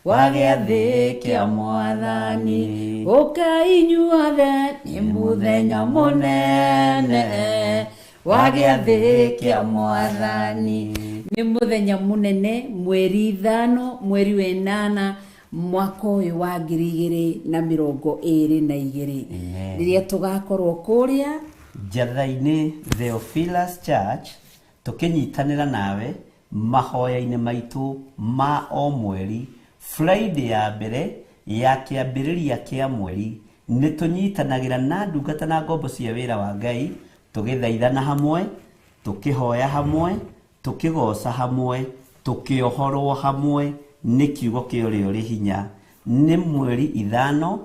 Wa gĩathĩ kĩa Mwathani. Ũkai inyuothe, nĩ mũthenya mũnene wa gĩathĩ kĩa Mwathani. Nĩ mũthenya mũnene, 5 mweri wa 8 mwaka ũyũ wa 2022. Amen. Rĩrĩa tũgakorwo kũrĩa Njatha-inĩ Theophilus Church, tũkĩnyitanĩra nawe mahoya-inĩ maitũ ma o mweri, Friday ya mbere ya kĩambĩrĩria kĩa mweri, nĩ tũnyitanagĩra na ndungata na ngombo cia wĩra wa Ngai, tũgĩthaithana hamwe, tũkĩhoya hamwe, tũkĩgoca hamwe, tũkĩohorwo hamwe nĩ kiugo kĩa ũrĩa ũrĩ hinya. Nĩ 5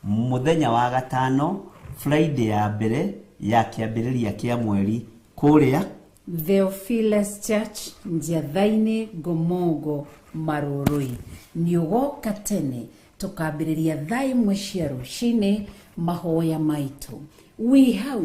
mũthenya wa gatano, Friday ya mbere ya kĩambĩrĩria kĩa mweri, kũrĩa Theophilus Church, Njatha-inĩ, Ngomongo, Marũrũi. Nĩ ũgoka tene, tũkambĩrĩria thaa 1 cia rũcinĩ mahoya maitũ. Wĩ hau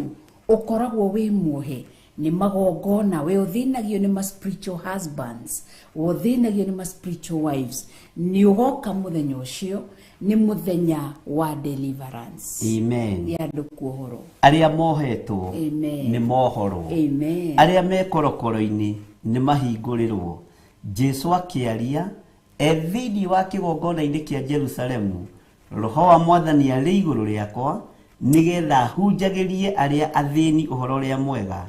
ũkoragwo wĩ muohe nĩ magongona, we ũthĩnagio nĩ ma spiritual husbands, we ũthĩnagio nĩ ma spiritual wives. Nĩ ũgoka mũthenya ũcio, nĩ mũthenya wa deliverance. Amen. Ya andũ kuohorwo. Arĩa mohetwo Amen. nĩ mohorwo. Amen. Arĩa me korokoro-inĩ nĩ mahingũrĩrwo. Jesu akĩaria e thĩinĩ wa kĩgongona-inĩ kĩa Jerusalemu, Roho wa Mwathani arĩ igũrũ rĩakwa, nĩgetha hunjagĩrie arĩa athĩni ũhoro ũrĩa mwega.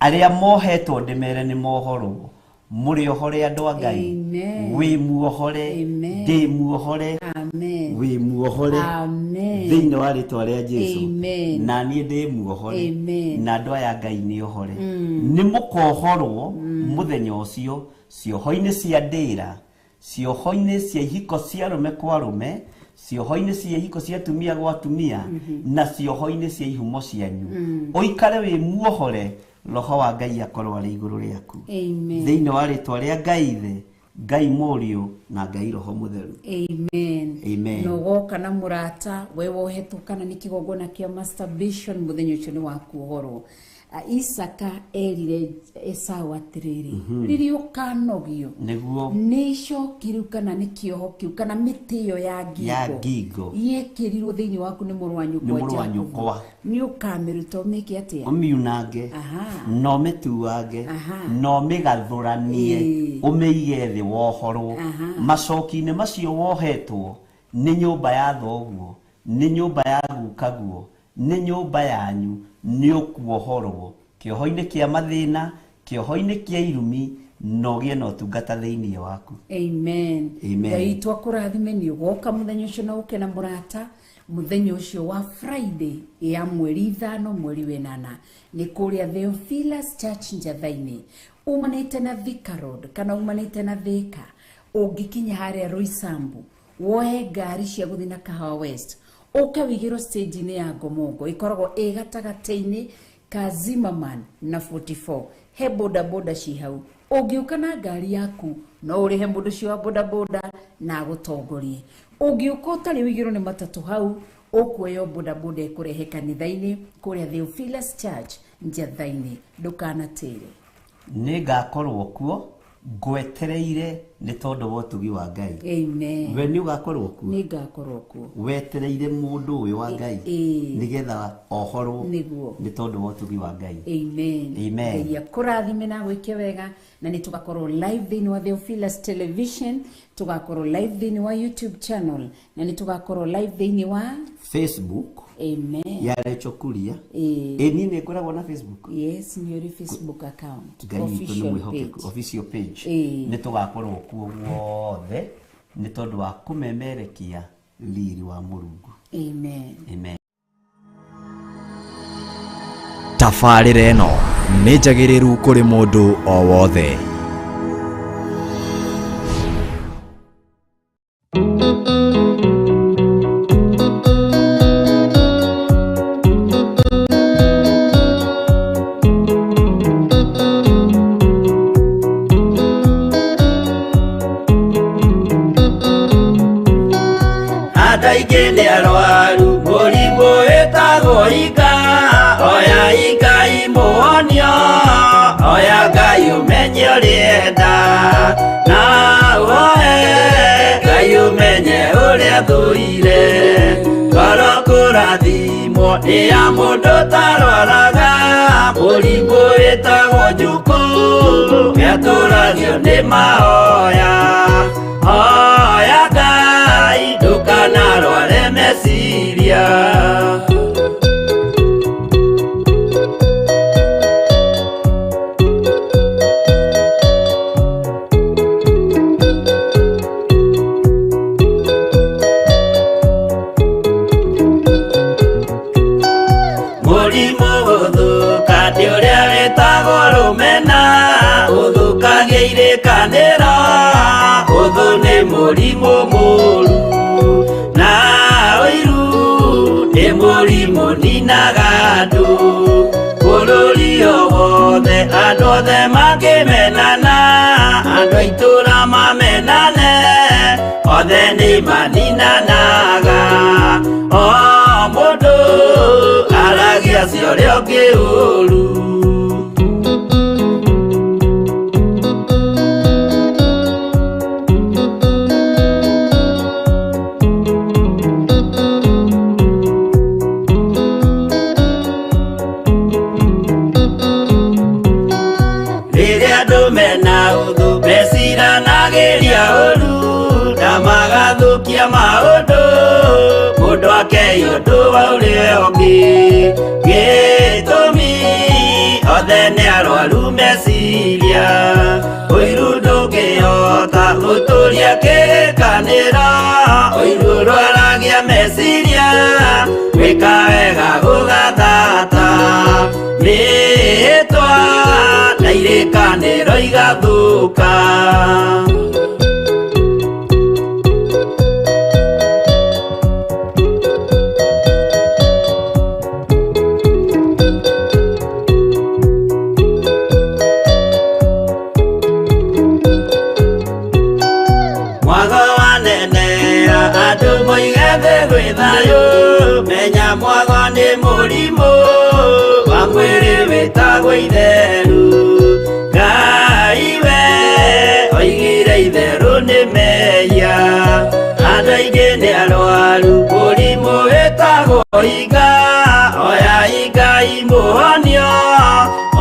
Arĩa mohetwo ndĩmere nĩ mohorwo. Mũrĩ ohore andũ a Ngai. Amen. Wĩ muohore. Amen. Ndĩ muohore. Amen. Wĩ muohore. Amen. Thĩinĩ wa rĩtwa rĩa Jesu. Amen. Na niĩ ndĩ muohore. Amen. Na andũ aya Ngai nĩ ohore. Nĩ mũkohorwo mũthenya ũcio, cioho-inĩ cia ndĩra, cioho-inĩ cia ihiko cia arũme kwa arũme, cioho-inĩ cia ihiko cia atumia gwa atumia, na cioho-inĩ cia ihumo cianyu. Ũikare wĩ muohore, Roho wa Ngai akorwo arĩ igũrũ rĩaku. Amen. Thĩinĩ wa rĩtwa rĩa Ngai Ithe, Ngai Mũriũ na Ngai Roho Mũtheru. Amen. Amen. Na ũgoka na mũrata, we wohetwo kana nĩ kĩgongona kĩa masturbation, mũthenya ũcio nĩ wa kuohorwo. Isaka erire Esau atĩrĩrĩ, rĩrĩa ũkanogio Nĩguo. nĩ icoki rĩu kana nĩ kĩoho kĩu kana mĩtĩ ĩyo ya ngingo Ya ngingo. yekĩrirwo thĩinĩ waku nĩ mũrũ wa nyũkwa Nĩ mũrũ wa Jakubu. nyũkwa. Nĩ ũkamĩruta ũmĩke atĩa? Ũmiunange. Aha. Na ũmĩtuange. Aha. Na ũmĩgathũranie. Ũmĩige thĩ wohorwo. Aha. Macoki-inĩ macio wohetwo nĩ nyũmba ya thoguo, nĩ nyũmba ya gukaguo, nĩ nyũmba yanyu, nĩ ũkuohorwo kĩoho-inĩ kĩa mathĩna, kĩoho-inĩ kĩa irumi, na ũgĩe na ũtungata thĩinĩ waku. Amen. Amen. Ngai witũ akũrathime, nĩ ũgoka mũthenya ũcio na ũke na mũrata mũthenya ũcio wa Friday ya 5 mweri wa 8 nĩ kũrĩa Theophilus Church Njatha-inĩ, umanĩte na Thika Road kana umanĩte na Thika, ũngĩkinya harĩa Roysambu woe ngari cia gũthiĩ na Kahawa West, ũke wĩigĩrwo stage-inĩ ya Ngomongo, ĩkoragwo ĩ gatagatĩ-inĩ ka Zimmerman na 44, he boda boda ci hau. Ũngĩũka na ngari yaku no ũrĩhe mũndũ ũcio wa boda boda na agũtongorie. Ũngĩũka ũtarĩ wĩigĩrwo nĩ matatũ hau, ũkuoya boda boda ĩkũrehe kanitha-inĩ kũrĩa Theophilus Church Njatha-inĩ. Ndũkanatĩre. Nĩngakorwo kuo ngwetereire nĩ tondũ wa ũtugi wa Ngai. Amen. We nĩ ũgakorwo kuo? Nĩngakorwo kuo. Wetereire mũndũ ũyũ wa Ngai nĩgetha ohorwo Nĩguo. nĩ tondũ wa ũtugi wa Ngai. Amen. Amen. Ngai akũrathime na agwĩke wega, na nĩ tũgakorwo live thĩinĩ wa Theophilus Television, tũgakorwo live thĩinĩ wa YouTube channel, na nĩ tũgakorwo live thĩinĩ wa Facebook. Amen. Ya Rachel Kuria. Ĩĩ. Niĩ nĩ ngoragwo na Facebook. Yes, nĩ ũrĩ Facebook account. Ngai witũ nĩ Official mwĩhokeku. page. Official page. Ĩĩ. Nĩ tũgakorwo kuo guothe nĩ tondũ wa kũmemerekia riri wa Mũrungu. Amen. Amen. Tabarĩra ĩno nĩ njagĩrĩru kũrĩ mũndũ o wothe. Andũ aingĩ nĩ arwaru mũrimũ wĩtagwo ika, oya ika imũhonio, oya Ngai ũmenye ũrĩenda, na woe Ngai. Ũmenye ũrĩa thũire. Ngoro kũrathimwo nĩ ya mũndũ ũtarwaraga, mũrimũ wĩtagwo njukũ, nĩatũragio nĩ mahoya. Hoya Ngai ndũkanarware meciria. Mũrimũ gũthũka nĩ ũrĩa wĩtagwo rũmena, ũthũkagia irĩkanĩro, ũthũ nĩ mũrimũ mũru. Na ũiru nĩ mũrimũ ninaga andũ, bũrũri o wothe andũ othe mangĩmenana, andũ a itũũra mamenane, othe nĩ maninanaga. O mũndũ aragia cia ũrĩa ũngĩ ũru. Rĩrĩa andũ mena ũthũ meciranagĩria ũru, na magathũkia maũndũ, mũndũ akei ũndũ wa ũrĩa ũngĩ. Gĩtũmi othe nĩ arwaru meciria, ũiru ndũngĩhota gũtũria kĩrĩkanĩro, ũiru ũrwaragia meciria, gwĩka wega gũgathata. Mĩhĩtwa na irĩkanĩro igathũka. Mwago wanenea andũ moige thĩ gwĩ thayũ, menya mwago nĩ mũrimũ wa mwĩrĩ wĩtagwo itheru. Ngai we oigire itherũ nĩ mehia, andũ aingĩ nĩ arwaru mũrimũ wĩtagwo iga. Oya Ngai mũhonio,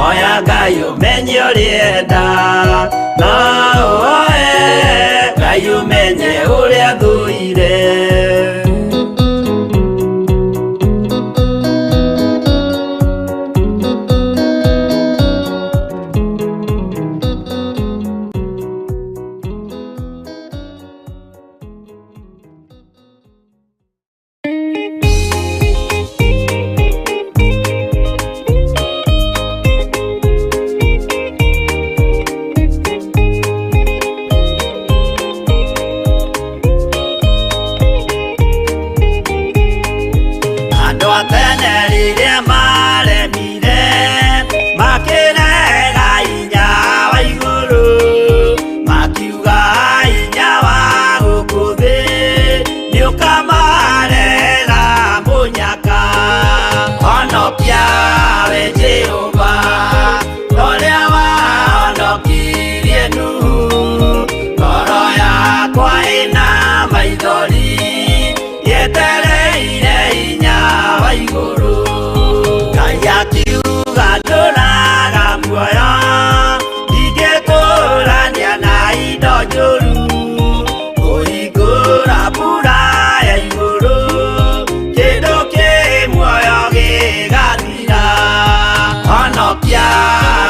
oya Ngai ũmenye ũrĩa enda, no ũhoe Ngai ũmenye ũrĩa thũire. Andũ a tene rĩrĩa maremire, makĩrega hinya wa igũrũ, makiuga hinya wa gũkũ thĩ nĩũkamarehera mũnyaka. Honokia we Jehova, ta ũrĩa wahonokirie Nuhu, ngoro yakwa ĩna maithori, yetereire hinya wa igũrũ. Ngai akiuga ndũraga muoyo, ndingĩtũrania na indo njũru, kũhingũra mbura ya igũrũ, kĩndũ kĩ muoyo gĩgathira. Honokia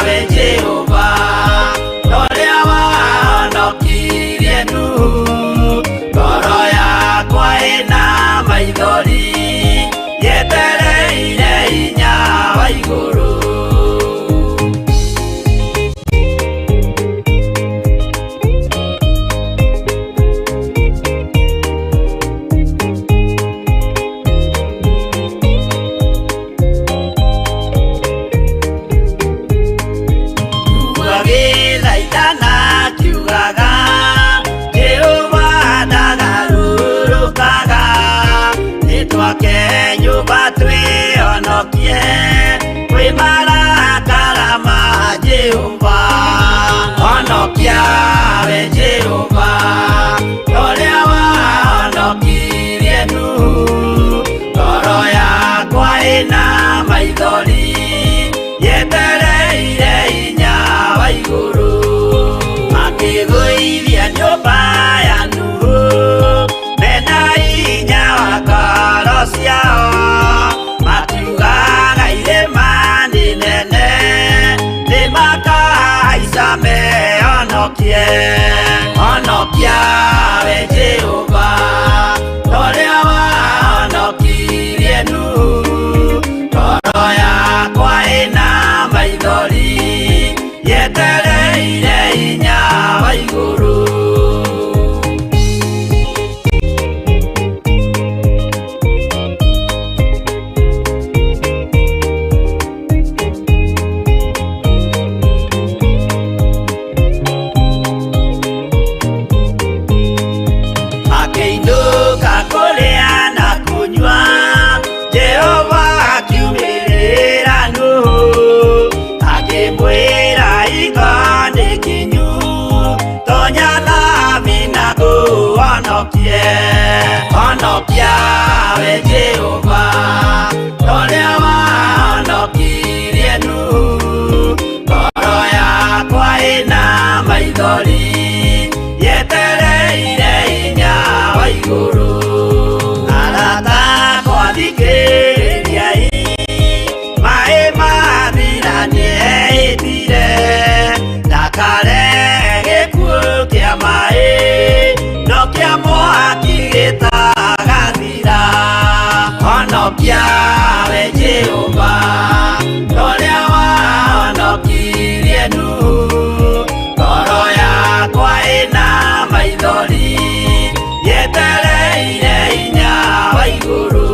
we Jehova, ta ũrĩa wahonokirie Nuhu, ngoro yakwa ĩna maithori, yetereire hinya wa igũrũ. Agĩthaithana akiugaga, Jehova ndagarũrũkaga, nĩtwake nyũmba twĩhonokie kwĩ marakara ma Jehova. Honokia we Jehova, ta ũrĩa wa Maithori yetereire hinya wa igũrũ. Makĩgũithia nyũmba ya Nuhu mena hinya wa ngoro ciao, makiugaga irĩma nĩ nene nĩmakahaica mehonokie. Honokia we Jehova torĩa wahonokirie Nuhu. Ngoro yakwa ĩna maithori yetereire hinya wa igũrũ. Akĩinũka kũrĩa na kũnyua, Jehova akiumĩrĩra Nuhu akĩmwĩra hingo nĩ kinyu, tonya thabina ngũhonokie. Honokia we Jehova torĩa wahonokirie Nuhu. Ngoro yakwa ĩna maithori yetereire hinya wa igũrũ. Arata akwa thikĩrĩriai, maĩ mathira nĩehĩtire ndakarehe gĩkuũ kĩa maĩ no kĩa mwaki gĩtagathira. Honokia we Jehova torĩa wahonokirie Nuhu. Ngoro yakwa ĩna maithori yetereire hinya wa igũrũ.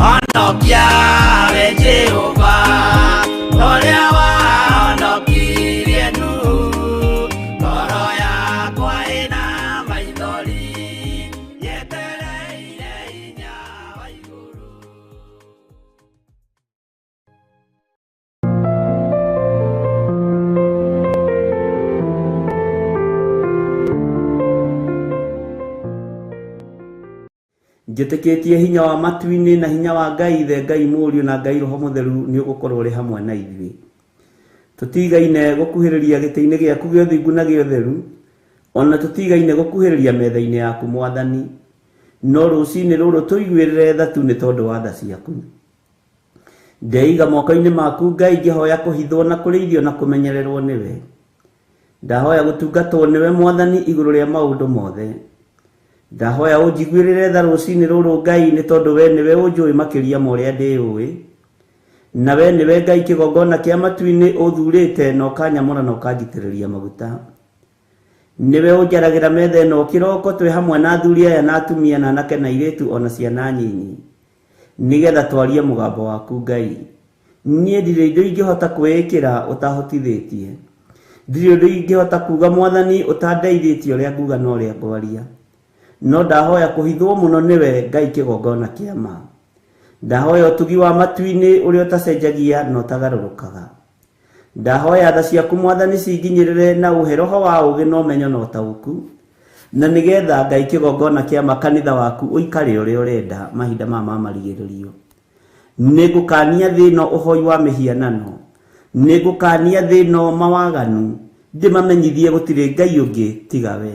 Honokia we Jehova torĩa wahonokirie Nuhu. Ngoro yakwa ĩna maithori yetereire hinya wa igũrũ. Njĩtĩkĩtie hinya wa matu-inĩ na hinya wa Ngai Ithe, Ngai Mũriũ na Ngai Roho Mũtheru nĩ ũgũkorwo ũrĩ hamwe na ithuĩ. Tũtigaine gũkuhĩrĩria gĩtĩ-inĩ gĩaku gĩa ũthingu na gĩa ũtheru, ona tũtigaine gũkuhĩrĩria metha-inĩ yaku Mwathani, no rũcinĩ rũrũ tũiguĩrĩre tha tu nĩ tondũ wa tha ciaku. Ndeiga moko-inĩ maku Ngai ngĩhoya kũhithwo na kũrĩithio na kũmenyererwo nĩwe. Ndahoya gũtungatwo nĩwe Mwathani igũrũ rĩa maũndũ mothe. Ndahoya ũnjiguĩrĩre tha rũcinĩ rũrũ Ngai nĩ tondũ we nĩwe ũnjũĩ makĩria ma ũrĩa ndĩũĩ. Na we nĩwe Ngai kĩgongona kĩa matu-inĩ ũthurĩte na ũkanyamũra na ũkanjitĩrĩria maguta. Nĩwe ũnjaragĩra metha ĩno kĩroko twĩ hamwe na athuri aya na atumia na anake na airĩtu ona ciana nyinyi, nĩgetha twarie mũgambo waku Ngai. Niĩ ndirĩ indo ingĩhota kwĩĩkĩra ũtahotithĩtie. Ndirĩ ũndũ ingĩhota kuga Mwathani ũtandeithĩtie ũrĩa nguga na ũrĩa ngwaria. No ndahoya kũhithwo mũno nĩwe Ngai kĩgongona kĩa ma. Ndahoya ũtugi wa matu-inĩ ũrĩa ũtacenjagia na ũtagarũrũkaga. Ndahoya tha ciaku Mwathani cinginyĩrĩre na ũhe roho wa ũũgĩ na ũmenyo na ũtaũku, na nĩgetha Ngai kĩgongona kĩa ma kanitha waku ũikare ũrĩa ũrenda mahinda maya ma marigĩrĩrio. Nĩngũkania thĩ ĩno ũhoi wa mĩhianano, nĩngũkania thĩ ĩno mawaganu, ndĩmamenyithie gũtirĩ Ngai ũngĩ tiga we.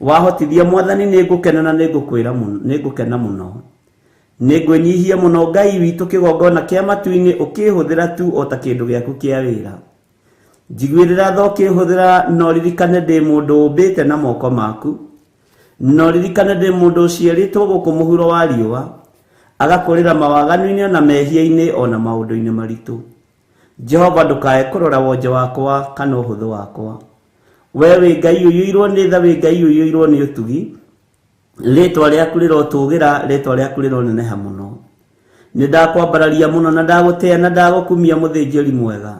Wahotithia Mwathani nĩngũkena na nĩngũkwĩra mũno, nĩngũkena mũno. Nĩngwĩnyihia mũno Ngai witũ kĩgongona kĩa matu-inĩ ũkĩhũthĩra tu o ta kĩndũ gĩaku kĩa wĩra. Njiguĩrĩra tha ũkĩhũthĩra no ririkane ndĩ mũndũ ũmbĩte na moko maku, no ririkane ndĩ mũndũ ũciarĩtwo gũkũ mũhuro wa riũa, agakũrĩra mawaganu-inĩ ona mehia-inĩ ona maũndũ-inĩ maritũ. Jehova ndũkae kũrora wonje wakwa kana ũhũthũ wakwa. We wĩ Ngai ũiyũirwo nĩ tha, wĩ Ngai ũiyũirwo nĩ ũtugi. Rĩtwa rĩaku rĩrotũgĩra, rĩtwa rĩaku rĩroneneha mũno. Nĩ ndakwambararia mũno na ndagũtĩĩa na ndagũkumia mũthĩnjĩri mwega.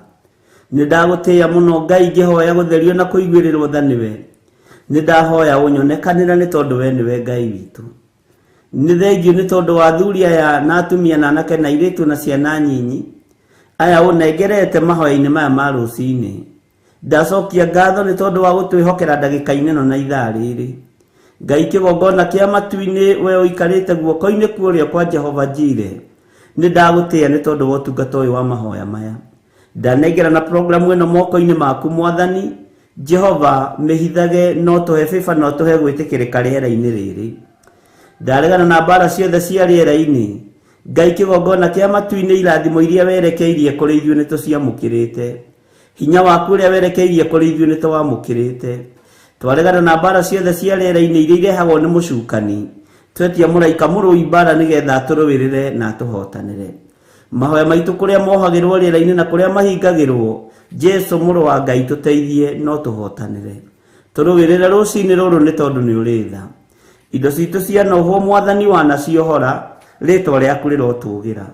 Nĩ ndagũtĩĩa mũno Ngai ngĩhoya gũtherio na kũiguĩrĩrwo tha nĩwe. Nĩ ndahoya ũnyonekanĩre nĩ tondũ we nĩwe Ngai witũ. Nĩ thengio nĩ tondũ wa athuri aya na atumia na anake na airĩtu na ciana nyinyi aya ũnengerete mahoya-inĩ maya ma rũcinĩ. Ndacokia ngatho nĩ tondũ wa gũtwĩhokera ndagĩka-inĩ ĩno na ithaa rĩrĩ. Ngai kĩgongona kĩa matu-inĩ we ũikarĩte guoko-inĩ kwa ũrĩo kwa Jehova Jire. Nĩ ndagũtĩĩa nĩ tondũ wa ũtungata ũyũ wa mahoya maya. Ndanengera na programu ĩno moko-inĩ maku Mwathani. Jehova mĩhithage no tũhe favor no tũhe gwĩtĩkĩrĩka rĩera-inĩ rĩrĩ. Ndaregana na mbara ciothe cia rĩera-inĩ. Ngai kĩgongona kĩa matu-inĩ irathimo iria werekeirie kũrĩ ithuĩ nĩ tũciamũkĩrĩte. Hinya waku ũrĩa werekeirie kũrĩ ithuĩ nĩ tũwamũkĩrĩte. Twaregana na mbara ciothe cia rĩera-inĩ iria irehagwo nĩ mũcukani. Twetia mũraika mũrũi mbara nĩgetha atũrũĩrĩre na atũhotanĩre. Mahoya maitũ kũrĩa mohagĩrwo rĩera-inĩ na kũrĩa mahingagĩrwo, Jesu mũrũ wa Ngai tũteithie no tũhotanĩre. Tũrũĩrĩre rũcinĩ rũrũ nĩ tondũ nĩ ũrĩ tha. Indo citũ cianohwo Mwathani wanaciohora, rĩtwa rĩaku rĩrotũgĩra.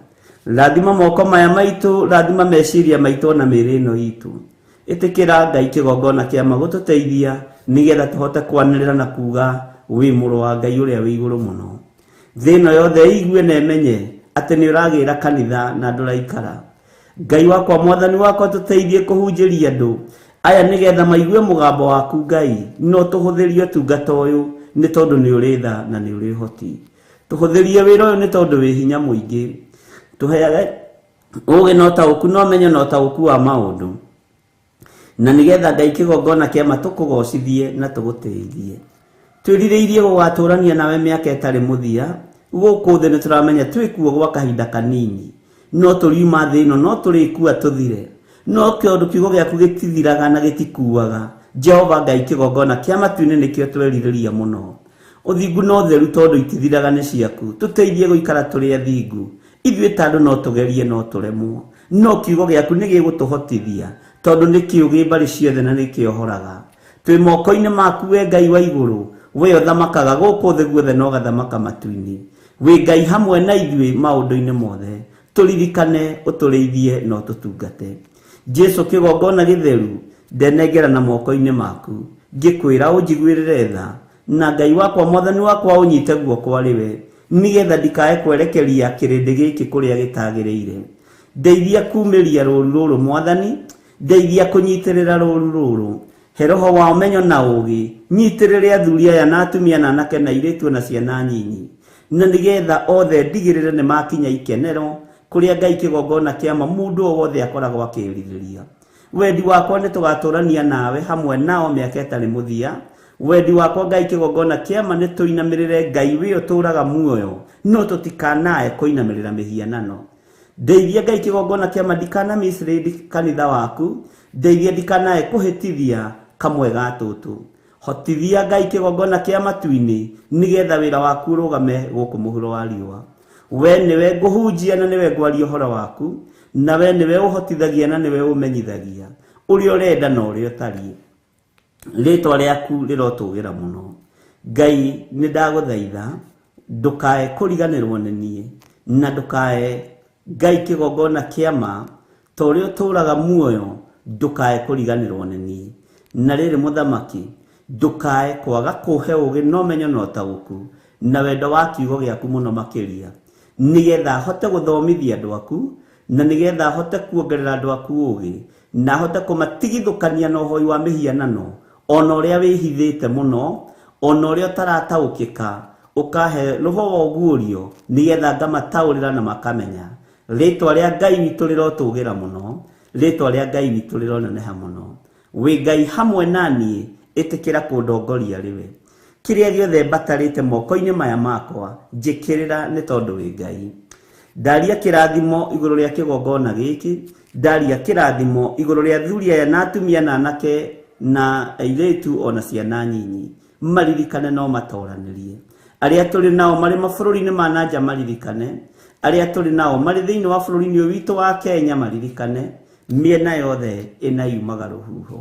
Rathima moko maya maitũ, rathima meciria maitũ na mĩĩrĩ ĩno itũ. Ĩtĩkĩra Ngai kĩgongona kĩa magũtũteithia nĩgetha tũhote kwanĩrĩra na kuga wĩ mũrũ wa Ngai ũrĩa wĩ igũrũ mũno. Thĩ ĩno yothe ĩigue na ĩmenye atĩ nĩ ũragĩra kanitha na ndũraikara. Ngai wakwa Mwathani wakwa tũteithie kũhunjĩria andũ aya nĩgetha maigue mũgambo waku Ngai, no tũhũthĩrie ũtungata ũyũ nĩ tondũ nĩ ũrĩ tha na nĩ ũrĩ ũhoti. Tũhũthĩrie wĩra ũyũ nĩ tondũ wĩ hinya mũingĩ. Tũheage ũũgĩ na ũtaũku na ũmenyo na ũtaũku wa maũndũ, na nĩgetha Ngai kĩgongona kĩa ma tũkũgocithie na tũgũtĩithie. Twĩrirĩirie gũgatũrania nawe mĩaka ĩtarĩ mũthia. Gũkũ thĩ nĩ tũramenya twĩkuo gwa kahinda kanini, no tũriuma thĩ ĩno no tũrĩkua tũthire, no kĩũndũ kiugo gĩaku gĩtithiraga na gĩtikuaga. Jehova Ngai kĩgongona kĩa matu-inĩ nĩkĩo twerirĩria mũno. Ũthingu na ũtheru tondũ itithiraga nĩ ciaku. Tũteithie gũikara tũrĩ athingu. Ithuĩ ta andũ no tũgerie no tũremwo, no kiugo gĩaku nĩ gĩgũtũhotithia tondũ nĩ kĩũgĩ mbarĩ ciothe na nĩ kĩohoraga. Twĩ moko-inĩ maku we Ngai wa igũrũ, we ũthamakaga gũkũ thĩ guothe na ũgathamaka matu-inĩ. Wĩ Ngai hamwe na ithuĩ maũndũ-inĩ mothe. Tũririkane, ũtũrĩithie na ũtũtungate. Jesu kĩgongona gĩtheru, ndenengera na moko-inĩ maku. Ngĩkwĩra ũnjiguĩrĩre tha, na Ngai wakwa Mwathani wakwa ũnyite guoko arĩ we, nĩgetha ndikae kwerekeria kĩrĩndĩ gĩkĩ kũrĩa gĩtagĩrĩire. Ndeithia kumĩria rũũru rũrũ Mwathani, ndeithia kũnyitĩrĩra rũũru rũrũ. He roho wa ũmenyo na ũũgĩ, nyitĩrĩre athuri aya na atumia na anake na airĩtu na ciana nyinyi, na nĩgetha othe ndigĩrĩre nĩ makinya ikenero kũrĩa Ngai kĩgongona kĩa ma mũndũ o wothe akoragwo akĩrirĩria. Wendi wakwa nĩ tũgatũrania nawe hamwe nao mĩaka ĩtarĩ mũthia. Wendi wakwa Ngai kĩgongona kĩa ma nĩ tũinamĩrĩre Ngai wĩ ũtũũraga muoyo, no tũtikanae kũinamĩrĩra mĩhianano. Ndeithia Ngai kĩgongona kĩa ma ndikana mislead kanitha waku, ndeithia ndikanae kũhĩtithia kamwe ga tũtũ. Hotithia Ngai kĩgongona kĩa matu-inĩ nĩgetha wĩra waku ũrũgame gũkũ mũhuro wa riũa. We nĩwe ngũhunjia na nĩwe ngwaria ũhoro waku, na we nĩwe ũhotithagia na nĩwe ũmenyithagia ũrĩa ũrenda na ũrĩa ũtariĩ. Rĩtwa rĩaku rĩrotũgĩra mũno. Ngai nĩ ndagũthaitha ndũkae kũriganĩrwo nĩ niĩ, na ndũkae Ngai kĩgongona kĩa ma ta ũrĩa ũtũũraga muoyo, ndũkae kũriganĩrwo nĩ niĩ. Na rĩrĩ mũthamaki, ndũkae kwaga kũhe ũũgĩ na ũmenyo na ũtaũku na wendo wa kiugo gĩaku mũno makĩria, nĩgetha hote gũthomithia andũ aku, na nĩgetha hote kuongerera andũ aku ũũgĩ, na hote kũmatigithũkania na ũhoi wa mĩhianano, ona ũrĩa wĩhithĩte mũno, ona ũrĩa ũtarataũkĩka, ũkahe roho wa ũguũrio nĩgetha ngamataũrĩra na makamenya. Rĩtwa rĩa Ngai witũ rĩrotũgĩra mũno, rĩtwa rĩa Ngai witũ rĩroneneha mũno. Wĩ Ngai hamwe na niĩ, ĩtĩkĩra kũndongoria rĩwe. Kĩrĩa gĩothe mbatarĩte moko-inĩ maya makwa, njĩkĩrĩra nĩ tondũ wĩ Ngai. Ndaria kĩrathimo igũrũ rĩa kĩgongona gĩkĩ, ndaria kĩrathimo igũrũ rĩa athuri aya na atumia na anake na airĩtu ona ciana nyinyi, maririkane no matoranĩrie. Arĩa tũrĩ nao marĩ mabũrũri-inĩ ma na nja maririkane, arĩa tũrĩ nao marĩ thĩinĩ wa bũrũri-inĩ ũyũ witũ wa Kenya maririkane, mĩena yothe ĩna yumaga rũhuho.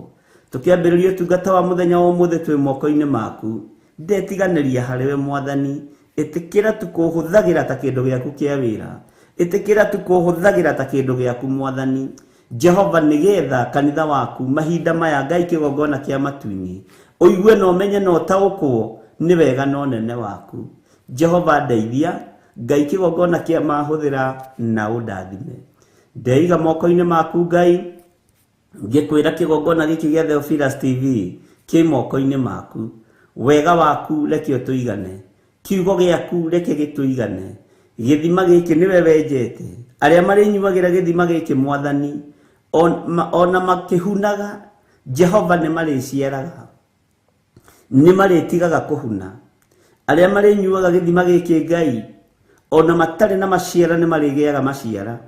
Tũkĩambĩrĩria ũtungata wa mũthenya wa ũmũthĩ twĩ moko-inĩ maku, ndetiganĩria harĩ we Mwathani, ĩtĩkĩra tu kũhũthagĩra ta kĩndũ gĩaku kĩa wĩra, ĩtĩkĩra tu kũhũthagĩra ta kĩndũ gĩaku Mwathani. Jehova, nĩgetha kanitha waku mahinda maya Ngai kĩgongona kĩa matu-inĩ ũigue na ũmenye na ũtaũkwo nĩ wega na ũnene waku. Jehova ndeithia, Ngai kĩgongona kĩa mahũthĩra na ũndathime. Ndeiga moko-inĩ maku Ngai, ngĩkwĩra kĩgongona gĩkĩ gĩa Theophilus TV kĩ moko-inĩ maku. Wega waku reke ũtũigane, kiugo gĩaku reke gĩtũigane, Gĩthima gĩkĩ nĩwe wenjete. Arĩa marĩnyuagĩra gĩthima gĩkĩ mwathani ona makĩhunaga Jehova nĩ marĩciaraga, nĩ marĩtigaga kũhuna. Arĩa marĩnyuaga gĩthima gĩkĩ Ngai ona matarĩ na maciara nĩ marĩgĩaga maciara,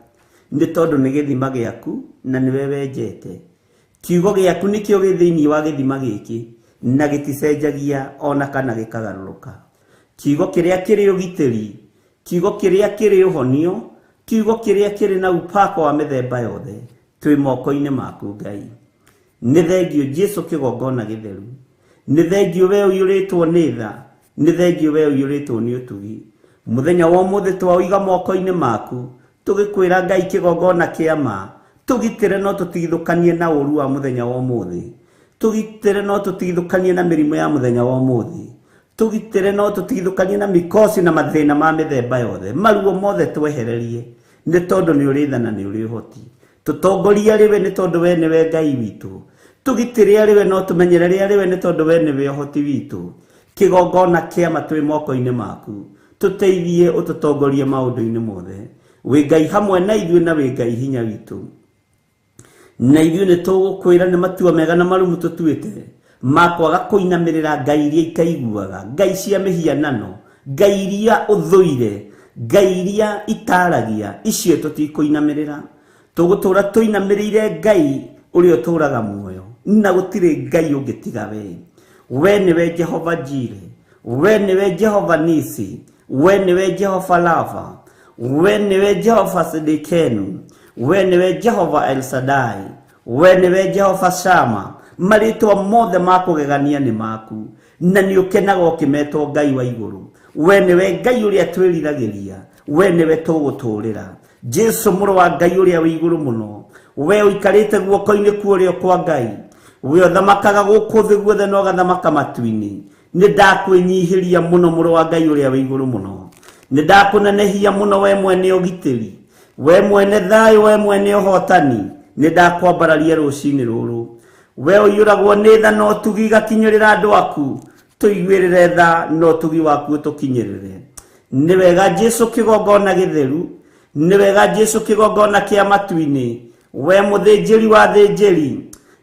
nĩ tondũ nĩ gĩthima gĩaku na nĩwe wenjete. Kiugo gĩaku nĩkĩo gĩ thĩinĩ wa gĩthima gĩkĩ na gĩticenjagia ona kana gĩkagarũrũka. Kiugo kĩrĩa kĩrĩ ũgitĩri, kiugo kĩrĩa kĩrĩ ũhonio, kiugo kĩrĩa kĩrĩ na upako wa mĩthemba yothe, twĩ moko-inĩ maku Ngai. Nĩ thengio Jesu kĩgongona gĩtheru, nĩ thengio we ũiyũrĩtwo nĩ tha, nĩ thengio we ũiyũrĩtwo nĩ ũtugi. Mũthenya wa ũmũthĩ twaũiga moko-inĩ maku, tũgĩkwĩra Ngai kĩgongona kĩa ma, tũgitĩre no tũtigithũkanie na ũru wa mũthenya wa ũmũthĩ, tũgitĩre no tũtigithũkanie na mĩrimũ ya mũthenya wa ũmũthĩ, tũgitĩre no tũtigithũkanie na mikosi na mathĩna ma mĩthemba yothe, maruo mothe twehererie, nĩ tondũ nĩ ũrĩ tha na nĩ ũrĩ ũhoti. Tũtongorie arĩ we nĩ tondũ we nĩwe Ngai witũ, tũgitĩre arĩ we no tũmenyerere arĩ we nĩ tondũ we nĩwe ũhoti witũ. Kĩgongona kĩa ma twĩ moko-inĩ maku, tũteithie ũtũtongorie maũndũ-inĩ mothe. Wĩ Ngai hamwe na ithuĩ na wĩ Ngai hinya witũ. Na ithuĩ nĩ tũgũkwĩra nĩ matua mega na marumu tũtuĩte ma kwaga kũinamĩrĩra ngai iria itaiguaga, ngai cia mĩhianano, ngai iria ũthũire, ngai iria itaragia, icio tũtikũinamĩrĩra. Tũgũtũra tũinamĩrĩire Ngai ũrĩa ũtũraga muoyo, na gũtirĩ Ngai ũngĩ tiga we. We nĩwe Jehova Jire, we nĩwe Jehova Nisi, we nĩwe Jehova Lava, we nĩwe Jehova Sidikenu, we nĩwe Jehova El Shaddai, we nĩwe Jehova Shama. Marĩtwa mothe ma kũgegania nĩ maku, na nĩ ũkenaga ũkĩmetwo Ngai wa igũrũ. We nĩwe Ngai ũrĩa twĩriragĩria, we nĩwe tũgũtũũrĩra. Jesu mũrũ wa Ngai ũrĩa wĩ igũrũ mũno, we ũikarĩte guoko-inĩ kwa ũrĩo kwa Ngai, we ũthamakaga gũkũ thĩ guothe na ũgathamaka matu-inĩ. Nĩ ndakwĩnyihĩria mũno mũrũ wa Ngai ũrĩa wĩ igũrũ mũno, nĩ ndakũnenehia mũno we mwene ũgitĩri, we mwene thayũ, we mwene ũhotani. Nĩ ndakwambararia rũcinĩ rũrũ. We ũiyũragwo nĩ tha na ũtugi igakinyĩrĩra andũ aku, tũiguĩrĩre tha na ũtugi waku ũtũkinyĩrĩre. Nĩ wega Jesu kĩgongona gĩtheru, nĩ wega Jesu kĩgongona kĩa matu-inĩ, we mũthĩnjĩri wa thĩnjĩri,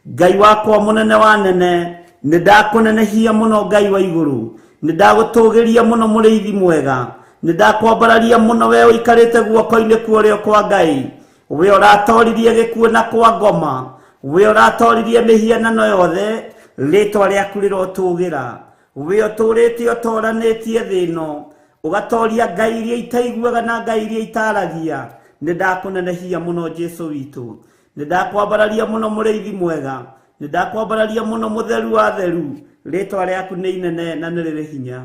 Ngai wakwa mũnene wa nene, nĩ ndakũnenehia mũno Ngai wa igũrũ, nĩ ndagũtũgĩria mũno mũrĩithi mwega, nĩ ndakwambararia mũno we ũikarĩte guoko-inĩ kwa ũrĩo kwa Ngai, we ũratoririe gĩkuũ na kwa ngoma, we ũratoririe mĩhianano yothe, rĩtwa rĩaku rĩrotũgĩra. We ũtũrĩte ũtoranĩtie thĩ ĩno, ũgatoria ngai iria itaiguaga na ngai iria itaragia. Nĩ ndakũnenehia mũno Jesu witũ, nĩ ndakwambararia mũno mũrĩithi mwega, nĩ ndakwambararia mũno mũtheru wa theru, rĩtwa rĩaku nĩ inene na nĩ rĩrĩ hinya.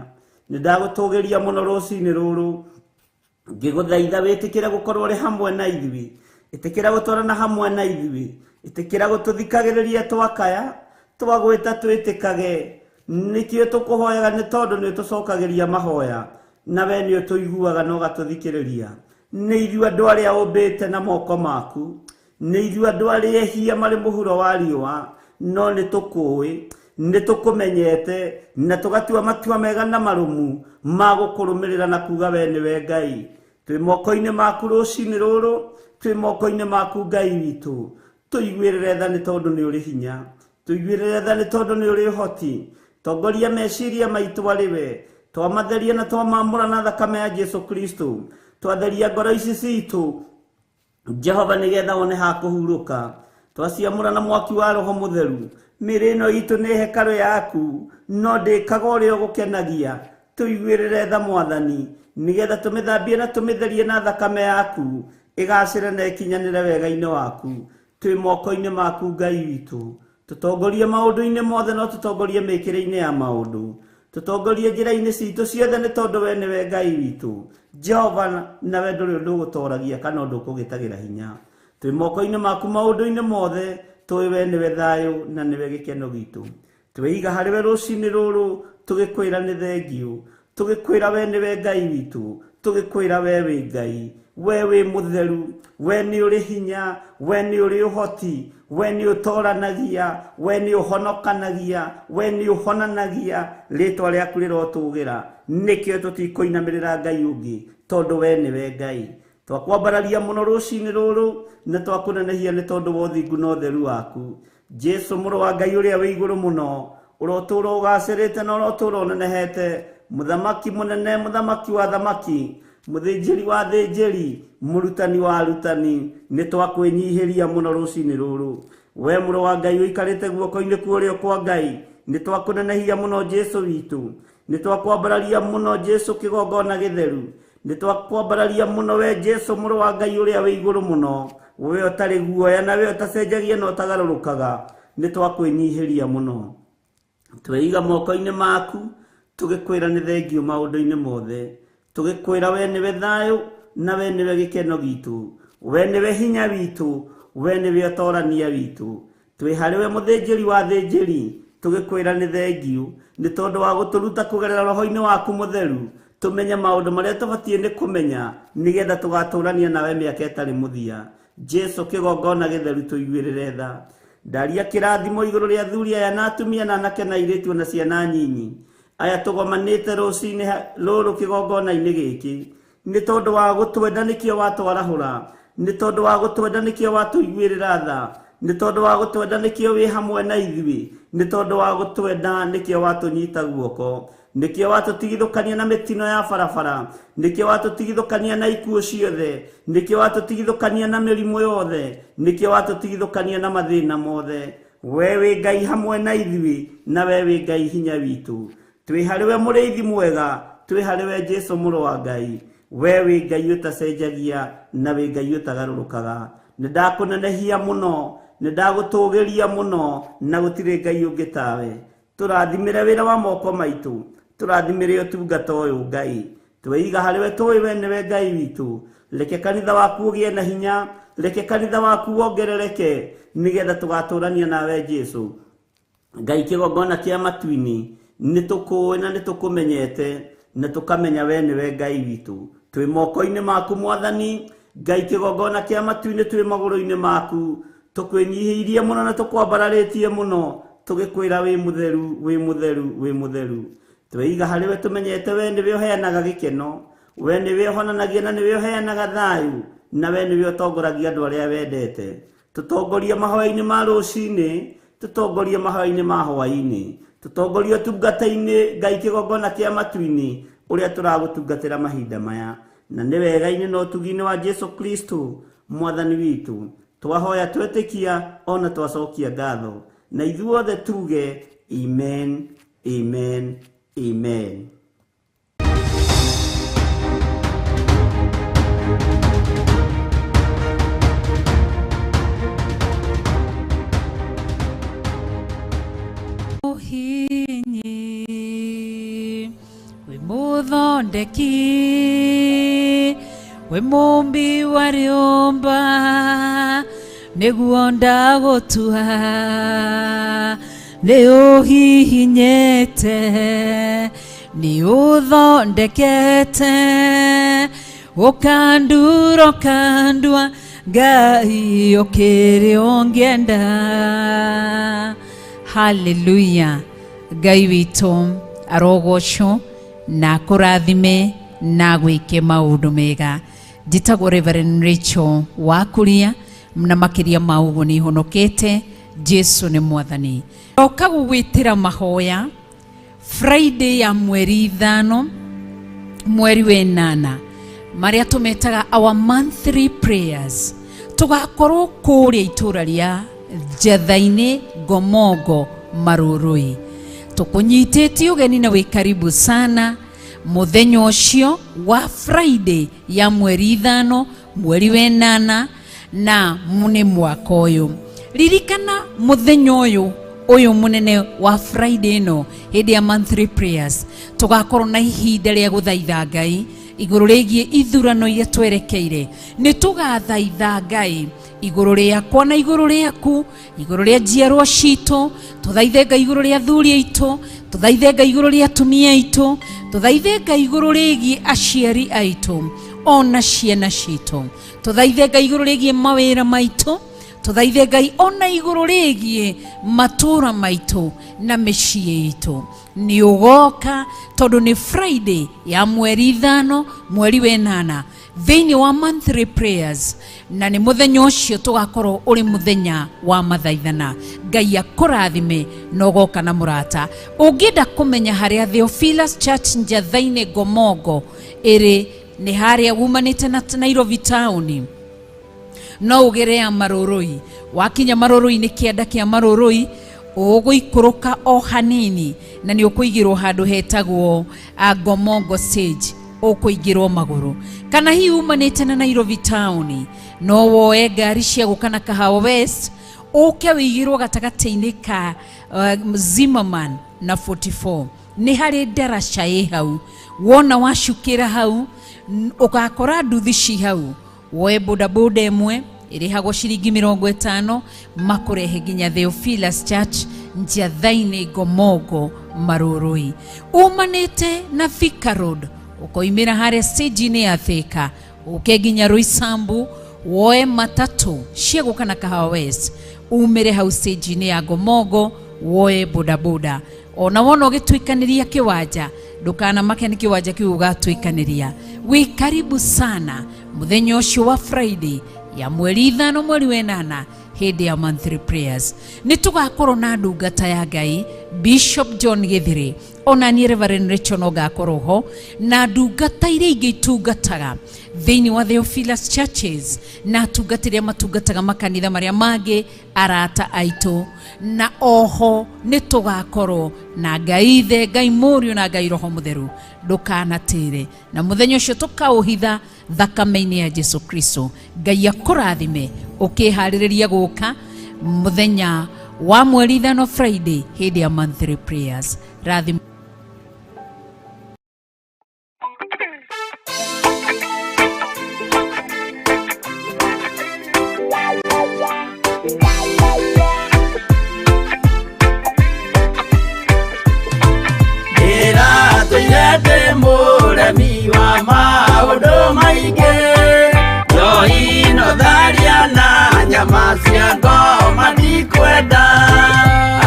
Nĩ ndagũtũgĩria mũno rũcinĩ rũrũ, ngĩgũthaitha wĩtĩkĩre gũkorwo ũrĩ hamwe na ithuĩ, ĩtĩkĩra gũtwarana hamwe na ithuĩ, ĩtĩkĩra gũtũthikagĩrĩria twakaya, twagwĩta twĩtĩkage. Nĩkĩo tũkũhoyaga nĩ tondũ nĩ ũtũcokagĩria mahoya, na we nĩ ũtũiguaga na ũgatũthikĩrĩria. Nĩ ithuĩ andũ arĩa ũmbĩte na moko maku, nĩ ithuĩ andũ arĩa ehia marĩ mũhuro wa riũa, no nĩ tũkũĩ, nĩ tũkũmenyete, na tũgatua matua mega na marũmu ma gũkũrũmĩrĩra na kuga we nĩwe Ngai. Twĩ moko-inĩ maku rũcinĩ rũrũ, twĩ moko-inĩ maku Ngai witũ. Tũiguĩrĩre tha nĩ tondũ nĩ ũrĩ hinya, tũiguĩrĩre tha nĩ tondũ nĩ ũrĩ ũhoti. Tongoria meciria maitũ arĩ we, twamatheria na twamamũra na thakame ya Jesu Kristo. Twatheria ngoro ici citũ Jehova nĩgetha wone ha kũhurũka. Twaciamũra na mwaki wa Roho Mũtheru. Mĩĩrĩ ĩno itũ nĩ hekarũ yaku, no ndĩkaga ũrĩa ũgũkenagia. Tũiguĩrĩre tha Mwathani, nĩgetha tũmĩthambie na tũmĩtherie na thakame yaku, ĩgacĩre na ĩkinyanĩre wega-inĩ waku. Twĩ moko-inĩ maku Ngai witũ. Tũtongorie maũndũ-inĩ mothe, no tũtongorie mĩkĩre-inĩ ya maũndũ. Tũtongorie njĩra-inĩ citũ ciothe nĩ tondũ we nĩwe Ngai witũ. Jehova, nawe ndũrĩ ũndũ ũgũtoragia kana ũndũ ũkũgĩtagĩra hinya. Twĩ moko-inĩ maku maũndũ-inĩ mothe, tũĩ we nĩwe thayũ na nĩwe gĩkeno gitũ. Twĩiga harĩ we rũcinĩ rũrũ, tũgĩkwĩra nĩ thengio, tũgĩkwĩra we nĩwe Ngai witũ, tũgĩkwĩra we wĩ Ngai, we wĩ mũtheru, we nĩ ũrĩ hinya, we nĩ ũrĩ ũhoti, we nĩ ũtoranagia, we nĩ ũhonokanagia, we nĩ ũhonanagia. Rĩtwa rĩaku rĩrotũgĩra. Nĩkĩo tũtikũinamĩrĩra Ngai ũngĩ, Tondũ we nĩwe Ngai. Twakwambararia mũno rũcinĩ rũrũ na twakũnenehia nĩ tondũ wa ũthingu na ũtheru waku. Jesu mũrũ wa Ngai ũrĩa wĩ igũrũ mũno, ũrotũũra ũgacĩrĩte na ũrotũũra ũnenehete, mũthamaki mũnene, mũthamaki wa thamaki, mũthĩnjĩri wa thĩnjĩri, mũrutani wa arutani, nĩ twakwĩnyihĩria mũno rũcinĩ rũrũ. We mũrũ wa Ngai ũikarĩte guoko-inĩ kwa ũrĩo kwa Ngai, nĩ twakũnenehia mũno Jesu witũ. Nĩ twakwambararia mũno Jesu kĩgongona gĩtheru. Nĩ twakwambararia mũno we Jesu mũrũ wa Ngai ũrĩa wĩ igũrũ mũno, we ũtarĩ guoya na we ũtacenjagia na ũtagarũrũkaga. Nĩ twakwĩnyihĩria mũno. Tweiga moko-inĩ maku, tũgĩkwĩra nĩ thengio maũndũ-inĩ mothe. Tũgĩkwĩra we nĩwe thayũ na we nĩwe gĩkeno gitũ, we nĩwe hinya witũ, we nĩwe ũtorania witũ. Twĩ harĩ we mũthĩnjĩri wa thĩnjĩri, tũgĩkwĩra nĩ thengio nĩ tondũ wa gũtũruta kũgerera roho-inĩ waku mũtheru, tũmenye maũndũ marĩa tũbatiĩ nĩ kũmenya nĩgetha tũgatũrania nawe mĩaka ĩtarĩ mũthia. Jesu kĩgongona gĩtheru, tũiguĩrĩre tha. Ndaria kĩrathimo igũrũ rĩa athuri aya na atumia na anake na airĩtu na ciana nyinyi aya tũgomanĩte rũcinĩ rũrũ kĩgongona-inĩ gĩkĩ. Nĩ tondũ wa gũtwenda nĩkĩo watwarahũra, nĩ tondũ wa gũtwenda nĩkĩo watũiguĩrĩra tha, nĩ tondũ wa gũtwenda nĩkĩo wĩ hamwe na ithuĩ, nĩ tondũ wa gũtwenda nĩkĩo watũnyita guoko, nĩkĩo watũtigithũkania na mĩtino ya barabara, nĩkĩo watũtigithũkania na ikuũ ciothe, nĩkĩo watũtigithũkania na mĩrimũ yothe, nĩkĩo watũtigithũkania na mathĩna mothe. We wĩ Ngai hamwe na ithuĩ na we wĩ Ngai hinya witũ. Twĩ harĩ we mũrĩithi mwega, twĩ harĩ we Jesu mũrũ wa Ngai. We wĩ Ngai ũtacenjagia na wĩ Ngai ũtagarũrũkaga. Nĩ ndakũnenehia mũno, nĩ ndagũtũgĩria mũno, na gũtirĩ Ngai ũngĩ tawe. Tũrathimĩre wĩra wa moko maitũ, tũrathimĩre ũtungata ũyũ Ngai. Tweiga harĩ we, tũĩ we nĩwe Ngai witũ. Reke kanitha waku ũgĩe na hinya, reke kanitha waku wongerereke, nĩgetha tũgatũrania nawe Jesu. Ngai kĩgongona kĩa matu-inĩ, nĩ tũkũĩ na nĩ tũkũmenyete na tũkamenya we nĩwe Ngai witũ. Twĩ moko-inĩ maku Mwathani Ngai kĩgongona kĩa matu-inĩ, twĩ magũrũ-inĩ maku, tũkwĩnyihĩirie mũno na tũkwambararĩtie mũno, tũgĩkwĩra wĩ mũtheru, wĩ mũtheru, wĩ mũtheru. Tweiga harĩ we, tũmenyete we nĩwe ũheanaga gĩkeno, we nĩwe ũhonanagia na nĩwe ũheanaga thayũ, na we nĩwe ũtongoragia andũ arĩa wendete. Tũtongorie mahoya-inĩ ma rũcinĩ, tũtongorie mahoya-inĩ ma hwaĩ-inĩ, tũtongorie ũtungata-inĩ Ngai kĩgongona kĩa matu-inĩ ũrĩa tũragũtungatĩra mahinda maya. Na nĩ wega-inĩ na ũtugi-inĩ wa Jesu Kristo Mwathani witũ twahoya, twetĩkia ona twacokia ngatho, na ithuothe tuge amen, amen, amen. Ũhinyi wĩ mũthondeki, wĩ mũmbi wa rĩũmba, nĩguo ndagũtua. Nĩ ũhihinyĩte, nĩ ũthondekete, ũkandura, ũkandua, Ngai ũkĩrĩ ũngĩenda. Haleluya! Ngai witũ arogocwo na akũrathime na gwĩke maũndũ mega. Njĩtagwo Reverend Rachel Wakuria, na makĩria ma ũguo nĩ honokete. Jesu nĩ Mwathani. Oka gũgwĩtĩra mahoya Friday ya 5 mweri 8, marĩa tũmetaga our monthly prayers. Tũgakorwo kũrĩa itũra rĩa Njatha-inĩ, Ngomongo, Marũrũi. Tũkũnyitĩtie ũgeni na wĩ karibu sana mũthenya ũcio wa Friday ya 5 mweri 8 na nĩ mwaka ũyũ. Ririkana mũthenya ũyũ ũyũ mũnene wa Friday ĩno, hĩndĩ ya monthly prayers, tũgakorwo na ihinda rĩa gũthaitha Ngai igũrũ rĩgiĩ ithurano iria twerekeire. Nĩ tũgathaitha Ngai igũrũ rĩakwa na igũrũ rĩaku, igũrũ rĩa njiarwa citũ. Tũthaithe Ngai igũrũ rĩa athuri aitũ, tũthaithe Ngai igũrũ rĩa atumia aitũ, tũthaithe Ngai igũrũ rĩgiĩ aciari aitũ ona ciana citũ, tũthaithe Ngai igũrũ rĩgiĩ mawĩra maitũ. Tũthaithe Ngai ona igũrũ rĩgiĩ matũũra maitũ na mĩciĩ itũ. Nĩ ũgoka tondũ nĩ Friday ya mweri 5 mweri 8 thĩinĩ wa monthly prayers, na nĩ mũthenya ũcio tũgakorwo ũrĩ mũthenya wa mathaithana. Ngai akũrathime na ũgoka na mũrata. Ũngĩenda kũmenya harĩa Theophilus Church Njatha-inĩ Ngomongo ĩrĩ, nĩ harĩa wumanĩte na Nairobi town, no ũgere ya Marũrũi. Wakinya Marũrũi nĩ kĩanda kĩa Marũrũi, ũgũikũrũka o hanini na nĩ ũkũigĩrwo handũ hetagwo Ngomongo stage, ũkũingĩrwo magũrũ. Kana hihi umanĩte na Nairobi town, no woe ngari cia gũka na Kahawa West, ũke wĩigĩrwo gatagatĩ-inĩ ka Zimmerman na 44. Nĩ harĩ ndaraca ĩ hau, wona wacukĩra hau ũgakora nduthi ci hau, woe bodaboda ĩmwe ĩrĩhagwo ciringi 50 makũrehe nginya Theophilus Church Njatha-inĩ Ngomongo Marũrũi. Umanĩte na Thika Road, ũkoimĩra harĩa stage-inĩ ya Thika, ũke nginya Roysambu, woe matatũ cia gũka na Kahawa West, umĩre hau stage-inĩ ya Ngomongo, woe bodaboda. Ona wona ũgĩtuĩkanĩria kĩwanja, ndũkanamake nĩ kĩwanja kĩu ũgatuĩkanĩria. Wĩ karibu sana mũthenya ũcio wa Friday ya mweri 5 mweri 8 hĩndĩ ya monthly prayers. Nĩ tũgakorwo na ndungata ya Ngai Bishop John Githiri, ona niĩ Reverend Rachel no ngakorwo ho, na ndungata iria ingĩ itungataga thĩinĩ wa Theophilus Churches, na atungatĩri arĩa matungataga makanitha marĩa mangĩ, arata aitũ. Na oho nĩ tũgakorwo na Ngai Ithe, Ngai Mũriũ na Ngai Roho Mũtheru. Ndũkanatĩre, na mũthenya ũcio tũkaũhitha thakame-inĩ ya Jesu Kristo. Ngai akũrathime ũkĩharĩrĩria gũka mũthenya wa mweri 5 Friday hĩndĩ ya monthly prayers. Rathimo. Ndĩratũire ndĩ mũremi wa maũndũ maingĩ, njohi no tharia na nyama cia ngoma ndikwenda.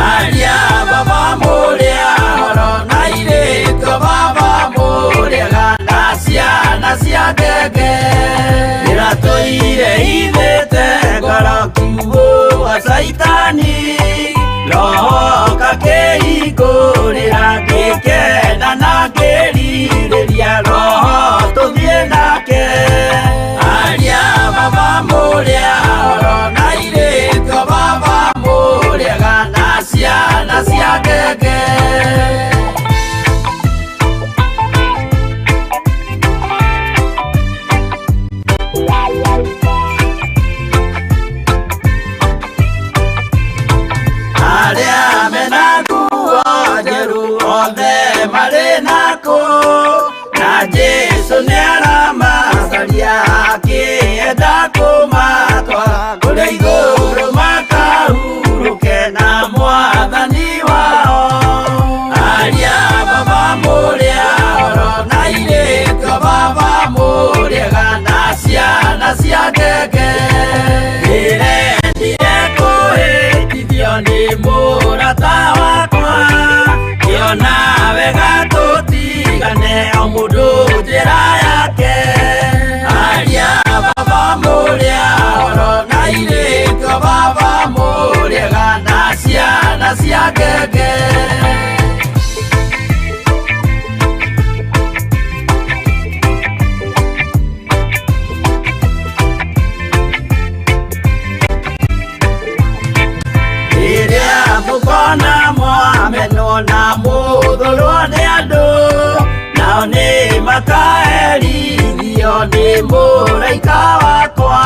Aria baba mũrĩa horo na irĩtwo baba mũrĩega na ciana cia ngenge. Ndĩratũire ithĩte ngoro kiugũ wa Caitani, roho kakĩhingũrĩra ngĩkena na ngĩrirĩria roho tũthiĩ nake. Aria baba mũrĩa horo na irĩtwo baba mũrĩega na ciana cia ngenge. Arĩa mena nguo njerũ othe marĩ nakũ, na Jesũ nĩaramacaria akĩenda kũmatwara kũrĩa igũrũ makahurũke na mwathani wao. Aria baba mũrĩa horo na irĩtwo baba mũrĩega na ciana cia ngenge. Ndĩrendire kũhĩtithio nĩ mũrata wakwa, ngĩona wega tũtigane o mũndũ njĩra yake. Aria baba mũrĩa horo na irĩtwo baba mũrĩega na ciana cia ngenge. Rĩrĩa mũkona mwamenwo na mũthũrwo nĩ andũ, nao nĩ makaherithio nĩ mũraika wakwa.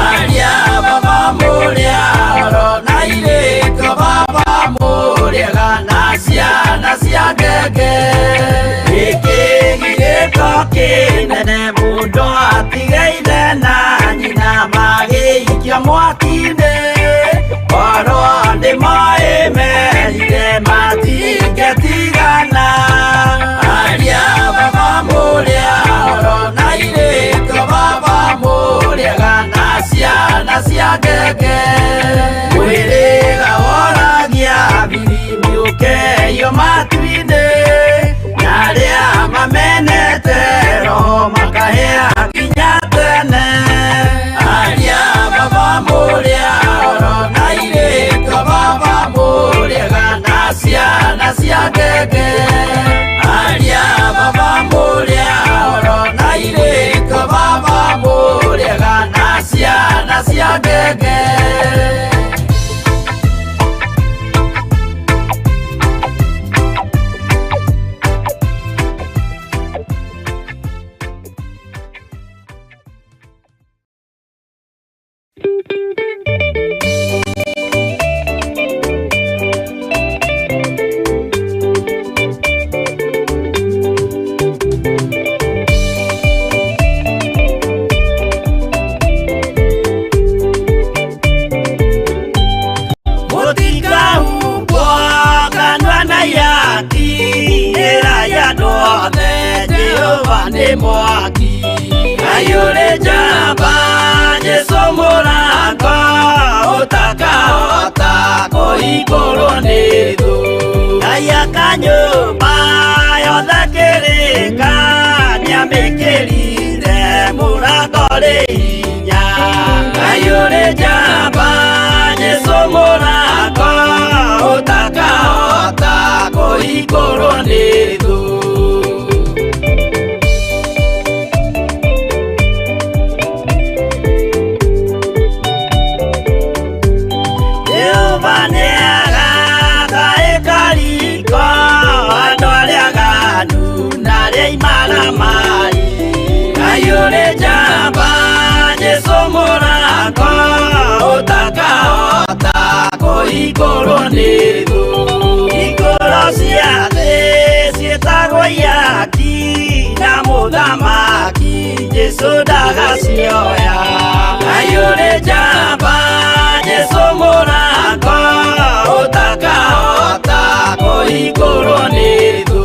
Aria baba mũrĩa horo na irĩtwo baba mũrĩega na ciana cia ngenge. Gĩkĩ gĩko kĩnene mũndũ atige ithe na nyina magĩikio mwaki-inĩ, korwo nĩ moĩ merire matingĩtigana. Aria baba mũrĩa horo na irĩtwo baba mũrĩega na ciana cia ngenge. Reke. Mũtikahumbwo kanua na ihaki, ĩrai andũ othe Jehova nĩ mwaki. Ngai ũrĩ njamba, Jesũ mũrango, ũtakahota kũhingũrwo nĩ thũ. Ngai aka nyũmba yothe kĩrĩka, nĩamĩkĩrire mũrango rĩ hinya. Ngai ũrĩ njamba, Jesũ mũrango, ũtakahota kũhingũrwo nĩ thũ. Jehova nĩagaka ĩkariko andũ arĩa aganu na arĩa imaramari. Ngai ũrĩ njamba, Jesũ mũrango, ũtakahota kũhingũrwo nĩ thũ. Hingũro cia thĩ ciĩtagwo ihaki, na mũthamaki Jesũ ndagacioya. Ngai ũrĩ njamba, Jesũ mũrango, ũtakahota kũhingũrwo nĩ thũ.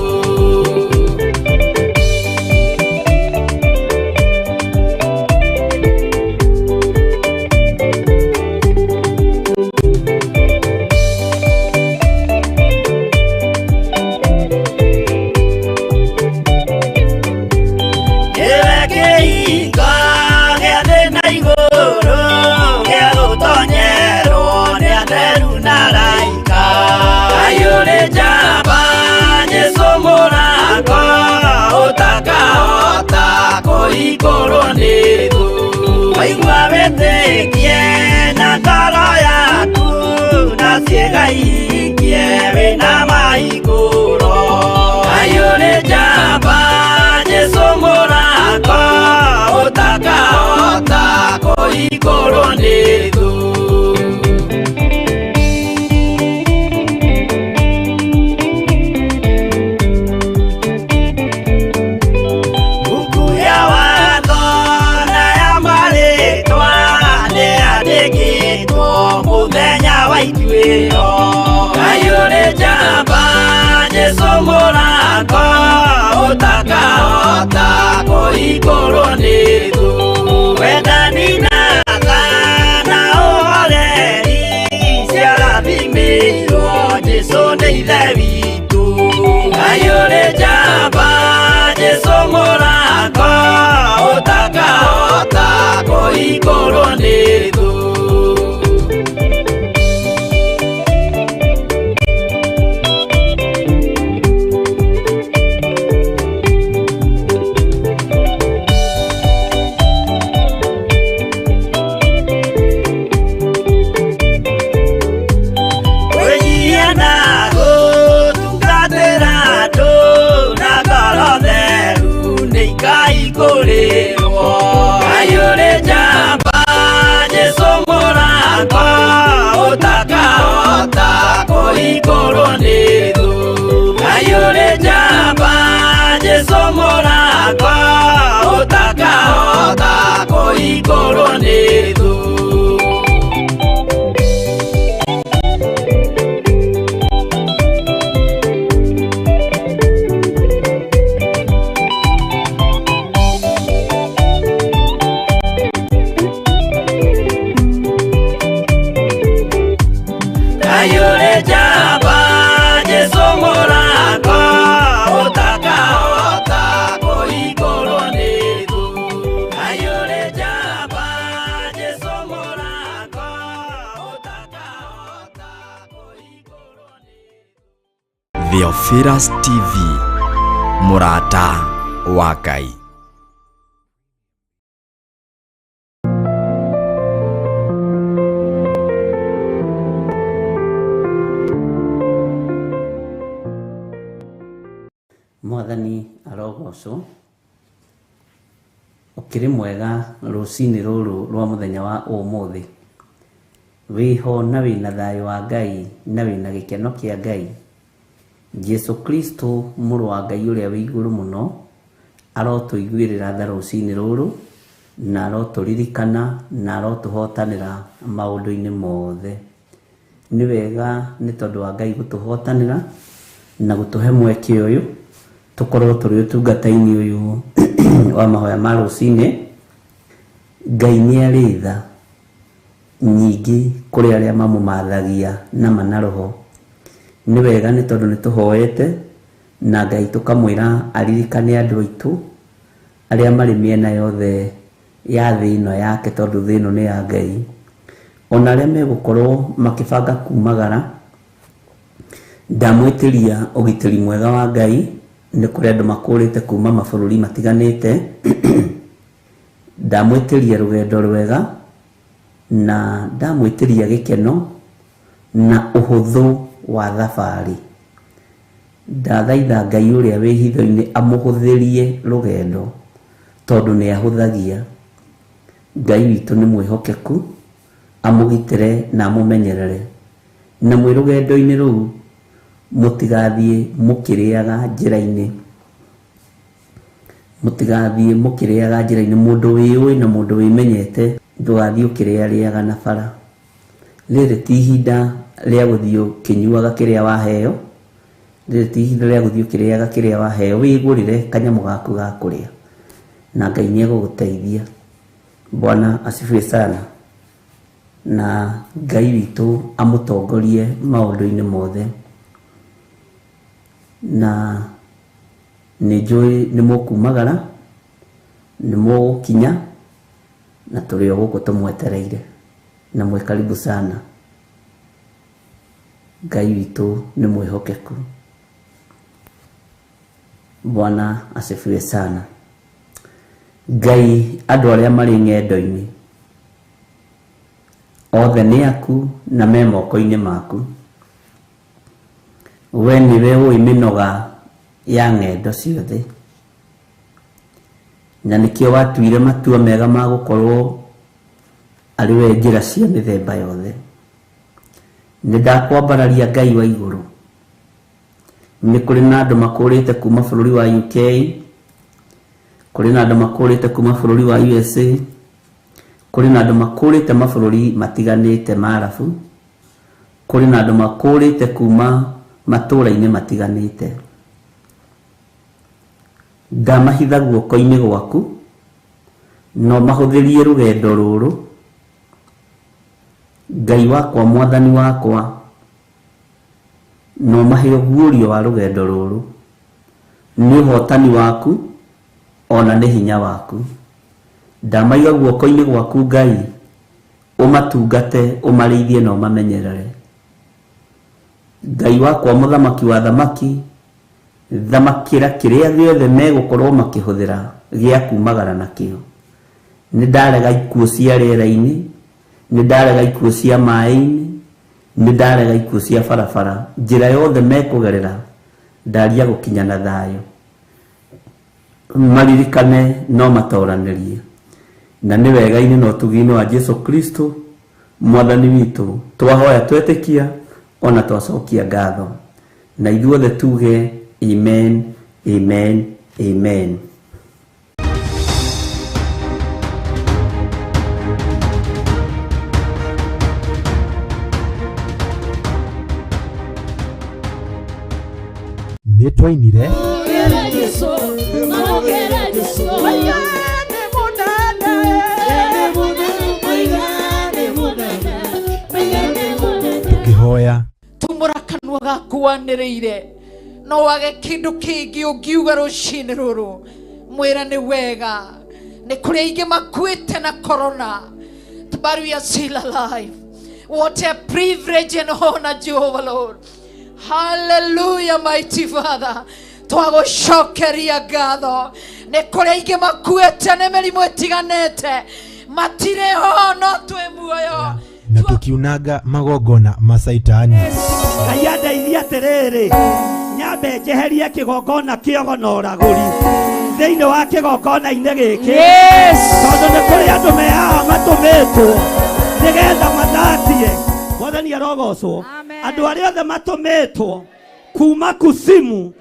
Nĩwe kĩhingo gĩa thĩ na igũrũ, gĩa gũtonyerwo nĩ atheru na araika. Ngai ũrĩ njamba, Jesũ mũrango, ũtakahota kũhingũrwo nĩ thũ. Waigua wĩtĩkie na ngoro yaku, na ciĩga ihingie wĩna mahingũro. Ngai ũrĩ njamba, Jesũ mũrango, ũtakahota kũhingũrwo nĩ thũ. Buku ya watho na ya marĩtwa nĩyandĩkĩtwo mũthenya wa ituĩro. Ngai ũrĩ njamba, Jesũ mũrango, ũtakahota kũhingũrwo nĩ thũ. Wendani na tha na ũhoreri ciarathimĩirwo Jesũ nĩ Ithe witũ. Ngai ũrĩ njamba, Jesũ mũrango, ũtakahota kũhingũrwo nĩ thũ. Kwĩnyihia na gũtungatĩra andũ na ngoro theru nĩ ikaihingũrĩrwo. Ngai ũrĩ njamba, Jesũ mũrango, ũtakahota kũhingũrwo nĩ thũ. Ngai ũrĩ njamba, Jesũ mũrango, ũtakahota kũhingũrwo nĩ thũ. Ngai ũrĩ njamba, Jesũ mũrango, ũtakahota kũhingũrwo nĩ thũ. Ngai ũrĩ njamba, Jesũ mũrango, ũtakahota kũhingũrwo nĩ thũ. Theophilus TV, mũrata wa Ngai. Agocwo. Ũkĩrĩ mwega rũcinĩ rũrũ rwa mũthenya wa ũmũthĩ. Wĩho na wĩna thayũ wa Ngai na wĩna gĩkeno kĩa Ngai. Jesu Kristo mũrũ wa Ngai ũrĩa wĩ igũrũ mũno arotũiguĩrĩra tha rũcinĩ rũrũ na arotũririkana na arotũhotanĩra maũndũ-inĩ mothe. Nĩ wega nĩ tondũ wa Ngai gũtũhotanĩra na gũtũhe mweke ũyũ tũkorwo tũrĩ ũtungata-inĩ ũyũ wa mahoya ma rũcinĩ. Ngai nĩ arĩ tha nyingĩ kũrĩ arĩa mamũmathagia nama na roho. Nĩ wega nĩ tondũ nĩ tũhoete na Ngai tũkamwĩra aririkane andũ aitũ arĩa marĩ mĩena yothe ya thĩ ĩno yake tondũ thĩ ĩno nĩ ya Ngai. Ona arĩa megũkorwo makĩbanga kumagara, ndamwĩtĩria ũgitĩri mwega wa Ngai. Nĩ kũrĩ andũ makũrĩte kuma mabũrũri matiganĩte. Ndamwĩtĩria rũgendo rwega na ndamwĩtĩria gĩkeno na ũhũthũ wa thabarĩ. Ndathaitha Ngai ũrĩa wĩ hitho-inĩ amũhũthĩrie rũgendo tondũ nĩ ahũthagia. Ngai witũ nĩ mwĩhokeku, amũgitĩre na amũmenyerere. Na mwĩ rũgendo-inĩ rũu mũtigathiĩ mũkĩrĩaga njĩra-inĩ. Mũtigathiĩ mũkĩrĩaga njĩra-inĩ. Mũndũ wĩũĩ na mũndũ wĩmenyete ndũgathiĩ ũkĩrĩarĩaga na bara. Rĩrĩ ti ihinda rĩa gũthiĩ ũkĩnyuaga kĩrĩa waheo. Rĩrĩ ti ihinda rĩa gũthiĩ ũkĩrĩaga kĩrĩa waheo. Wĩgũrĩre kanyamũ gaku ga kũrĩa na Ngai nĩ egũgũteithia. Bwana asifiwe sana. Na Ngai witũ amũtongorie maũndũ-inĩ mothe. Na nĩ njũĩ nĩ mũkumagara, nĩ mũgũkinya, na tũrĩ o gũkũ tũmwetereire. Na mwĩ karibu sana. Ngai witũ nĩ mwĩhokeku. Bwana asifiwe sana. Ngai andũ arĩa marĩ ng'endo-inĩ othe nĩ aku na me moko-inĩ maku. We nĩwe ũĩ mĩnoga ya ng'endo ciothe, na nĩkĩo watuire matua mega ma gũkorwo arĩ we njĩra cia mĩthemba yothe. Nĩ ndakwambararia Ngai wa igũrũ. Nĩ kũrĩ na andũ makũrĩte kuma bũrũri wa UK, kũrĩ na andũ makũrĩte kuma bũrũri wa USA, kũrĩ na andũ makũrĩte mabũrũri matiganĩte ma Arabu, kũrĩ na andũ makũrĩte kuma matũũra-inĩ matiganĩte. Ndamahitha guoko-inĩ gwaku, no mahũthĩrie rũgendo rũrũ. Ngai wakwa, mwathani wakwa, no mahe ũguũrio wa rũgendo rũrũ. Nĩ ũhotani waku ona nĩ hinya waku. Ndamaiga guoko-inĩ gwaku Ngai, ũmatungate, ũmarĩithie na ũmamenyerere. Ngai wakwa, mũthamaki wa thamaki, thamakĩra kĩrĩa gĩothe megũkorwo makĩhũthĩra gĩa kumagara nakĩo. Nĩ ndarega ikuũ cia rĩera-inĩ, nĩ ndarega ikuũ cia maĩ-inĩ, nĩ ndarega ikuũ cia barabara. Njĩra yothe mekũgerera ndaria gũkinya na thayũ. Maririkane no matoranĩrie. Na nĩ wega-inĩ na ũtugi-inĩ wa Jesu Kristo mwathani witũ twahoya twetĩkia ona twacokia ngatho. Na ithuothe tuge amen, amen, amen. Nĩ twainire tũkĩhoya tumũra kanua gaku wanĩrĩire no wage kĩndũ kĩngĩ ũngiuga rũcinĩ rũrũ mwĩra nĩ wega. Nĩ kũrĩ aingĩ makuĩte na corona, but we are still alive. What a privilege and honor, Jehovah Lord. Hallelujah, mighty Father. Twagũcokeria ngatho. Nĩ kũrĩ aingĩ makuĩte nĩ mĩrimũ ĩtiganĩte, matirĩ ho no twĩ muoyo. Na tũkiunanga magongona ma Caitani. Ngai andeithie atĩrĩrĩ nyambe. Nyambe njeherie kĩgongona kĩogo na ũragũri thĩinĩ wa kĩgongona-inĩ gĩkĩ. Yes. Tondũ nĩ kũrĩ andũ me haha matũmĩtwo nĩgetha mathatie. Mwathani arogocwo. Andũ arĩa othe matũmĩtwo kuma kusimu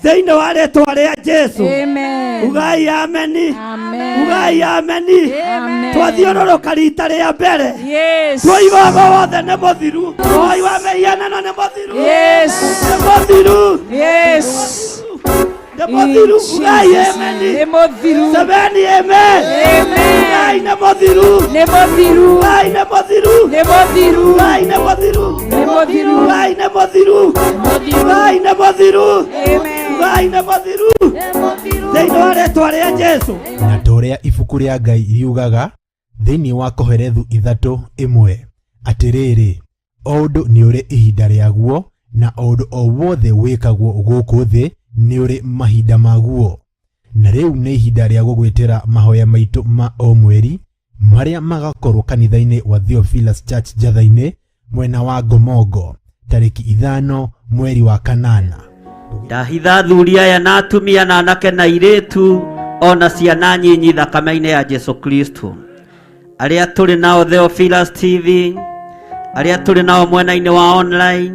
thĩinĩ wa rĩtwa rĩa Jesu. Amen. Ugai ameni. Amen. Ugai ameni. Amen. Twathiũrũrũka rita rĩa mbere. Yes. Twoigaga wothe nĩ mũthiru. Ũhoi wa mĩhianano nĩ mũthiru. Yes. Nĩ mũthiru. Yes. Nĩ mũthiru. Ugai Jesus. ameni. Nĩ mũthiru. Semeni amen. Amen. Ugai nĩ mũthiru. Nĩ mũthiru. Ugai nĩ mũthiru. Nĩ mũthiru. Ugai nĩ mũthiru. Nĩ mũthiru. Ugai nĩ mũthiru. Ugai nĩ mũthiru. Amen. Ugai nĩ mũthiru. Thĩinĩ wa rĩtwa rĩa Jesu. Na ta ũrĩa ibuku rĩa Ngai riugaga thĩinĩ wa Kohelethu 3:1, atĩrĩrĩ, o ũndũ nĩ ũrĩ ihinda rĩaguo, na o ũndũ o wothe wĩkagwo gũkũ thĩ nĩ ũrĩ mahinda maguo. Na rĩu nĩ ihinda rĩa gũgwĩtĩra mahoya maitũ ma o mweri marĩa magakorwo kanitha-inĩ wa Theophilus Church Njatha-inĩ mwena wa Ngomongo tarĩki 5 mweri wa 8. Ndahitha athuri aya na atumia na anake na airĩtu ona ciana nyinyi thakame-inĩ ya Jesu Kristo. Arĩa tũrĩ nao Theophilus TV, arĩa tũrĩ nao mwena-inĩ wa online,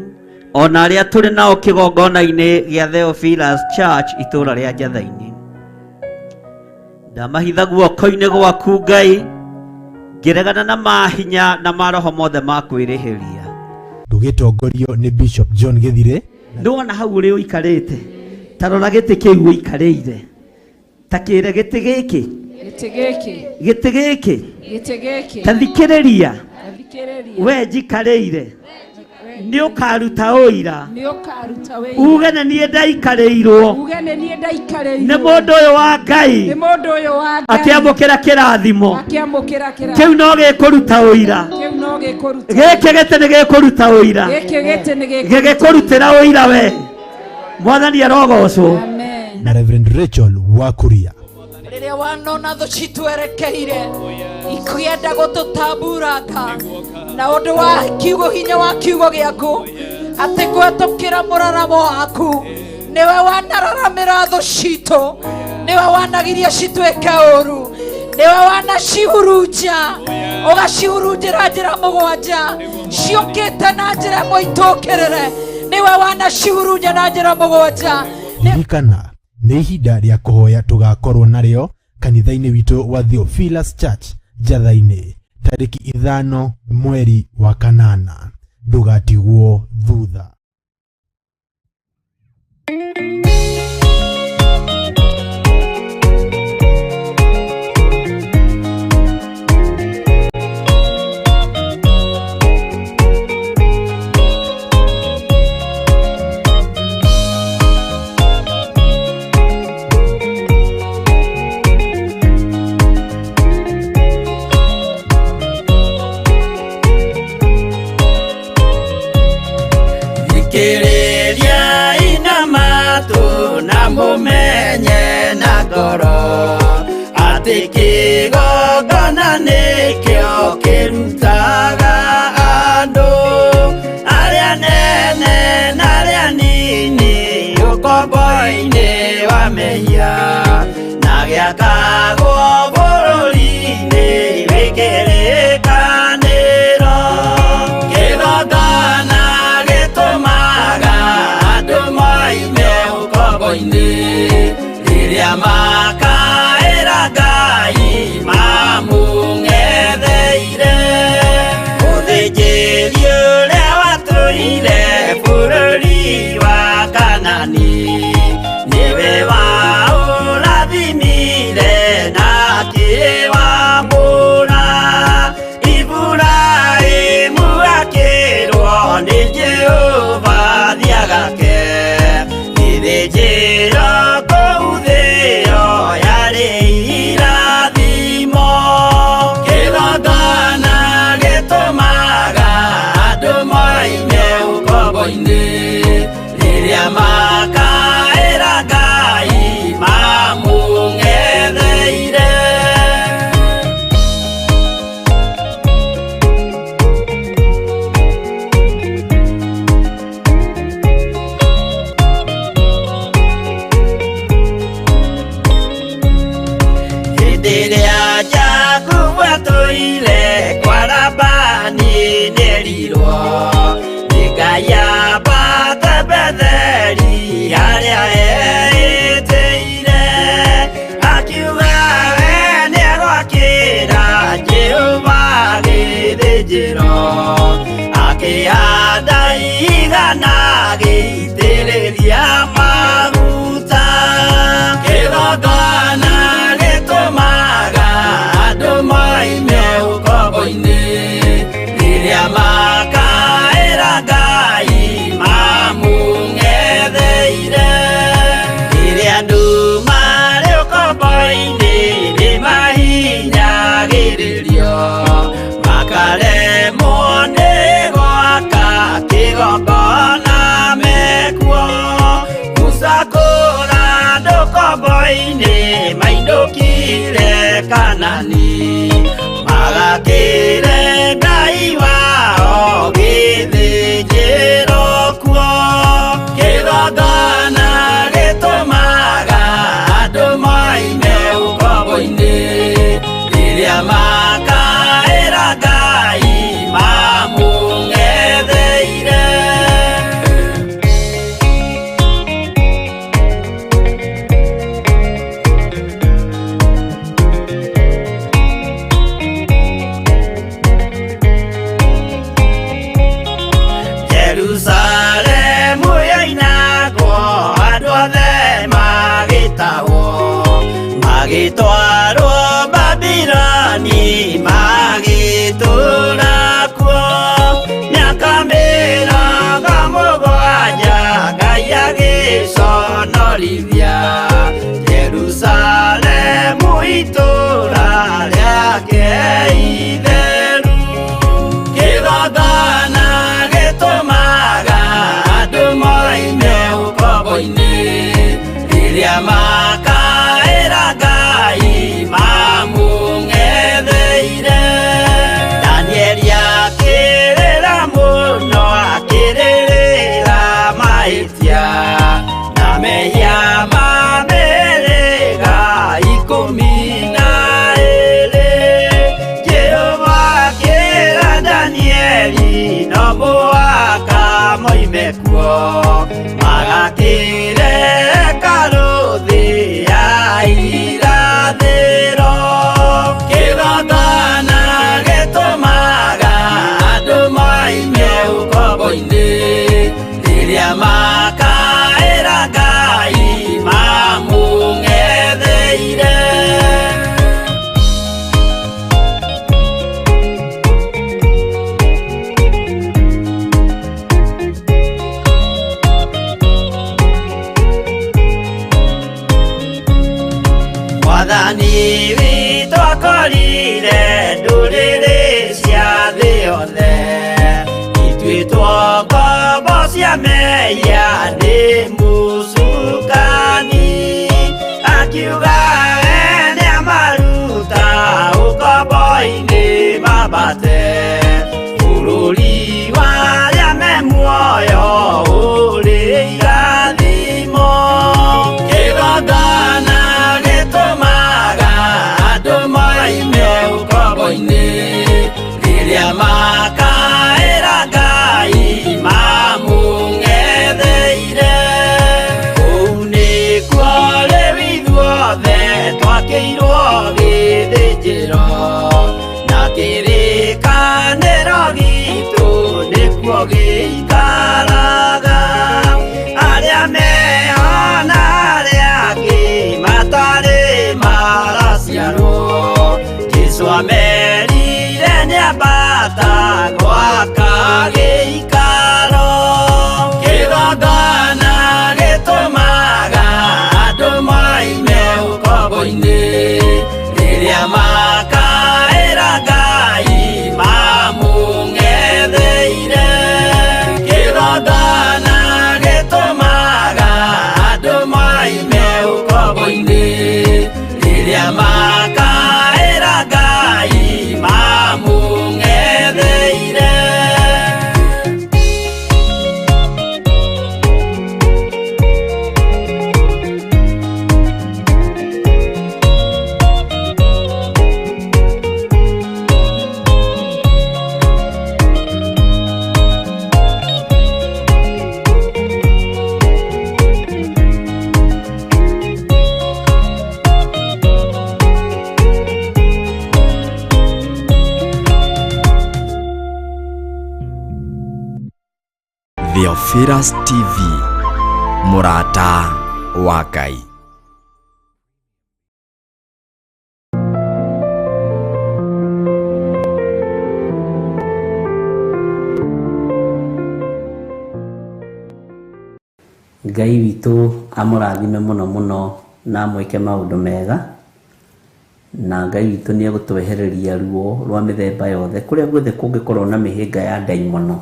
ona arĩa tũrĩ nao kĩgongona-inĩ gĩa Theophilus Church itũũra rĩa Njatha-inĩ. Ndamahitha guoko-inĩ gwaku Ngai, ngĩregana na mahinya na maroho mothe ma kwĩrĩhĩria. Tũgĩtongorio nĩ Bishop John Gĩthire. Ndwona hau ũrĩ ũikarĩte, ta rora gĩtĩ kĩu ũikarĩire, ta kĩre gĩtĩ gĩkĩ. Gĩtĩ gĩkĩ. Gĩtĩ gĩkĩ. Gĩtĩ gĩkĩ. Ta thikĩrĩria. Thikĩrĩria. We njikarĩire nĩ ũkaruta ũira. Nĩ ũkaruta wĩira. Uge nĩ niĩ ndaikarĩirwo. Uge nĩ niĩ ndaikarĩirwo. Nĩ mũndũ ũyũ wa Ngai. Nĩ mũndũ ũyũ wa Ngai. Akĩamũkĩra kĩrathimo. Akĩamũkĩra kĩrathimo. Kĩu no gĩkũruta ũira. Kĩu no gĩkũruta. Gĩkĩ gĩtĩ nĩ gĩkũruta ũira. Gĩkĩ gĩtĩ nĩ gĩkũruta. Gĩgĩkũrutĩra ũira we. Mwathani arogocwo. Amen. Na Reverend Rachel Wakuria. Rĩrĩa wanona thũ citwerekeire ikĩenda gũtũtamburanga na ũndũ wa kiugo hinya wa kiugo gĩaku atĩ kũhetũkĩra mũraramo waku nĩwe wanararamĩra thũ citũ, nĩwe wanagiria cituĩke ũru, nĩwe wanacihurunja ũgacihurunjĩra njĩra 7 ciũkĩte na njĩra ĩmwe itũkĩrĩre, nĩwe wanacihurunja na njĩra 7. Ririkana nĩ ihinda rĩa kũhoya tũgakorwo narĩo kanitha-inĩ witũ wa Theophilus Church Njatha-inĩ tarĩki 5 mweri wa 8. Ndũgatigwo thutha. Mumenye na ngoro atĩ kĩgongona nĩkĩo kĩrutaga andũ arĩa nene na arĩa nini ũkombo-inĩ wa mehia na gĩakagwo bũrũri-inĩ wĩ kĩrĩkanĩro. Kĩgongona gĩtũmaga andũ moime ũkombo-inĩ rĩrĩa makaĩra Ngai mamũng'etheire. Mũthĩnjĩri ũrĩa watũire bũrũri wa Kanani nĩwe waũrathimire atũire kwa Labani nĩerirwo nĩ Ngai ambate Betheli harĩa eĩtĩire, akiuga we nĩegwakĩra Jehova gĩthĩnjĩro, akĩhanda igana agĩitĩrĩria maguta. Kĩgongona gĩtũmaga andũ moime ũkombo-inĩ, rĩrĩa makaĩra Ngai mamũng'etheire. Rĩrĩa andũ marĩ ũkombo-inĩ nĩmahinyagĩrĩrio, makaremwo nĩ gwaka kĩgongona mekuo. Musa kũra andũ ũkombo-inĩ mainũkire Kanani, magakĩre Ngai wao gĩthĩnjĩro kuo. Kĩgongona gĩtũmaga andũ moime ũkombo-inĩ, rĩrĩa makaĩra Ngai mamũng'etheire. Jerusalemu yoinagwo andũ othe magĩtahwo, magĩtwarwo Babiloni magĩtũũra kuo. Mĩaka 70 Ngai agĩconorithia Jerusalemu itũũra rĩake itheru. Kĩgongona gĩtũmaga andũ moime ũkombo-inĩ, rĩrĩa makaĩra Ngai mamũng'etheire. Danieli akĩrĩra mũno akĩrĩrĩra mahĩtia na mehia ma mĩhĩrĩga 12. Jehova akĩra Danieli no mũhaka moime kuo, magakĩre hekarũ thĩ ya irathĩro. Kĩgongona gĩtũmaga andũ moime ũkombo-inĩ, rĩrĩa makaĩra Ngai mamũng'etheire. Mwathani witũ akorire ndũrĩrĩ cia thĩ yothe, ituĩtwo ngombo cia mehia nĩ mũcukani, akiuga we nĩamaruta ũkombo-inĩ mambate bũrũri wa arĩa me muoyo ũrĩ irathimo. Kĩgongona gĩtũmaga andũ moime ũkombo-inĩ, rĩrĩa makaĩra Ngai mamũng'etheire. Kũu nĩkuo rĩu ithuothe twakĩirwo gĩthĩnjĩro, na kĩrĩkanĩro gitũ nĩkuo gĩikaraga. Arĩa meho na arĩa angĩ matarĩ maraciarwo, Jesũ amerire nĩambata gwaka gĩikaro. Kĩgongona gĩtũmaga andũ moime ũkombo-inĩ, rĩrĩa makaĩra Ngai mamũng'etheire. Kĩgongona gĩtũmaga andũ moime ũkombo-inĩ, rĩrĩa makaĩra Ngai mamũng'etheire. Theophilus TV, mũrata wa Ngai. Ngai witũ amũrathime mũno mũno na amwĩke maũndũ mega, na Ngai witũ nĩ egũtwehereria ruo rwa mĩthemba yothe kũrĩa guothe kũngĩkorwo na mĩhĩnga ya ndaimono.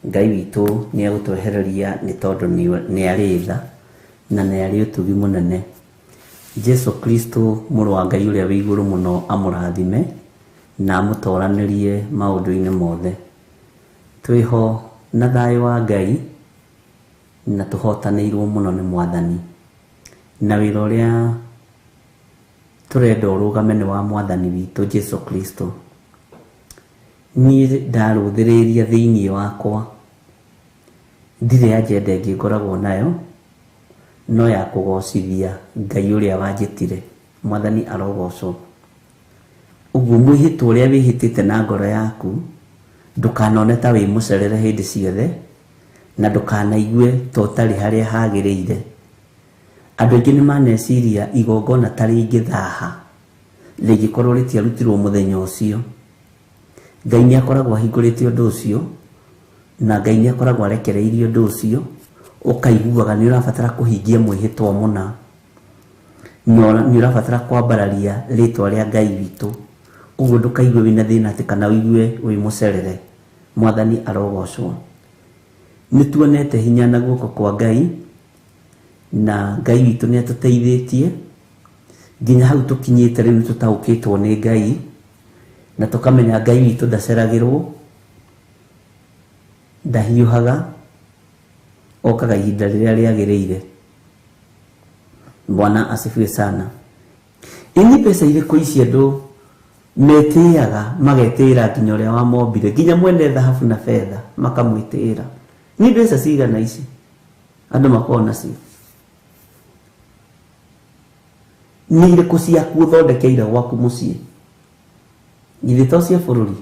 Ngai witũ nĩ egũtwehereria nĩ tondũ nĩ arĩ tha na nĩ arĩ ũtugi mũnene. Jesu Kristo mũrũ wa Ngai ũrĩa wĩ igũrũ mũno amũrathime na amũtoranĩrie maũndũ-inĩ mothe. Twĩho na thayũ wa Ngai na tũhotanĩirwo mũno nĩ Mwathani, na wĩra ũrĩa tũrenda ũrũgame nĩ wa Mwathani witũ Jesu Kristo. Niĩ ndarũthĩrĩria thĩinĩ wakwa, ndirĩ agenda ĩngĩ ngoragwo nayo no ya kũgocithia Ngai ũrĩa wanjĩtire. Mwathani arogocwo. Ũguo mwĩhĩtwa ũrĩa wĩhĩtĩte na ngoro yaku ndũkanone ta wĩ mũcerere hĩndĩ ciothe, na ndũkanaigue ta ũtarĩ harĩa hagĩrĩire. Andũ aingĩ nĩ maneciria igongona ta rĩngĩthaha rĩngĩkorwo rĩtiarutirwo mũthenya ũcio. Ngai nĩ akoragwo ahingũrĩte ũndũ ũcio, na Ngai nĩ akoragwo arekereirie ũndũ ũcio, ũkaiguaga nĩ ũrabatara kũhingia mwĩhĩtwa mũna, nĩ ũrabatara kwambararia rĩtwa rĩa Ngai witũ. Ũguo ndũkaigue wĩna thĩna atĩ kana ũigue wĩ mũcerere. Mwathani arogocwo. Nĩ tuonete hinya na guoko kwa Ngai, na Ngai witũ nĩ atũteithĩtie nginya hau tũkinyĩte rĩu nĩ tũtaũkĩtwo nĩ Ngai, na tũkamenya Ngai witũ ndaceragĩrwo, ndahiũhaga, okaga ihinda rĩrĩa rĩagĩrĩire. Bwana asifiwe sana. Ini mbeca irĩkũ ici andũ metĩaga, magetĩĩra nginya ũrĩa wamombire, nginya mwene thahabu na betha makamwĩtĩĩra? Nĩ mbeca cigana ici andũ makoragwo nacio? Nĩ irĩkũ ciaku ũthondekeire gwaku mũciĩ? Githĩ to cia bũrũri?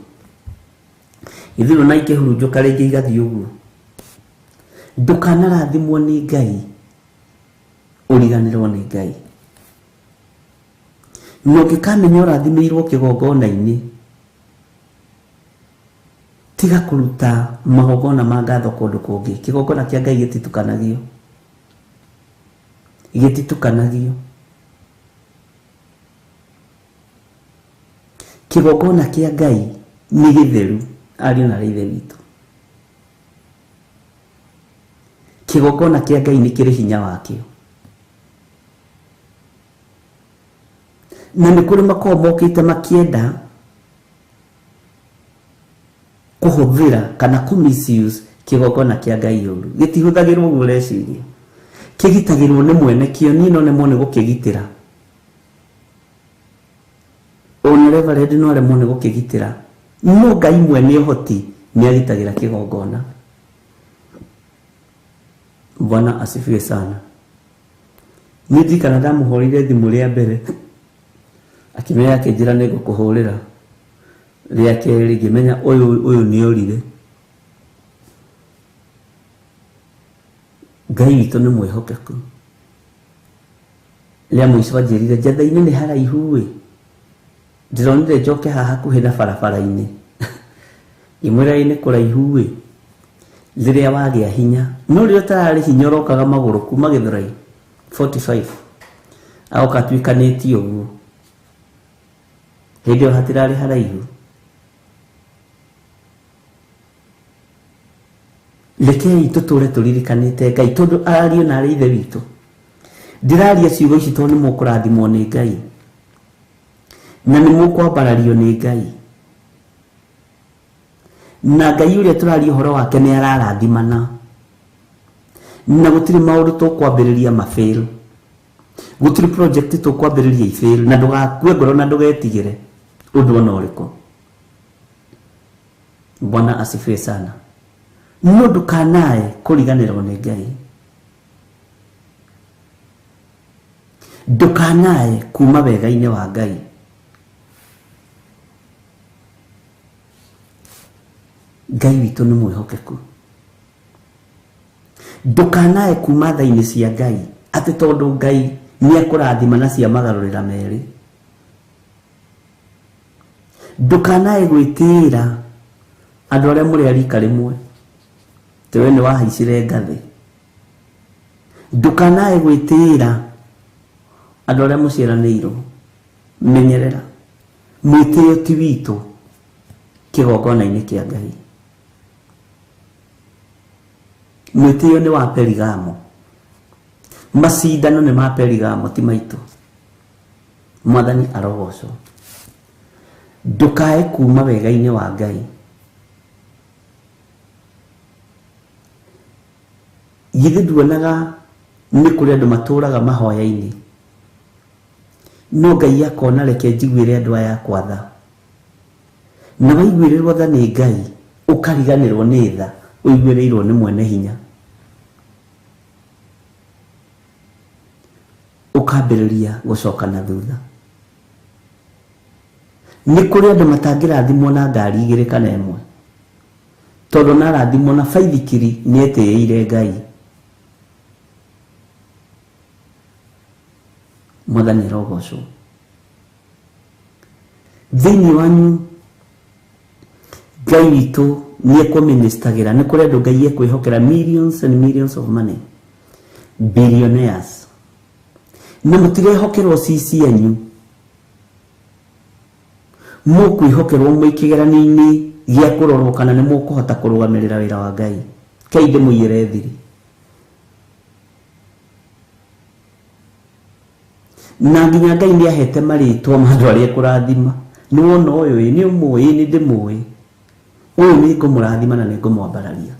Githĩ na ikĩhurunjũka rĩngĩ igathiĩ ũguo? Ndũkanarathimwo nĩ Ngai ũriganĩrwo nĩ Ngai. Na ũngĩkamenya ũrathimĩirwo kĩgongona-inĩ, tiga kũruta magongona ma ngatho kũndũ kũngĩ. Kĩgongona kĩa Ngai gĩtitukanagio, gĩtitukanagio. Kĩgongona kĩa Ngai nĩ gĩtheru, ariũ na aarĩ a Ithe witũ. Kĩgongona kĩa Ngai nĩ kĩrĩ hinya wakĩo, na nĩ kũrĩ makoragwo mokĩte makĩenda kũhũthĩra kana kũ misuse kĩgongona kĩa Ngai ũru. Gĩtihũthagĩrwo ũguo ũreciria, kĩgitagĩrwo nĩ mwene kĩo. Niĩ no nemwo nĩ gũkĩgitĩra, ona reverend no aremwo nĩ gũkĩgitĩra, no Ngai mwene ũhoti nĩ agitagĩra kĩgongona. Bwana asifiwe sana. Niĩ ndirikana ndamũhũrĩire thimũ rĩa mbere, akĩmenya, akĩnjĩra nĩ ngũkũhũrĩra. Rĩa kerĩ ngĩmenya ũyũ nĩ orire. Ngai witũ nĩ mwĩhokeku. Rĩa mũico anjĩrire Njatha-inĩ nĩ haraihu ĩ, ndĩronire njoke haha hakuhĩ na barabara-inĩ. Ngĩmwĩra ĩ nĩ kũraihu ĩ, rĩrĩa wagĩa hinya. No rĩrĩa ũtararĩ hinya ũrokaga magũrũ kuma Gĩthũrai 45 agoka atuĩkanĩtie ũguo. Hĩndĩ ĩyo hatirarĩ haraihu. Rekei tũtũre tũririkanĩte Ngai, tondũ ariũ na aarĩ a Ithe witũ, ndĩraria ciugo ici tondũ nĩ mũkũrathimwo nĩ Ngai na nĩ mũkwambarario nĩ Ngai, na Ngai ũrĩa tũraria ũhoro wake nĩ ararathimana, na gũtirĩ maũndũ tũkwambĩrĩria mafail, gũtirĩ project tũkwambĩrĩria ifail, na ndũgakue ngoro na ndũgetigĩre ũndũ ona ũrĩkũ. Bwana asifiwe sana. No ndũkanae kũriganĩrwo nĩ Ngai, ndũkanae kuma wega-inĩ wa Ngai. Ngai witũ nĩ mwĩhokeku. Ndũkanae kuma tha-inĩ cia Ngai atĩ tondũ Ngai nĩ ekũrathima na cia magarũrĩra merĩ. Ndũkanae gwĩtĩĩra andũ arĩa mũrĩ a rika rĩmwe atĩ we nĩ wahaicire ngathĩ. Ndũkanae gwĩtĩĩra andũ arĩa mũciaranĩirwo. Menyerera, mwĩtĩo ti witũ kĩgongona-inĩ kĩa Ngai. Mwĩtĩo nĩ wa Perigamo, macindano nĩ ma Perigamo ti maitũ. Mwathani arogocwo. Ndũkae kuma wega-inĩ wa Ngai. Githĩ nduonaga nĩ kũrĩ andũ matũraga mahoya-inĩ, no Ngai akona reke njiguĩre andũ aya akwa tha. Na waiguĩrĩrwo tha nĩ Ngai, ũkariganĩrwo nĩ tha ũiguĩrĩirwo nĩ mwene hinya, ũkambĩrĩria gũcoka na thutha. Nĩ kũrĩ andũ matangĩrathimwo na ngari igĩrĩ kana ĩmwe, tondũ narathimwo na baithikiri nĩ etĩĩire Ngai. Mwathani arogocwo. Thĩinĩ wanyu Ngai witũ nĩ ekũministagĩra. Nĩ kũrĩ andũ Ngai ekwĩhokera millions and millions of money, billionaires, na mũtirehokerwo ci cianyu, mũkwĩhokerwo mwĩ kĩgeranio-inĩ gĩa kũrorwo kana nĩ mũkũhota kũrũgamĩrĩra wĩra wa Ngai. Kei ndĩmũiyĩre thiri. Na nginya Ngai nĩ ahete marĩtwa ma andũ arĩa ekũrathima. Nĩ wona ũyũ ĩ, nĩ ũmũĩ, nĩ ndĩmũĩ, ũyũ nĩ ngũmũrathima na nĩ ngũmwambararia,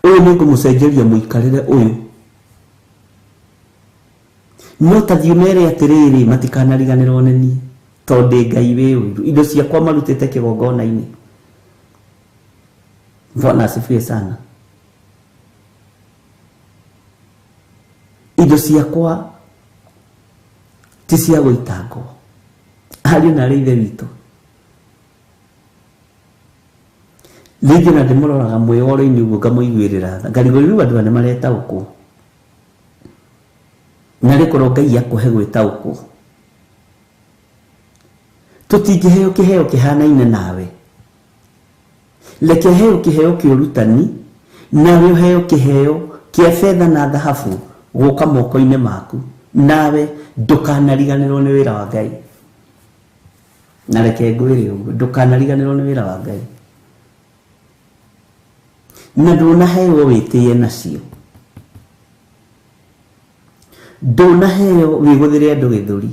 ũyũ nĩ ngũmũcenjeria mũikarĩre ũyũ. No ta thiĩ mere atĩrĩrĩ, matikanariganĩrwo nĩ niĩ, tondũ ndĩ Ngai wĩ ũiru. Indo ciakwa marutĩte kĩgongona-inĩ. Bwana asifiwe sana. Indo ciakwa ti cia gũitangwo. Ariũ na arĩ ithe witũ, rĩngĩ na ndĩmũroraga mwĩoro-inĩ ũguo ngamũiguĩrĩra tha, ngarigwo rĩu andũ aya nĩ maretaũkwo. Na rĩkorwo Ngai akũhe gwĩtaũkwo, tũtingĩheo kĩheo kĩhanaine nawe. Reke heo kĩheo kĩa ũrutani, nawe ũheo kĩheo kĩa betha na thahabu gũka moko-inĩ maku, nawe ndũkanariganĩrwo nĩ wĩra wa Ngai. Na reke ngwĩre ũguo, ndũkanariganĩrwo nĩ wĩra wa Ngai. Na ndũnaheo wĩtĩe nacio, ndũnaheo wĩgũthĩre andũ gĩthũri,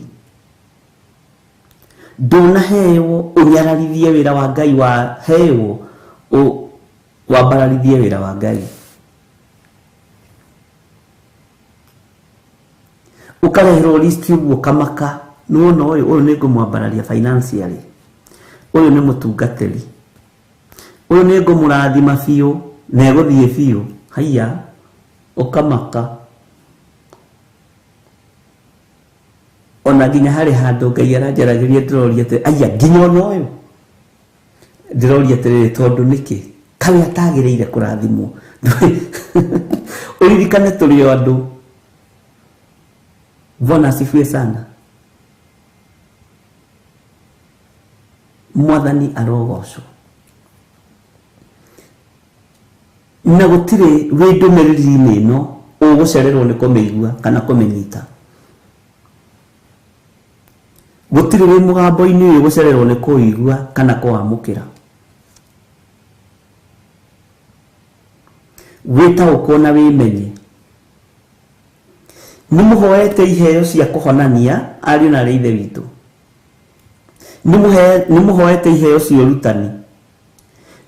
ndũnaheo ũnyararithie wĩra wa Ngai, waheo wambararithie wĩra wa Ngai. Ũkareherwo list ũguo kamaka, nĩ wona ũyũ, ũyũ nĩ ngũmwambararia financially, ũyũ nĩ mũtungatĩri, ũyũ nĩ ngũmũrathima biũ na egũthiĩ biũ. Haiya, ũkamaka. Ona nginya harĩ handũ Ngai aranjaragĩria ndĩroria atĩrĩ, aya nginya ona ũyũ ndĩroria atĩrĩrĩ, tondũ nĩkĩ kawe atagĩrĩire kũrathimwo? Ũririkane tũrĩ o andũ. Bwana asifiwe sana. Mwathani arogocwo. Na gũtirĩ wĩ ndũmĩrĩri-inĩ ĩno ũgũcererwo nĩ kũmĩigua kana kũmĩnyita. Gũtirĩ wĩ mũgambo-inĩ ũyũ ũgũcererwo nĩ kũigua kana kũwamũkĩra. Wĩtaũkwo na wĩmenye. Nĩ mũhoete iheo cia kũhonania ariũ na arĩ ithe witũ. Nĩ mũhoete iheo cia ũrutani.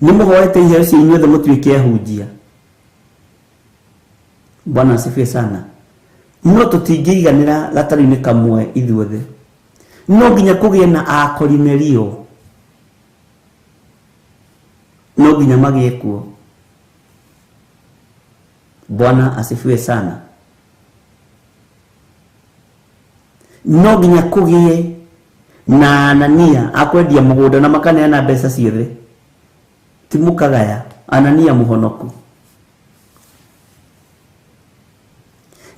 Nĩ mũhoete iheo cia inyuothe mũtuĩke ahunjia. Bwana asifiwe sana. No tũtingĩiganĩra gatarũ-inĩ kamwe ithuothe. No nginya kũgĩe na akorinelio. No nginya magĩe kuo. Bwana asifiwe sana. No nginya kũgĩe na Anania akwendia mũgũnda na makaneana mbeca ciothe. Ti mũkagaya, Anania mũhonoku.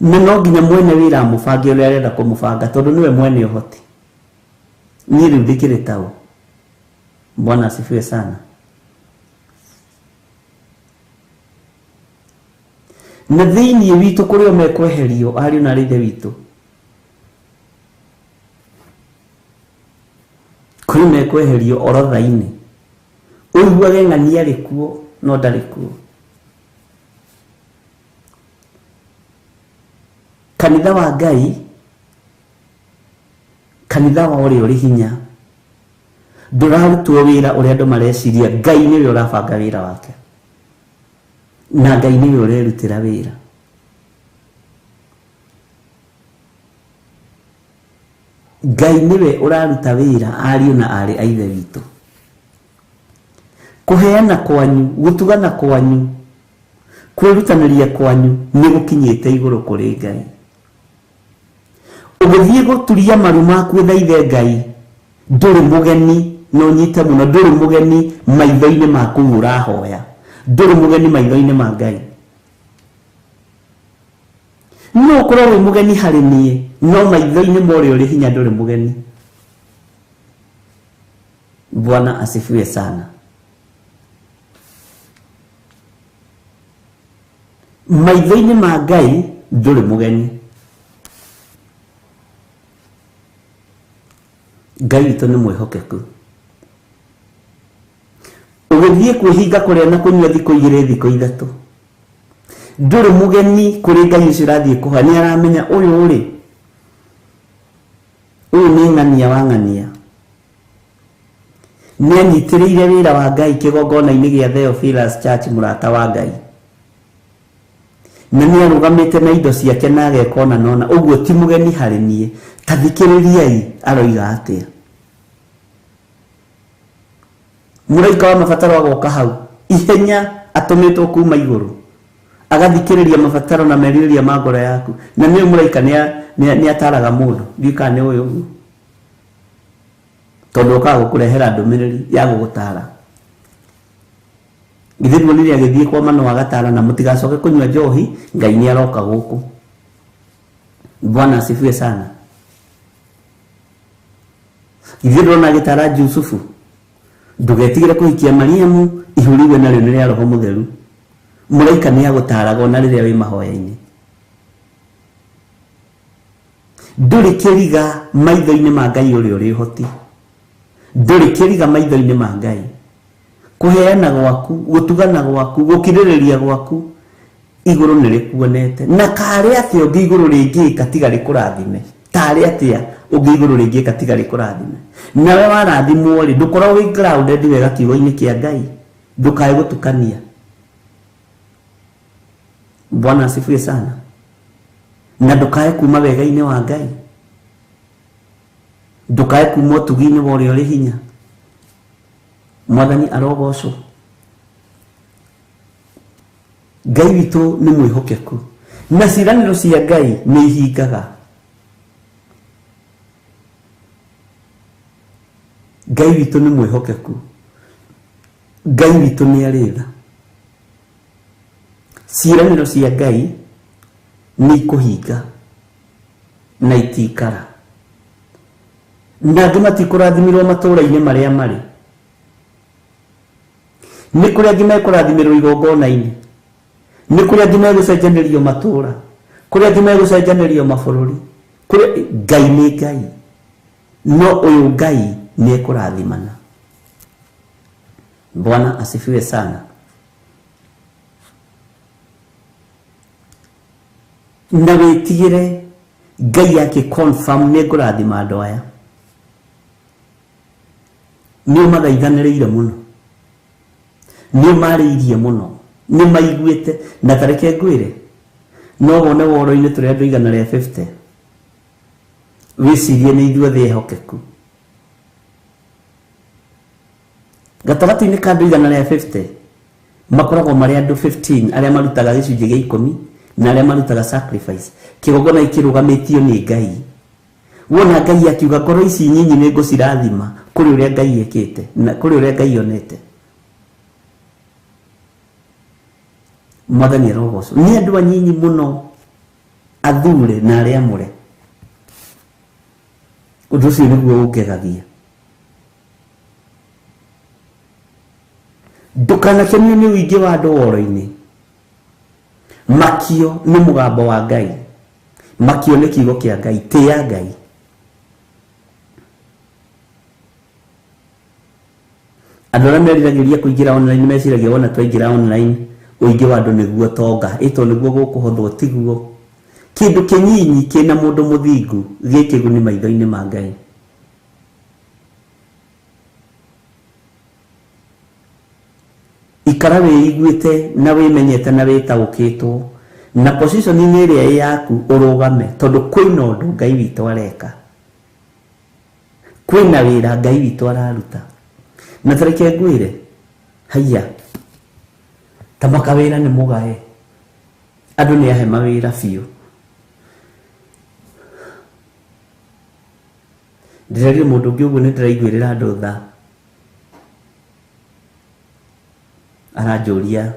Na no nginya mwene wĩra amũbange ũrĩa arenda kũmũbanga tondũ nĩwe mwene ũhoti. Niĩ rĩu ndĩkĩrĩ taũ. Bwana asifiwe sana. Na thĩinĩ witũ kũrĩ o mekweherio ariũ na arĩ ithe witũ. Kũrĩ mekweherio orotha-inĩ. Ũiguage ng'ania arĩ kuo no ndarĩ kuo. Kanitha wa Ngai, kanitha wa ũrĩa ũrĩ hinya, ndũrarutwo wĩra ũrĩa andũ mareciria. Ngai nĩwe ũrabanga wĩra wake, na Ngai nĩwe ũrerutĩra wĩra. Ngai nĩwe ũraruta wĩra ariũ na aarĩ a ithe witũ. Kũheana kwanyu, gũtugana kwanyu, kwĩrutanĩria kwanyu nĩ gũkinyĩte igũrũ kũrĩ Ngai. Ũgĩthiĩ gũturia maru maku ũthaithe Ngai, ndũrĩ mũgeni, na ũnyite mũno, ndũrĩ mũgeni maitho-inĩ maku ũrahoya, ndũrĩ mũgeni maitho-inĩ ma Ngai. No ũkorwo wĩ mũgeni harĩ niĩ, no maitho-inĩ ma ũrĩa ũrĩ hinya ndũrĩ mũgeni. Bwana asifiwe sana. Maitho-inĩ ma Ngai ndũrĩ mũgeni. Ngai witũ nĩ mwĩhokeku. Ũgĩthiĩ kwĩhinga kũrĩa na kũnyua thikũ igĩrĩ thikũ ithatũ, ndũrĩ mũgeni kũrĩ Ngai ũcio ũrathiĩ kũhoya. Nĩ aramenya ũyũ rĩ, ũyũ nĩ ng'ania wa ng'ania. Nĩ anyitĩrĩire wĩra wa Ngai kĩgongona-inĩ gĩa Theophilus Church, mũrata wa Ngai. Na nĩ arũgamĩte na indo ciake na ageka ona nona, ũguo ti mũgeni harĩ niĩ. Ta thikĩrĩriai aroiga atĩa. Mũraika wa mabataro agoka hau ihenya atũmĩtwo kuma igũrũ, agathikĩrĩria mabataro na merirĩria ma ngoro yaku. Na nĩ mũraika nĩ ataraga mũndũ, ndiũĩ kana nĩ ũĩ ũguo, tondũ okaga gũkũrehera ndũmĩrĩri ya gũgũtara. Githĩ nduonire agĩthiĩ kwa Manoa agatara na mũtigacoke kũnyua njohi, Ngai nĩ aroka gũkũ. Bwana asifiwe sana. Githĩ ndũrona agĩtara Jusufu, ndũgetigĩre kũhikia Mariamu, ihu rĩu narĩo nĩ rĩa Roho Mũtheru. Mũraika nĩ agũtaraga ona rĩrĩa wĩ mahoya-inĩ. Ndũrĩ kĩriga maitho-inĩ ma Ngai ũrĩa ũrĩ ũhoti. Ndũrĩ kĩriga maitho-inĩ ma Ngai. Kũheana gwaku, gũtugana gwaku, gũkirĩrĩria gwaku, igũrũ nĩ rĩkuonete. Na karĩ atĩa ũngĩ igũrũ rĩngĩka tiga rĩkũrathime? Tarĩ atĩa ũngĩ igũrũ rĩngĩka tiga rĩkũrathime? Nawe warathimwo rĩ, ndũkoragwo wĩ grounded wega kiugo-inĩ kĩa Ngai, ndũkae gũtukania. Bwana asifiwe sana. Na ndũkae kuma wega-inĩ wa Ngai, ndũkae kuma ũtugi-inĩ wa ũrĩa ũrĩ hinya. Mwathani arogocwo. Ngai witũ nĩ mwĩhokeku, na ciĩranĩro cia Ngai nĩ ihingaga. Ngai witũ nĩ mwĩhokeku, Ngai witũ nĩ arĩ tha. Ciĩranĩro cia Ngai nĩ ikũhinga na itikara. Na angĩ matikũrathimirwo matũũra-inĩ marĩa marĩ. Nĩ kũrĩ angĩ mekũrathimĩrwo igongona-inĩ, nĩ kũrĩ angĩ megũcenjanĩrio matũũra, kũrĩ angĩ megũcenjanĩrio mabũrũri. Kũrĩ Ngai nĩ Ngai, no ũyũ Ngai nĩ ekũrathimana. Bwana asifiwe sana. Na wĩtigĩre Ngai akĩ confirm nĩ ngũrathima andũ aya. Nĩ ũmathaithanĩrĩire mũno, nĩ ũmarĩirie mũno, nĩ maiguĩte. Na ta reke ngwĩre, no wone woro-inĩ tũrĩ andũ 150, wĩcirie nĩ ithuothe ehokeku. Gatagatĩ-inĩ ka andũ 150 makoragwo marĩ andũ 15 arĩa marutaga gĩcunjĩ gĩa 10 na arĩa marutaga sacrifice. Kĩgongona kĩrũgamĩtio nĩ Ngai. Wona Ngai akiuga ngoro ici nyinyi nĩ ngũcirathima, kũrĩ ũrĩa Ngai ekĩte na kũrĩ ũrĩa Ngai onete. Mwathani arogocwo. Nĩ andũ anyinyi mũno athure na arĩa amũre. Ũndũ ũcio nĩguo ũngegagia. Ndũkanakenio nĩ ũingĩ wa andũ woro-inĩ. Makio nĩ mũgambo wa Ngai. Makio nĩ kiugo kĩa Ngai. Tĩa Ngai. Andũ arĩa meriragĩria kũingĩra online meciragia wona twaingĩra online ũingĩ wa andũ nĩguo tonga, ĩto nĩguo gũkũhothwo, tiguo. Kĩndũ kĩnyinyi kĩna mũndũ mũthingu gĩkĩguni maitho-inĩ ma Ngai. Ikara wĩiguĩte na wĩmenyete na wĩtaũkĩtwo na position-inĩ ĩrĩa ĩ yaku ũrũgame, tondũ kwĩna ũndũ Ngai witũ areka, kwĩna wĩra Ngai witũ araruta. Na tareke ngwĩre, haiya, ta makawĩra nĩ mũgae, andũ nĩ ahe mawĩra biũ. Ndĩreria mũndũ ũngĩ ũguo nĩ ndĩraiguĩrĩra andũ tha. Aranjũria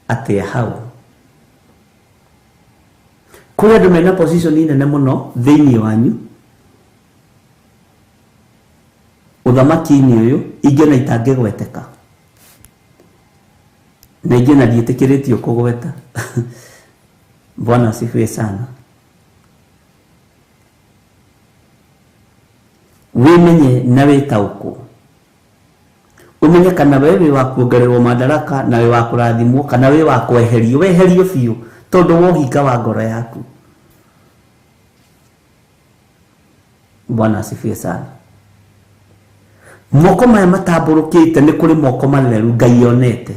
atĩa hau. Kũrĩ andũ mena position nene mũno thĩinĩ wanyu ũthamaki-inĩ ũyũ, ingĩ ona itangĩgweteka na ingĩ ona ndiĩtĩkĩrĩtio kũgweta. Bwana asifiwe sana. Wĩmenye na wĩtaũkwo, ũmenye kana we wĩ wa kuongererwo madaraka na wĩ wa kũrathimwo kana wĩ wa kweherio, weherio biũ tondũ wa ũhinga wa ngoro yaku. Bwana asifiwe sana. Moko maya matambũrũkĩte nĩ kũrĩ moko matheru Ngai onete.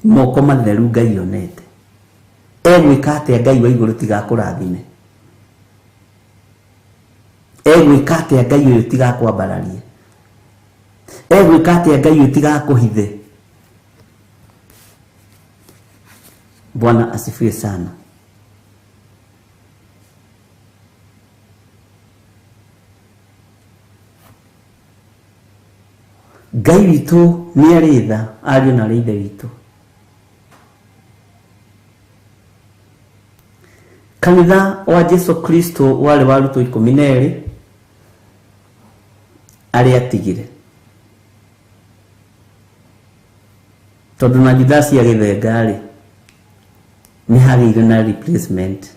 Moko matheru Ngai onete. Egwĩka atĩa Ngai wa igũrũ tiga akũrathime? Egwĩka atĩa Ngai ũyũ tiga akwambararie? Egwĩka atĩa Ngai ũyũ tiga akũhithe? Bwana asifiwe sana. Ngai witũ nĩ arĩ tha, ariũ na arĩ ithe witũ. Kanitha wa Jesu Kristo warĩ wa arutwo 12 arĩa atigire, tondũ na Judasi agĩthenga-rĩ, nĩ hagĩire na replacement.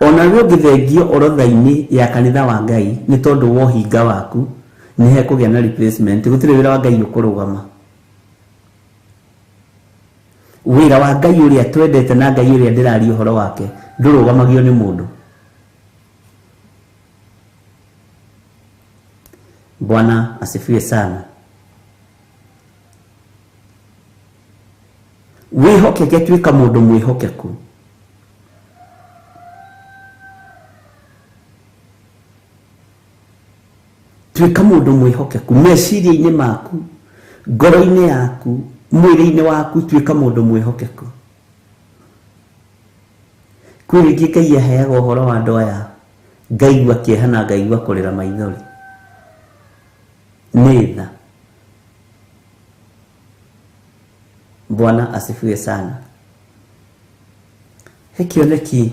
Ona we ũngĩthengio orodha-inĩ ya kanitha wa Ngai nĩ tondũ wa ũhinga waku, nĩ hekũgĩa na replacement. Gũtirĩ wĩra wa Ngai ũkũrũgama. Wĩra wa Ngai ũrĩa twendete na Ngai ũrĩa ndĩraria ũhoro wake ndũrũgamagio nĩ mũndũ. Bwana asifiwe sana. Wĩhokeke, tuĩka mũndũ mwĩhokeku. Tuĩka mũndũ mwĩhokeku meciria-inĩ maku, ngoro-inĩ yaku, mwĩrĩ-inĩ waku, tuĩka mũndũ mwĩhokeku. Kwĩ rĩngĩ Ngai aheaga ũhoro wa andũ aya, ngaigua kĩeha na ngaigua kũrĩra maithori. Nĩ tha. Bwana asifiwe sana. He kĩoneki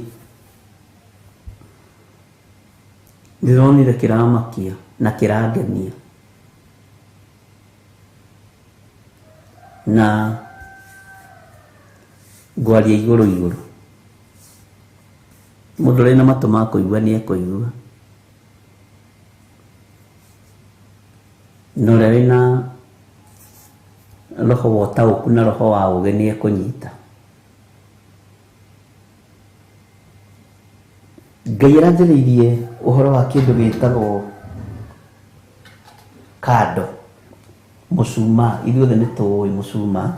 ndĩronire kĩramakia na kĩrangenia, na ngwaria igũrũ igũrũ. Mũndũ ũrĩ na matũ ma kũigua nĩ ekũigua, na ũrĩa wĩna roho wa ũtaũku na roho wa ũũgĩ nĩ ekũnyita. Ngai aranjĩrĩirie ũhoro wa kĩndũ gĩtagwo kando, mũcumaa. Ithuothe nĩ tũĩ mũcumaa,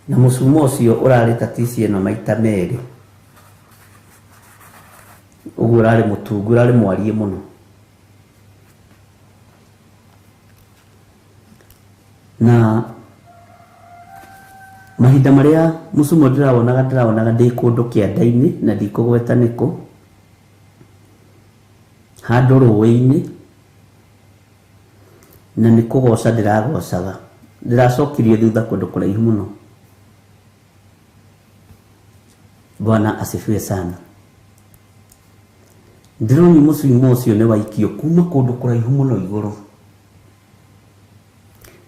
na mũcumaa ũcio ũrarĩ ta tici ĩno maita merĩ ũguo, ũrarĩ mũtungu, ũrarĩ mwariĩ mũno. Na mahinda marĩa mũcumaa ndĩrawonaga ndĩ kũndũ kĩanda-inĩ na ndikũgweta nĩkũ, handũ rũĩ-inĩ, Na nĩ kũgoca ndĩragocaga. Ndĩracokirie thutha kũndũ kũraihu mũno. Bwana asifiwe sana. Ndĩroni mũcuima ũcio nĩ waikio kuma kũndũ kũraihu mũno igũrũ.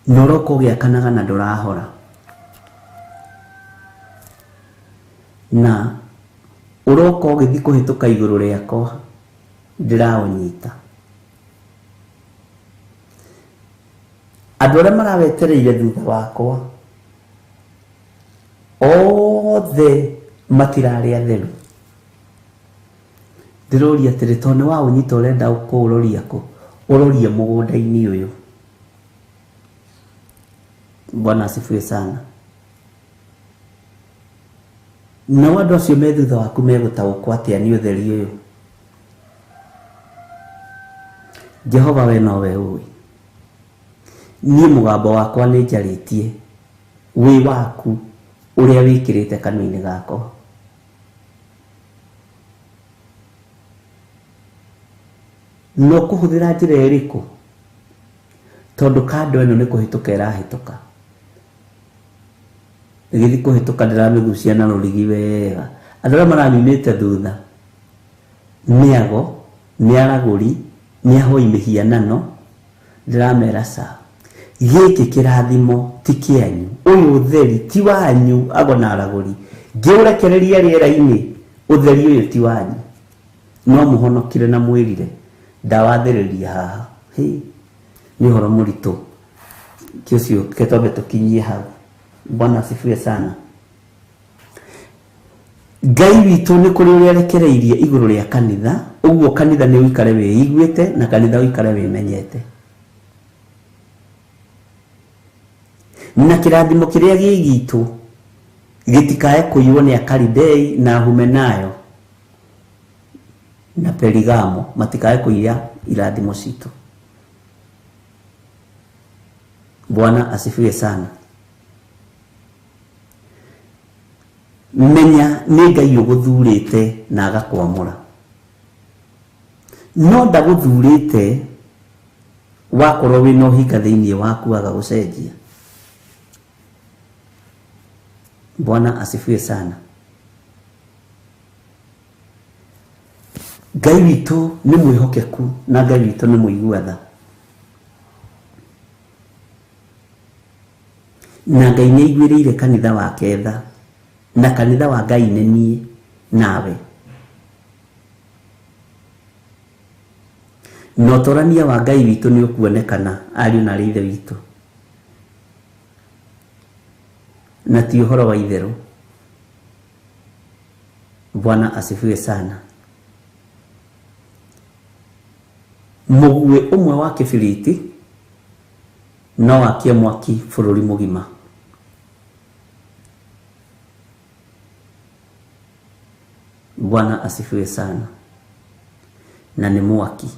Na ũroka ũgĩakanaga na ndũrahora. Na ũroka ũgĩthiĩ kũhĩtũka igũrũ rĩakwa ndĩraũnyita. Andũ arĩa marawetereire thutha wakwa othe matirarĩ atheru. Ndĩroria atĩrĩ, tondũ nĩ waũnyita ũrenda kũũroria kũ? Ũrorie mũgũnda-inĩ ũyũ. Bwana asifiwe sana. Nao andũ acio me thutha waku megũtaũkwo atĩa nĩ ũtheri ũyũ? Jehova we nowe ũĩ. Niĩ mũgambo wakwa nĩ njarĩtie wĩ waku ũrĩa wĩkĩrĩte kanua-inĩ gakwa. No kũhũthĩra njĩra ĩrĩkũ? Tondũ kando ĩno nĩ kũhĩtũka ĩrahĩtũka. Ĩgĩthiĩ kũhĩtũka ndĩramĩgucia na rũrigi wega. Andũ arĩa maranyumĩte thutha nĩ ago, nĩ aragũri, nĩ ahoi mĩhianano, ndĩramera ca. Gĩkĩ kĩrathimo ti kĩanyu, ũyũ ũtheri ti wanyu ago na aragũri. Ngĩũrekereria rĩera-inĩ, ũtheri ũyũ ti wanyu. No mũhonokire na mwĩrire, ndawathĩrĩria haha. Hĩ, nĩ ũhoro mũritũ. Kĩ ũcio ke twambe tũkinyie hau. Bwana asifiwe sana. Ngai witũ nĩ kũrĩ ũrĩa arekereirie igũrũ rĩa kanitha, ũguo kanitha nĩ ũikare wĩiguĩte na kanitha ũikare wĩmenyete. Na kĩrathimo kĩrĩa gĩ gitũ gĩtikae kũiywo nĩ Akalidei na Ahumenayo na Perigamo, matikae kũiya irathimo citũ. Bwana asifiwe sana. Menya nĩ Ngai ũgũthurĩte na agakwamũra. No ndagũthurĩte wakorwo wĩna ũhinga thĩinĩ waku agagũcenjia. Bwana asifiwe sana. Ngai witũ nĩ mwĩhokeku na Ngai witũ nĩ mũigua tha. Na Ngai nĩ aiguĩrĩire kanitha wake tha, na kanitha wa Ngai nĩ niĩ nawe. Na ũtorania wa Ngai witũ nĩ ũkuonekana ariũ na arĩ ithe witũ. Na ti ũhoro wa itherũ. Bwana asifiwe sana. Mũguĩ ũmwe wa kĩbiriti no wakie mwaki bũrũri mũgima. Bwana asifiwe sana. Na nĩ mwaki.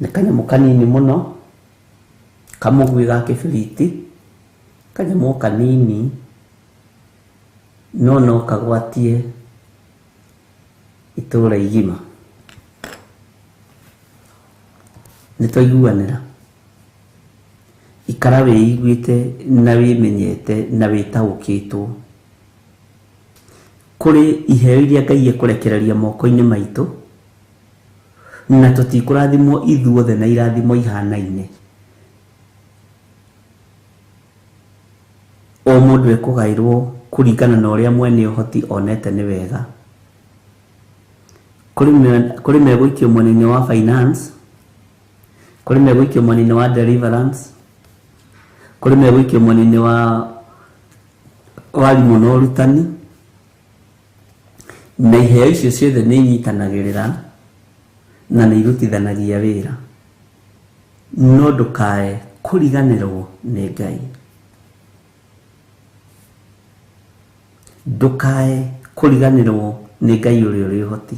Nĩ kanyamũ kanini mũno, kamũguĩ ga kĩbiriti, kanyamũ kanini, no no kagwatie itũũra igima. Nĩ twaiguanĩra. Ikara wĩiguĩte na wĩmenyete na wĩtaũkĩtwo. Kũrĩ iheo iria Ngai ekũrekereria moko-inĩ maitũ, na tũtikũrathimwo ithuothe na irathimo ihanaine. O mũndũ ekũgaĩrwo kũringana na ũrĩa mwene ũhoti onete nĩ wega. Kũrĩ megũikio mwena-inĩ wa finance, kũrĩ megũikio mwena-inĩ wa deliverance, kũrĩ megũikio mwena-inĩ wa warimũ na ũrutani. Na iheo icio ciothe nĩ inyitanagĩrĩra na nĩ irutithanagia wĩra. No ndũkae kũriganĩrwo nĩ Ngai. Ndũkae kũriganĩrwo nĩ Ngai ũrĩa ũrĩ ũhoti.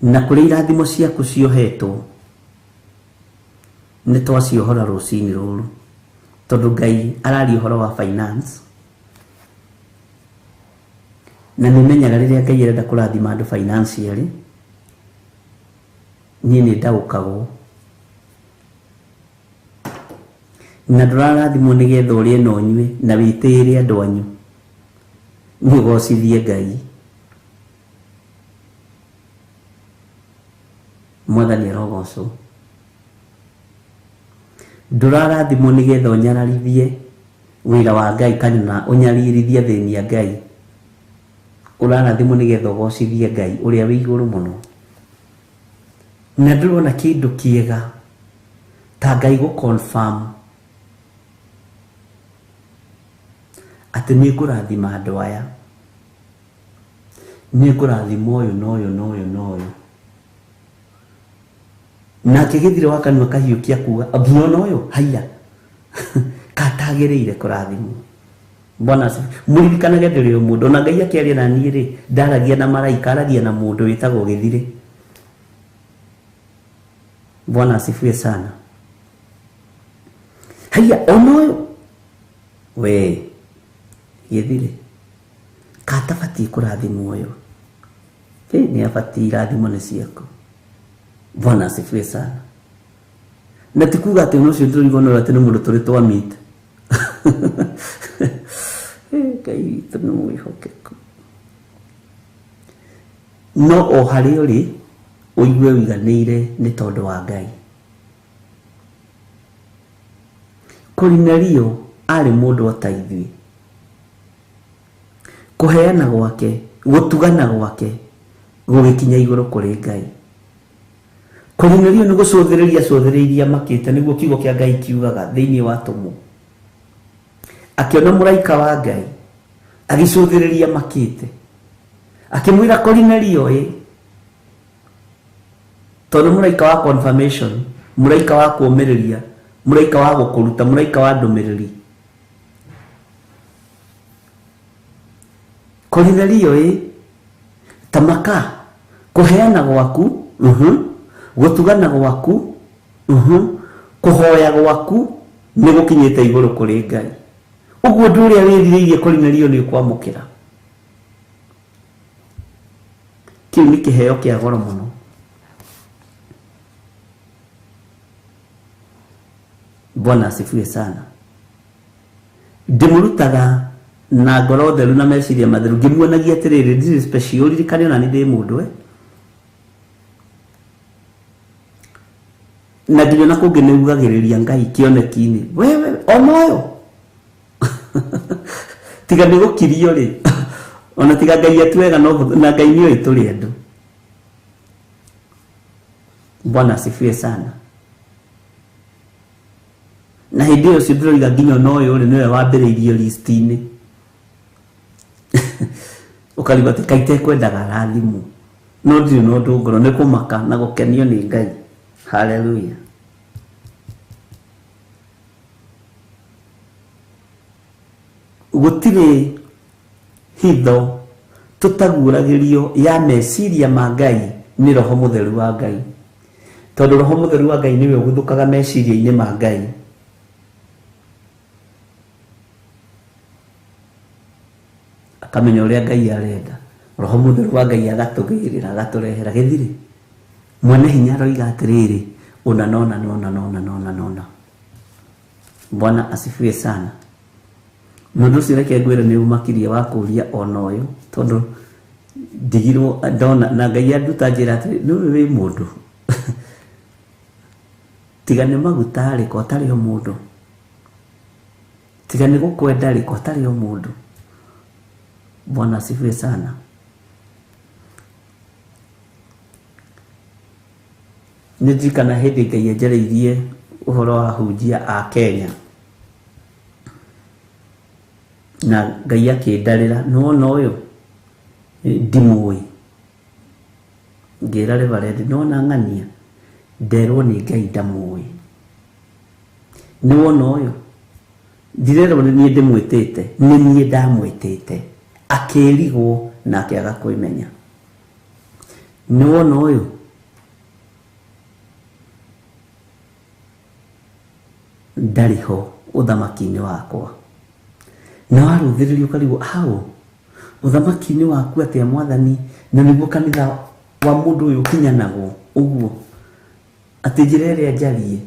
Na kũrĩ irathimo ciaku ciohetwo nĩ twaciohora rũcinĩ rũrũ, tondũ Ngai araria ũhoro wa finance. Na nĩ menyaga rĩrĩa Ngai arenda kũrathima andũ financially, Niĩ nĩ ndaũkagwo na ndũrarathimwo nĩgetha ũrĩe na ũnyue na wĩtĩĩre andũ anyu nĩ ũgocithie Ngai. Mwathani arogocwo. Ndũrarathimwo nĩgetha ũnyararithie wĩra wa Ngai kana ũnyaririthie athĩni a Ngai. Ũrarathimwo nĩgetha ũgocithie Ngai ũrĩa wĩ igũrũ mũno. Na ndũrona kĩndũ kĩega ta Ngai gũ confirm atĩ nĩ ngũrathima andũ aya, nĩ ngũrathima ũyũ na ũyũ na ũyũ na ũyũ. Nake gĩthire wa kanua kahiũkia kuga nginya ona ũyũ haiya katagĩrĩire kũrathimwo. Bwana asifiwe. Mũririkanage ndĩrĩ o mũndũ. Ona Ngai akĩaria na niĩ rĩ, ndaragia na maraika, aragia na mũndũ wĩtagwo gĩthire. Bwana asifiwe sana. Haiya ona ũyũ we gĩthire katabatiĩ kũrathimwo ũyũ, nĩ abatiĩ irathimo nĩ ciaku. Bwana asifiwe sana. Na ti kuga atĩ ũcio ndĩrigwo no atĩ nĩ mũndũ tũrĩ twamit. Ngai witũ nĩ mwĩhokeku. No o harĩa ũrĩ ũigue ũiganĩire nĩ tondũ wa Ngai. Korinelio arĩ mũndũ o ta ithuĩ. Kũheana gwake, gũtugana gwake gũgĩkinya igũrũ kũrĩ Ngai. Korinelio nĩ gũcũthĩrĩria acũthĩrĩirie makĩte, nĩguo kiugo kĩa Ngai kiugaga thĩinĩ wa atũmwo. Akĩona mũraika wa Ngai agĩcũthĩrĩria makĩte, akĩmwĩra Korinelio ĩ, tondũ mũraika wa confirmation, mũraika wa kũũmĩrĩria, mũraika wa gũkũruta, mũraika wa ndũmĩrĩri. Korinelio ĩ, tamaka kũheana gwaku, gũtugana gwaku, kũhoya gwaku nĩ gũkinyĩte igũrũ kũrĩ Ngai. Ũguo ũndũ ũrĩa wĩrirĩirie Korinelio nĩ ũkwamũkĩra. Kĩu nĩ kĩheo kĩa goro mũno. Bwana asifiwe sana. Ndĩmũrutaga na ngoro theru na meciria matheru, ngĩmuonagia atĩrĩrĩ, this is special, ririkane ona nĩ ndĩ mũndũ na nginya na kũngĩ nĩ ugagĩrĩria Ngai kĩoneki-inĩ, wewe ona ũyũ tiga nĩ gũkirio rĩ, ona tiga Ngai atuwega no na Ngai nĩoĩ tũrĩ andũ. Bwana asifiwe sana. Na hĩndĩ ĩyo ũcio ndĩroiga nginya ona ũyũ rĩ, nĩwe wambĩrĩirie list-inĩ. Ũkarigwo atĩ Ngai tekwendaga arathimwo, no ndirĩ na ũndũ ngoro, nĩ kũmaka na gũkenio nĩ Ngai. Hallelujah. Gũtirĩ hitho tũtaguũragĩrio ya meciria ma Ngai nĩ Roho Mũtheru wa Ngai, tondũ Roho Mũtheru wa Ngai nĩwe ũguthũkaga meciria-inĩ ma Ngai. Akamenya ũrĩa Ngai arenda. Roho Mũtheru wa Ngai agatũgĩrĩra, agatũrehera gĩthirĩ. Mwene hinya aroiga atĩrĩrĩ, ũna nona nona nona nona nona. Bwana asifiwe sana. Mũndũ ũcio reke ngwĩre nĩ ũmakirie wa kũũria ona ũyũ, tondũ ndigirwo ndona na Ngai anduta njĩra atĩrĩ, nĩũĩ wĩ mũndũ. Tiga nĩ maguta rĩ, ko atarĩ o mũndũ. Tiga nĩ gũkwenda rĩ, ko atarĩ o mũndũ. Bwana asifiwe sana. Nĩ ndirikana hĩndĩ Ngai anjarĩirie ũhoro wa ahunjia a Kenya, na Ngai akĩndarĩra, nĩwona ũyũ ndimũĩ. Ngĩra Reverend, nĩwona ng'ania nderwo nĩ Ngai ndamũĩ. Nĩwona ũyũ ndirerwo nĩ niĩ ndĩmwĩtĩte, nĩ niĩ ndamwĩtĩte. Akĩrigwo na akĩaga kwĩmenya. Nĩwona ũyũ ndarĩ ho ũthamaki-inĩ wakwa. Na warũthĩrĩria ũkarigwo, hau ũthamaki-inĩ waku atĩa mwathani, na nĩguo kanitha wa mũndũ ũyũ ũkinyanagwo ũguo. Atĩ njĩra ĩrĩa njarie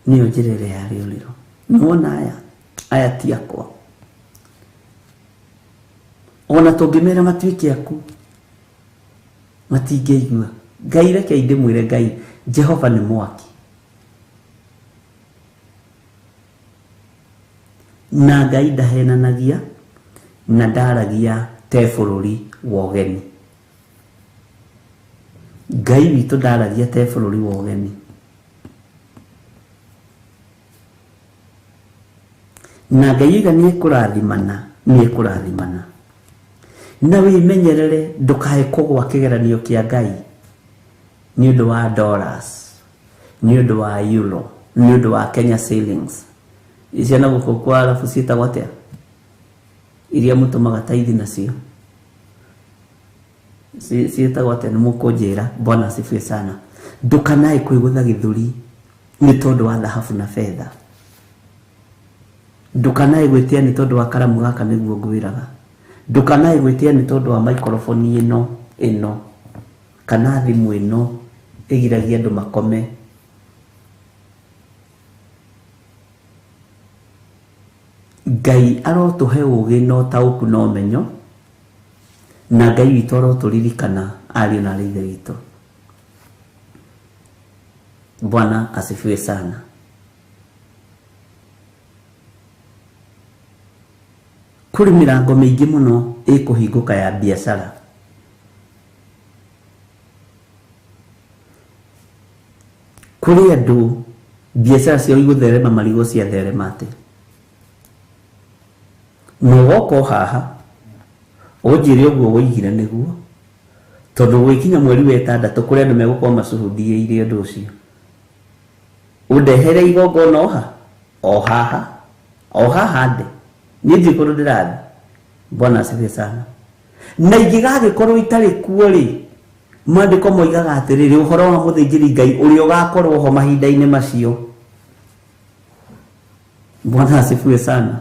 nĩyo njĩra ĩrĩa ya rĩũrĩro. Nĩwona aya, aya ti akwa. Ona tũngĩmera matuĩke aku matingĩigua. Ngai reke ndĩmwĩre Ngai Jehova nĩ mwaki. Na Ngai ndahenanagia na ndaragia te bũrũri wa ũgeni. Ngai witũ ndaragia te bũrũri wa ũgeni. Na Ngai oiga nĩ ekũrathimana, nĩ ekũrathimana. Na wĩmenyerere ndũkae kũgwa kĩgeranio kĩa Ngai nĩ ũndũ wa dollars, nĩ ũndũ wa euro, nĩ ũndũ wa Kenya shillings. Icio na gũkũ kwa arabu ciĩtagwo atĩa? Iria mũtũmaga taithi nacio. Ciĩtagwo atĩa? Nĩ mũkũnjĩra. Bwana asifiwe sana. Ndũkanae kwĩgũtha gĩthũri nĩ tondũ wa thahabu na betha. Ndũkanae gwĩtia nĩ tondũ wa karamu gaka nĩguo ngwĩraga. Ndũkanae gwĩtia nĩ tondũ wa microphone ĩno ĩno kana thimũ ĩno ĩgiragia andũ makome. Ngai arotũhe ũũgĩ na ũtaũku na ũmenyo, na Ngai witũ arotũririkana ariũ na aarĩ a Ithe witũ. Bwana asifiwe sana. Kũrĩ mĩrango mĩingĩ mũno ĩkũhingũka ya biacara. Kũrĩ andũ biacara ciao igũtherema marigũ ciatherema atĩa. Na ũgoka o haha ũnjĩre ũguo woigire nĩguo, tondũ gwĩkinya mweri wa ĩtandatũ kũrĩ andũ megũkorwo macuhundiĩire ũndũ ũcio. Ũndehere igongona oha o haha o haha ndĩ niĩ ndiũĩ kũndũ ndĩrathiĩ. Bwana asifiwe sana. Na ingĩgagĩkorwo itarĩ kuo rĩ, maandĩko moigaga atĩrĩrĩ, ũhoro wa mũthĩnjĩri Ngai ũrĩa ũgakorwo ho mahinda-inĩ macio. Bwana asifiwe sana.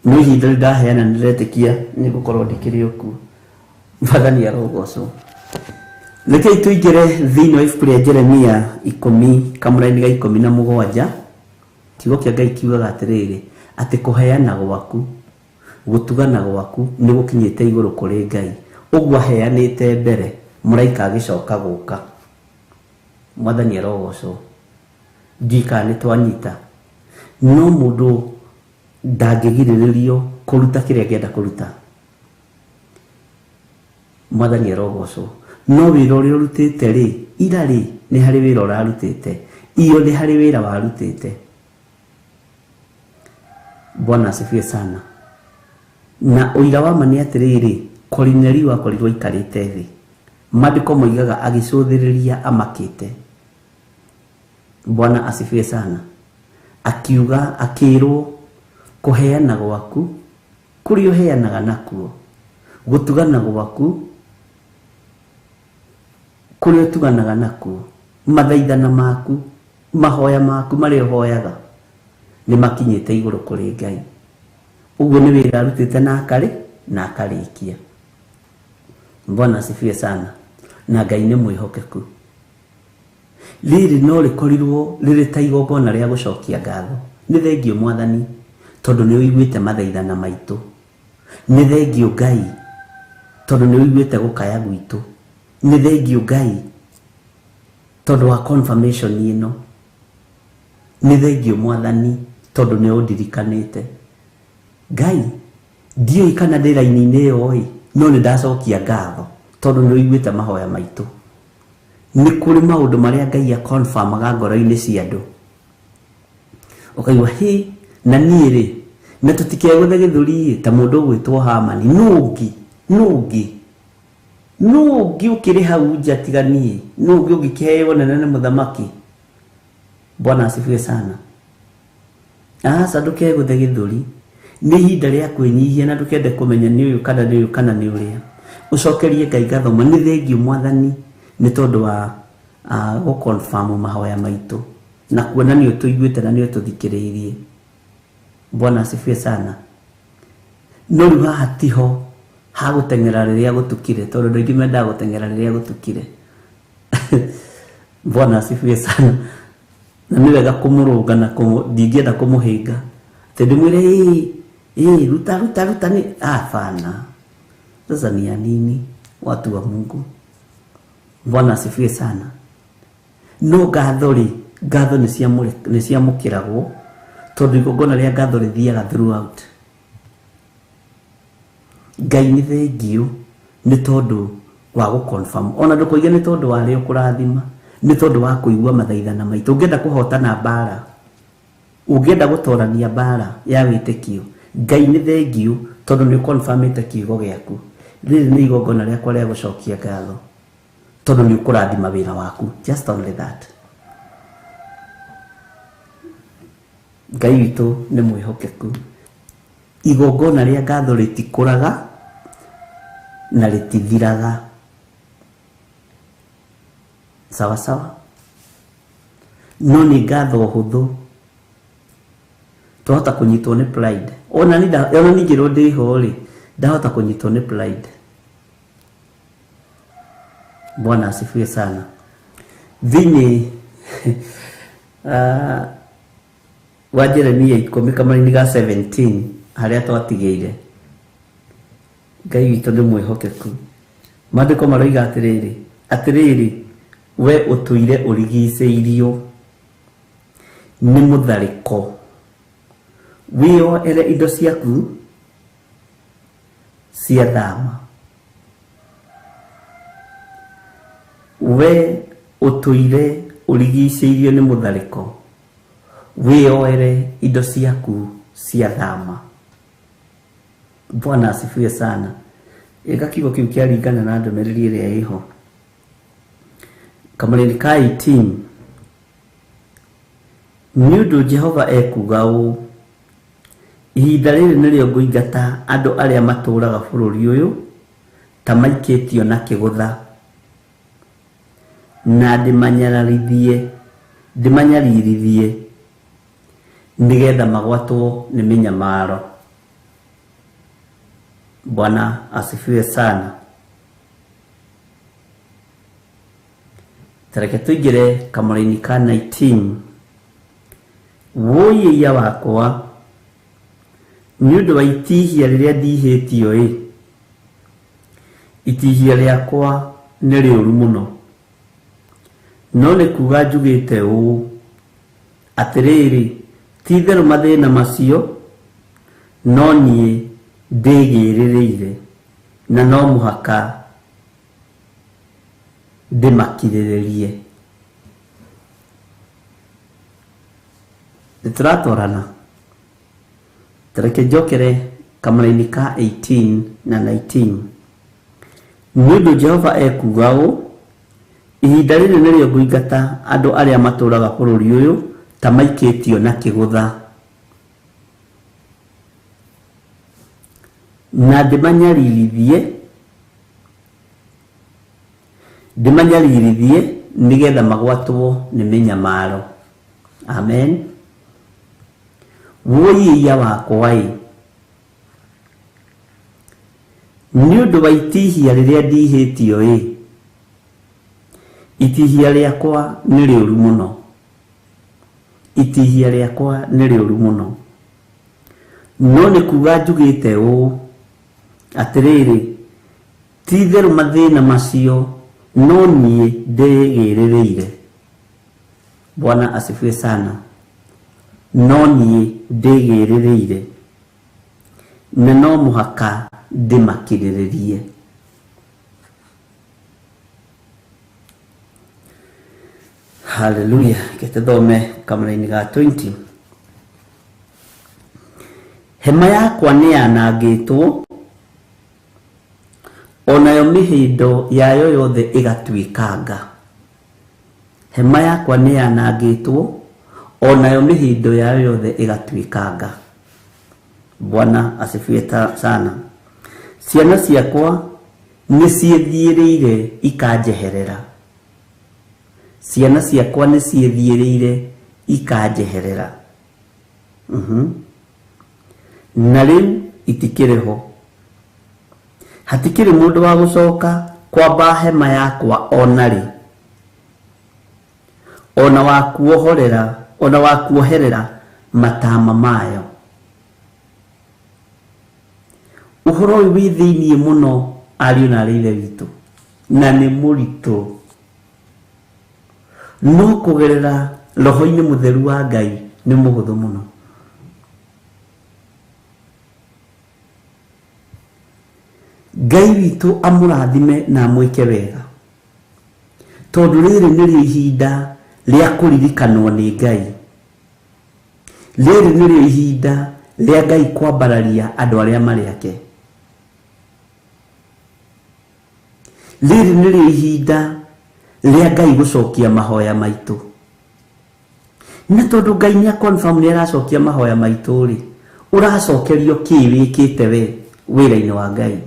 No ihinda rĩu ndaheana nĩndĩretĩkia nĩngũkorwo ndĩkĩrĩ o kuo. Mwathani arogocwo. Rekei tũingĩre thĩinĩ wa ibuku rĩa Jeremia 10 kamũraini ga 17. Kiugo kĩa Ngai kiugaga atĩrĩrĩ, atĩ kũheana gwaku, gũtugana gwaku nĩ gũkinyĩte igũrũ kũrĩ Ngai. Ũguo aheanĩte mbere, mũraika agĩcoka gũka. Mwathani arogocwo. Ndiũĩ kana nĩ twanyita. No mũndũ ndangĩgirĩrĩrio kũruta kĩrĩa angĩenda kũruta. Mwathani arogocwo. No wĩra ũrĩa ũrutĩte rĩ, ira rĩ, nĩ harĩ wĩra ũrarutĩte. Iyo nĩ harĩ wĩra warutĩte. Bwana asifiwe sana. Na ũira wa ma nĩ atĩrĩrĩ, Korinelio akorirwo aikarĩte thĩ. Maandĩko moigaga agĩcũthĩrĩria amakĩte. Bwana asifiwe sana. Akiuga akĩrwo kũheana gwaku kũrĩa ũheanaga nakuo, gũtugana gwaku kũrĩa ũtuganaga nakuo, mathaithana maku, mahoya maku marĩa ũhoyaga nĩ makinyĩte igũrũ kũrĩ Ngai. Ũguo nĩ wĩra arutĩte na akarĩ na akarĩkia. Bwana asifiwe sana. Na Ngai nĩ mwĩhokeku. Rĩrĩ no rĩkorirwo rĩrĩ ta igongona rĩa gũcokia ngatho. Nĩ thengio Mwathani tondũ nĩ ũiguĩte mathaithana maitũ. Nĩ thengio Ngai tondũ nĩ ũiguĩte gũkaya gwitũ. Nĩ thengio Ngai tondũ wa confirmation ĩno. Nĩ thengio Mwathani tondũ nĩ ũndirikanĩte. Ngai ndiũĩ kana ndĩ raini-inĩ ĩyo ĩ, no nĩ ndacokia ngatho tondũ nĩ ũiguĩte mahoya maitũ. Nĩ kũrĩ maũndũ marĩa Ngai aconfirmaga ngoro-inĩ cia andũ. Ũkaigua hĩ na niĩ rĩ, na tũtikegũthe gĩthũri ĩ ta mũndũ ũgwĩtwo Hamani. Nũ ũngĩ? Nũ ũngĩ? Nũ ũngĩ ũkĩrĩ hau nja tiga niĩ? Nũ ũngĩ ũngĩkĩheo nene nĩ mũthamaki? Bwana asifiwe sana. Aca ndũkegũthe gĩthũri. Nĩ ihinda rĩa kwĩnyihia na ndũkende kũmenya nĩ ũyũ kana nĩ ũyũ kana nĩ ũrĩa. Ũcokerie Ngai ngatho ma nĩ thengio Mwathani nĩ tondũ wa gũconfirm mahoya maitũ na kuona nĩ ũtũiguĩte na nĩ ũtũthikĩrĩirie. Bwana asifiwe sana. No rĩu haha tiho ha gũteng'era rĩrĩa gũtukire, tondũ andũ aingĩ mendaga gũteng'era rĩrĩa gũtukire. Bwana asifiwe sana. Na nĩ wega kũmũrũnga na ndingĩenda kũmũhĩnga atĩ ndĩmwĩre ĩĩ ruta ruta ruta ni hapana. Sasa ni ya nini, watu wa Mungu? Bwana asifiwe sana. No ngatho rĩ, ngatho nĩ ciamũkĩragwo tondũ igongona rĩa ngatho rĩthiaga throughout. Ngai nĩ thengiũ nĩ tondũ wa gũ-confirm, ona ndũkoige nĩ tondũ wa arĩa ũkũrathima, nĩ tondũ wa kũigua mathaithana maitũ. Ũngĩenda kũhotana mbara, ũngĩenda gũtorania mbara ya wĩtĩkio, Ngai nĩ thengiũ tondũ nĩ ũconfirmĩte kiugo gĩaku. Rĩrĩ nĩ igongona rĩakwa rĩa gũcokia ngatho tondũ nĩ ũkũrathima wĩra waku. Just only that. Ngai witũ nĩ mwĩhokeku. Igongona rĩa ngatho rĩtikũraga na rĩtithiraga. Sawa sawa. No nĩ ngatho hũthũ twahota kũnyitwo nĩ pride. Ona ningĩrwo ndĩho rĩ, ndahota kũnyitwo nĩ pride. Bwana asifiwe sana. Thĩinĩ wa Jeremia 10 kamũraini ga 17 harĩa twatigĩire, Ngai witũ nĩ mwĩhokeku. Maandĩko maroiga atĩrĩrĩ, atĩrĩrĩ we ũtũire ũrigicĩirio nĩ mũtharĩko, wĩyoere indo ciaku cia thama. We ũtũire ũrigicĩirio nĩ mũtharĩko, wĩyoere indo ciaku cia thama. Bwana asifiwe sana. Ĩka kiugo kĩu kĩaringana na ndũmĩrĩri ĩrĩa ĩho. Kamũraini ka 18, nĩ ũndũ Jehova ekuuga ũũ, ihinda rĩrĩ nĩrĩo ngũingata andũ arĩa matũũraga bũrũri ũyũ ta maikĩtio na kĩgũtha, na ndĩmanyaririthie nĩgetha magwatwo nĩ mĩnyamaro. Bwana asifiwe sana. Tareke tũingĩre kamũraini ka 19. Wũi wakwa nĩ ũndũ wa itihia rĩrĩa ndihĩtio ĩ, itihia rĩakwa nĩ rĩũru mũno. No nĩ kuga njugĩte ũũ, atĩrĩrĩ, ti-itherũ mathĩna macio no niĩ ndĩgĩrĩrĩire, na no mũhaka ndĩmakirĩrĩrie. Nĩtũratwarana. Tareke njokere kamũraini ka 18 na 19. Nĩ ũndũ Jehova ekuuga ũũ, ihinda rĩrĩ nĩrĩo ngũingata andũ arĩa matũũraga bũrũri ũyũ ta maikĩtio na kĩgũtha, na ndĩmanyaririthie nĩgetha magwatwo nĩ mĩnyamaro. Amen. Wũi wakwa ĩ, nĩ ũndũ wa itihia rĩrĩa ndihĩtio ĩ, itihia rĩakwa nĩ rĩũru mũno. Itihia rĩakwa nĩ rĩũru mũno. No nĩ kuga njugĩte ũũ, atĩrĩrĩ, ti-itherũ mathĩna macio no niĩ ndĩgĩrĩrĩire. Bwana asifiwe sana. No niĩ ndĩgĩrĩrĩire, na no mũhaka ndĩmakirĩrĩrie. Haleluya. Gĩtũthome kamũraini ga 20. Hema yakwa nĩ yanangĩtwo, onayo mĩhĩndo yayo yothe ĩgatuĩkanga. Hema yakwa nĩ yanangĩtwo, onayo mĩhĩndo yayo yothe ĩgatuĩkanga. Bwana asifiwe sana. Ciana ciakwa nĩ ciĩthiĩrĩire ikanjeherera. Ciana ciakwa nĩ ciĩthiĩrĩire ikanjeherera. Na rĩu itikĩrĩ ho. Hatikĩrĩ mũndũ wa gũcoka kwamba hema yakwa ona rĩ. Ona wa kuohorera, ona wa kuoherera matama mayo. Ũhoro ũyũ wĩ thĩiniĩ mũno ariũ na arĩ ithe witũ, na nĩ mũritũ, no kũgerera roho-inĩ mũtheru wa Ngai nĩ mũhũthũ mũno. Ngai witũ amũrathime na amwĩke wega, tondũ rĩrĩ nĩrĩo ihinda rĩa kũririkanwo nĩ Ngai. Rĩrĩ nĩrĩo ihinda rĩa Ngai kwambararia andũ arĩa marĩ ake. Rĩrĩ nĩrĩo ihinda rĩa Ngai gũcokia mahoya maitũ. Na tondũ Ngai nĩ confirm nĩ aracokia mahoya maitũ rĩ, ũracokerio kĩ wĩkĩte we wĩra-inĩ wa Ngai?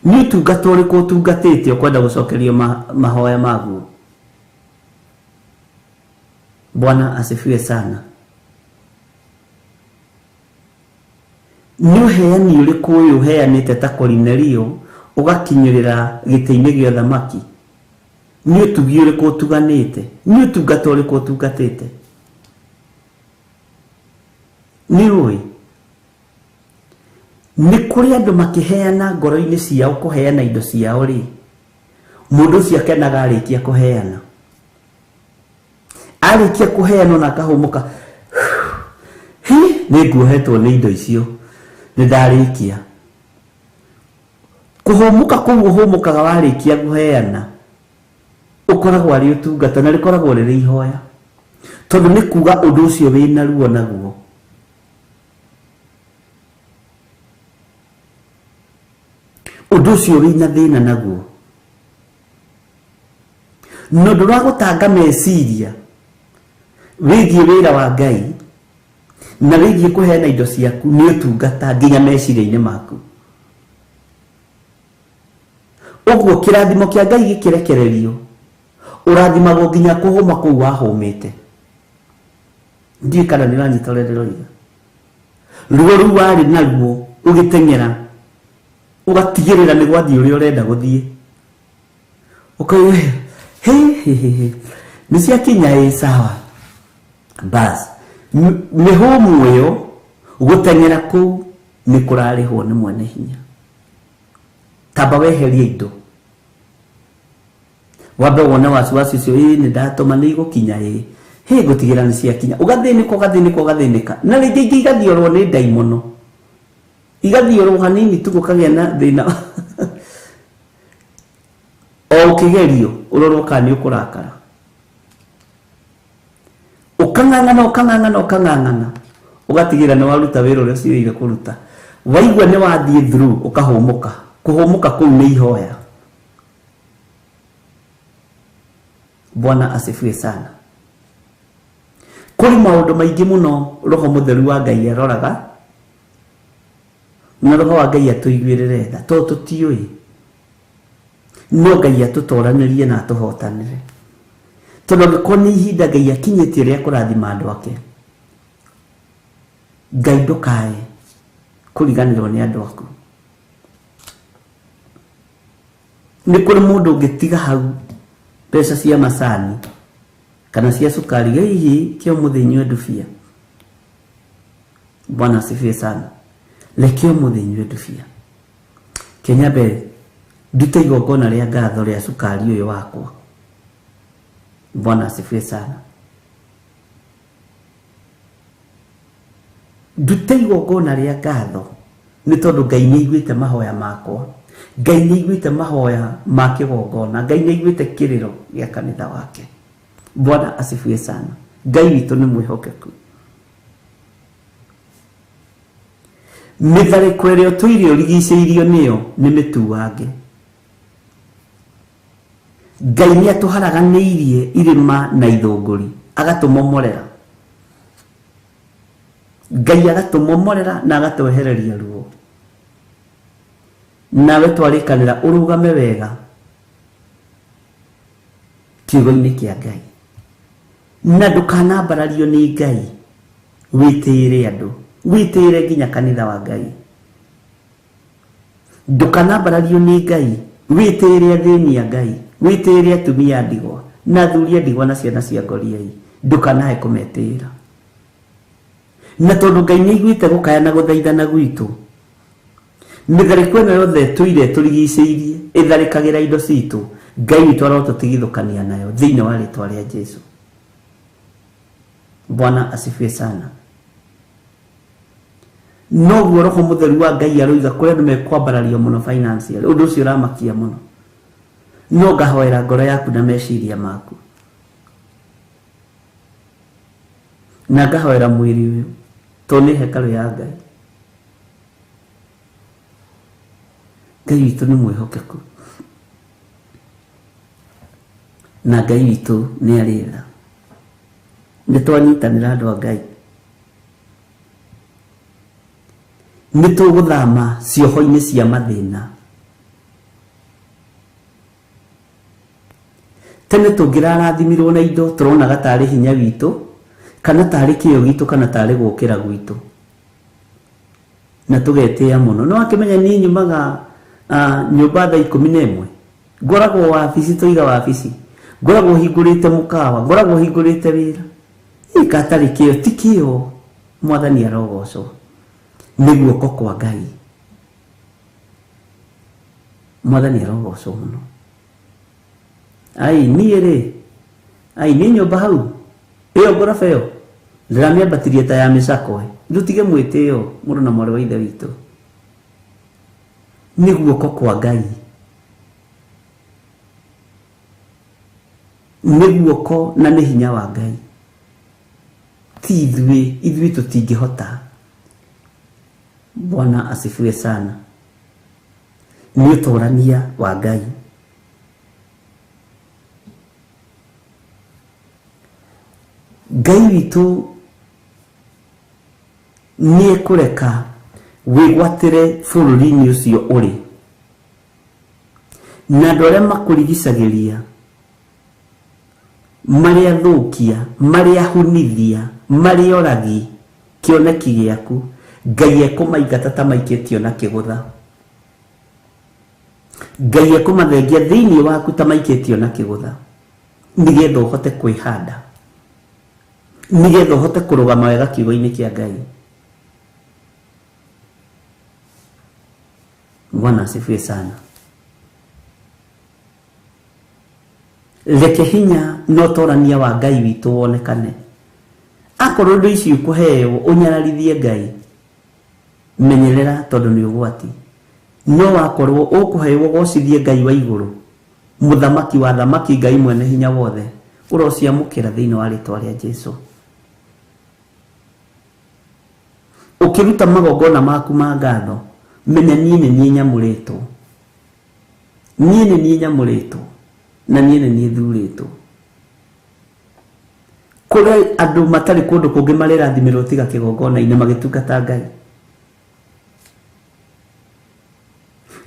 Nĩ ũtungata ũrĩkũ ũtungatĩte ũkwenda gũcokerio mahoya maguo? Bwana asifiwe sana. Nĩ ũheani ũrĩkũ ũyũ ũheanĩte ta Korinelio ũgakinyĩrĩra gĩtĩ-inĩ gĩa ũthamaki? Nĩ ũtugi ũrĩkũ ũtuganĩte? Nĩ ũtungata ũrĩkũ ũtungatĩte? Nĩ ũĩ nĩ kũrĩ andũ makĩheana ngoro-inĩ ciao kũheana indo ciao rĩ, mũndũ ũcio akenaga arĩkia kũheana. Arĩkia kũheana na akahũmũka, hi, nĩ nguohetwo nĩ indo icio, nĩ ndarĩkia. Kũhũmũka kũu ũhũmũkaga warĩkia kũheana ũkoragwo arĩ ũtungata na rĩkoragwo rĩrĩ ihoya, tondũ nĩ kuga ũndũ ũcio wĩna ruo naguo. Ũndũ ũcio wĩna thĩna naguo. Na ũndũ wa gũtanga meciria wĩgiĩ wĩra wa Ngai na wĩgiĩ kũheana indo ciaku nĩ ũtungata nginya meciria-inĩ maku. Ũguo kĩrathimo kĩa Ngai gĩkĩrekererio, ũrathimagwo nginya kũhũma kũu wahũmĩte. Ndiũĩ kana nĩ ũranyita ũrĩa ndĩroiga. Ruo rũu warĩ naruo ũgĩteng'era, ũgatigĩrĩra nĩ gwathiĩ ũrĩa ũrenda gũthiĩ. Ũkauga, he, he, he, he, nĩ ciakinya ĩ sawa. Bas, mĩhũmũ ĩyo gũteng'era kũu nĩ kũrarĩhwo nĩ mwene hinya. Tamba weherie indo, wambe wone wasiwasi ũcio, ĩ nĩ ndatũma nĩ igũkinya, ĩ hĩ ngũtigĩra nĩ ciakinya. Ũgathĩnĩka, ũgathĩnĩka, ũgathĩnĩka, na rĩngĩ ingĩ igathiorwo nĩ ndaimono, igathiorwo hanini tu gũkagĩa na thĩna. O ũkĩgerio ũrorwo kana nĩ ũkũrakara, ũkang'ang'ana, ũkang'ang'ana, ũkang'ang'ana, ũgatigĩra nĩ waruta wĩra ũrĩa ũciĩrĩire kũruta. Waigua nĩ wathiĩ through, ũkahũmũka. Kũhũmũka kũu nĩ ihoya. Bwana asifiwe sana. Kũrĩ maũndũ maingĩ mũno Roho Mũtheru wa Ngai aroraga, na Roho wa Ngai atũiguĩrĩre tha, tondũ tũtiũĩ. No Ngai atũtoranĩrie na atũhotanĩre. Tondũ angĩkorwo nĩ ihinda Ngai akinyĩtie rĩa kũrathima andũ ake, Ngai ndũkae kũriganĩrwo nĩ andũ aku. Nĩ kũrĩ mũndũ ũngĩtiga hau mbeca cia macani kana cia cukari, hihi kĩo mũthĩ nyue ndubia. Bwana asifiwe sana. Reke ũmũthĩ nyue ndubia. Kenya mbere ndute igongona rĩa ngatho rĩa cukari ũyũ wakwa. Bwana asifiwe sana. Ndute igongona rĩa ngatho nĩ tondũ Ngai nĩ aiguĩte mahoya makwa, Ngai nĩ aiguĩte mahoya ma kĩgongona, Ngai nĩ aiguĩte kĩrĩro gĩa kanitha wake. Bwana asifiwe sana. Ngai witũ nĩ mwĩhokeku. Mĩtharĩko ĩrĩa ũtũire ũrigicĩirio nĩyo nĩ mĩtuange. Ngai nĩ atũharaganĩirie irĩma na ithũngũri, agatũmomorera. Ngai agatũmomorera na agatwehereria ruo. Nawe twarĩkanĩra ũrũgame wega kiugo-inĩ kĩa Ngai, na ndũkanambarario nĩ Ngai wĩtĩĩre andũ, wĩtĩĩre nginya kanitha wa Ngai. Ndũkanambarario nĩ Ngai wĩtĩĩre athĩni a Ngai, wĩtĩĩre atumia a ndigwa. Na athuri a ndigwa na ciana cia ngoriai ndukanae kũmetĩĩra. Na tondũ Ngai nĩ aiguĩte gũkaya na gũthaithana gwitũ, mĩtharĩko ĩno yothe tũire tũrigicĩirie ĩtharĩkagĩra indo citũ, Ngai witũ arotũtigithũkania nayo thĩinĩ wa rĩtwa rĩa Jesu. Bwana asifiwe sana. Noguo roho mũtheru wa Ngai aroiga kũrĩ andũ mekwambarario mũno financially, ũndũ ũcio ũramakia mũno. No ngahoera ngoro yaku na meciria maku, na ngahoera mwĩrĩ ũyũ tondũ nĩ hekarũ ya Ngai. Ngai witũ nĩ mwĩhokeku na Ngai witũ nĩ arĩ tha. Nĩ twanyitanĩra andũ a Ngai, nĩ tũgũthama cioho-inĩ cia mathĩna. Tene tũngĩrarathimirwo na indo tũronaga tarĩ hinya witũ kana tarĩ kĩyo gitũ kana tarĩ gũkĩra gwitũ, na tũgetĩĩa mũno. No akĩmenya niĩ nyumaga nyũmba thaa 11, ngoragwo wabici, tũiga wabici, ngoragwo hingũrĩte mũkawa, ngoragwo hingũrĩte wĩra. Ĩka atarĩ kĩyo, ti kĩyo. Mwathani arogocwo. Nĩ guoko kwa Ngai. Mwathani arogocwo mũno. Ai niĩ rĩ, ai niĩ nyũmba hau ĩyo ngoroba ĩyo ndĩramĩambatirie ta ya mĩcakwe. Ndũtige mwĩtĩo mũrũ na mwarĩ wa ithe witũ. Nĩ guoko kwa Ngai, nĩ guoko na nĩ hinya wa Ngai. Ti ithuĩ, ithuĩ tũtingĩhota. Bwana asifiwe sana. Nĩ ũtũrania wa Ngai. Ngai witũ nĩ ekũreka wĩgwatĩre bũrũri-inĩ ũcio ũrĩ, na andũ arĩa makũrigicagĩria, marĩa thũkia, marĩa hunithia, marĩa oragi kĩoneki gĩaku, Ngai ekũmaingata ta maikĩtio na kĩgũtha. Ngai ekũmathengia thĩinĩ waku ta maikĩtio na kĩgũtha, nĩgetha ũhote kwĩhanda, nĩgetha ũhote kũrũgama wega kiugo-inĩ kĩa Ngai. Bwana asifiwe sana. Reke hinya na ũtorania wa Ngai witũ wonekane. Akorwo indo ici ũkũheo ũnyararithie Ngai, menyerera tondũ nĩ ũgwati. No wakorwo ũkũheo ũgocithie Ngai wa igũrũ, mũthamaki wa thamaki, Ngai mwene hinya wothe, ũrociamũkĩra thĩinĩ wa rĩtwa rĩa Jesu. Ũkĩruta magongona maku ma ngatho, menya niĩ nĩ niĩ nyamũrĩtwo, niĩ nĩ niĩ nyamũrĩtwo, na niĩ nĩ niĩ thurĩtwo. Kũrĩ andũ matarĩ kũndũ kũngĩ marĩrathimĩrwo tiga kĩgongona-inĩ magĩtungata Ngai.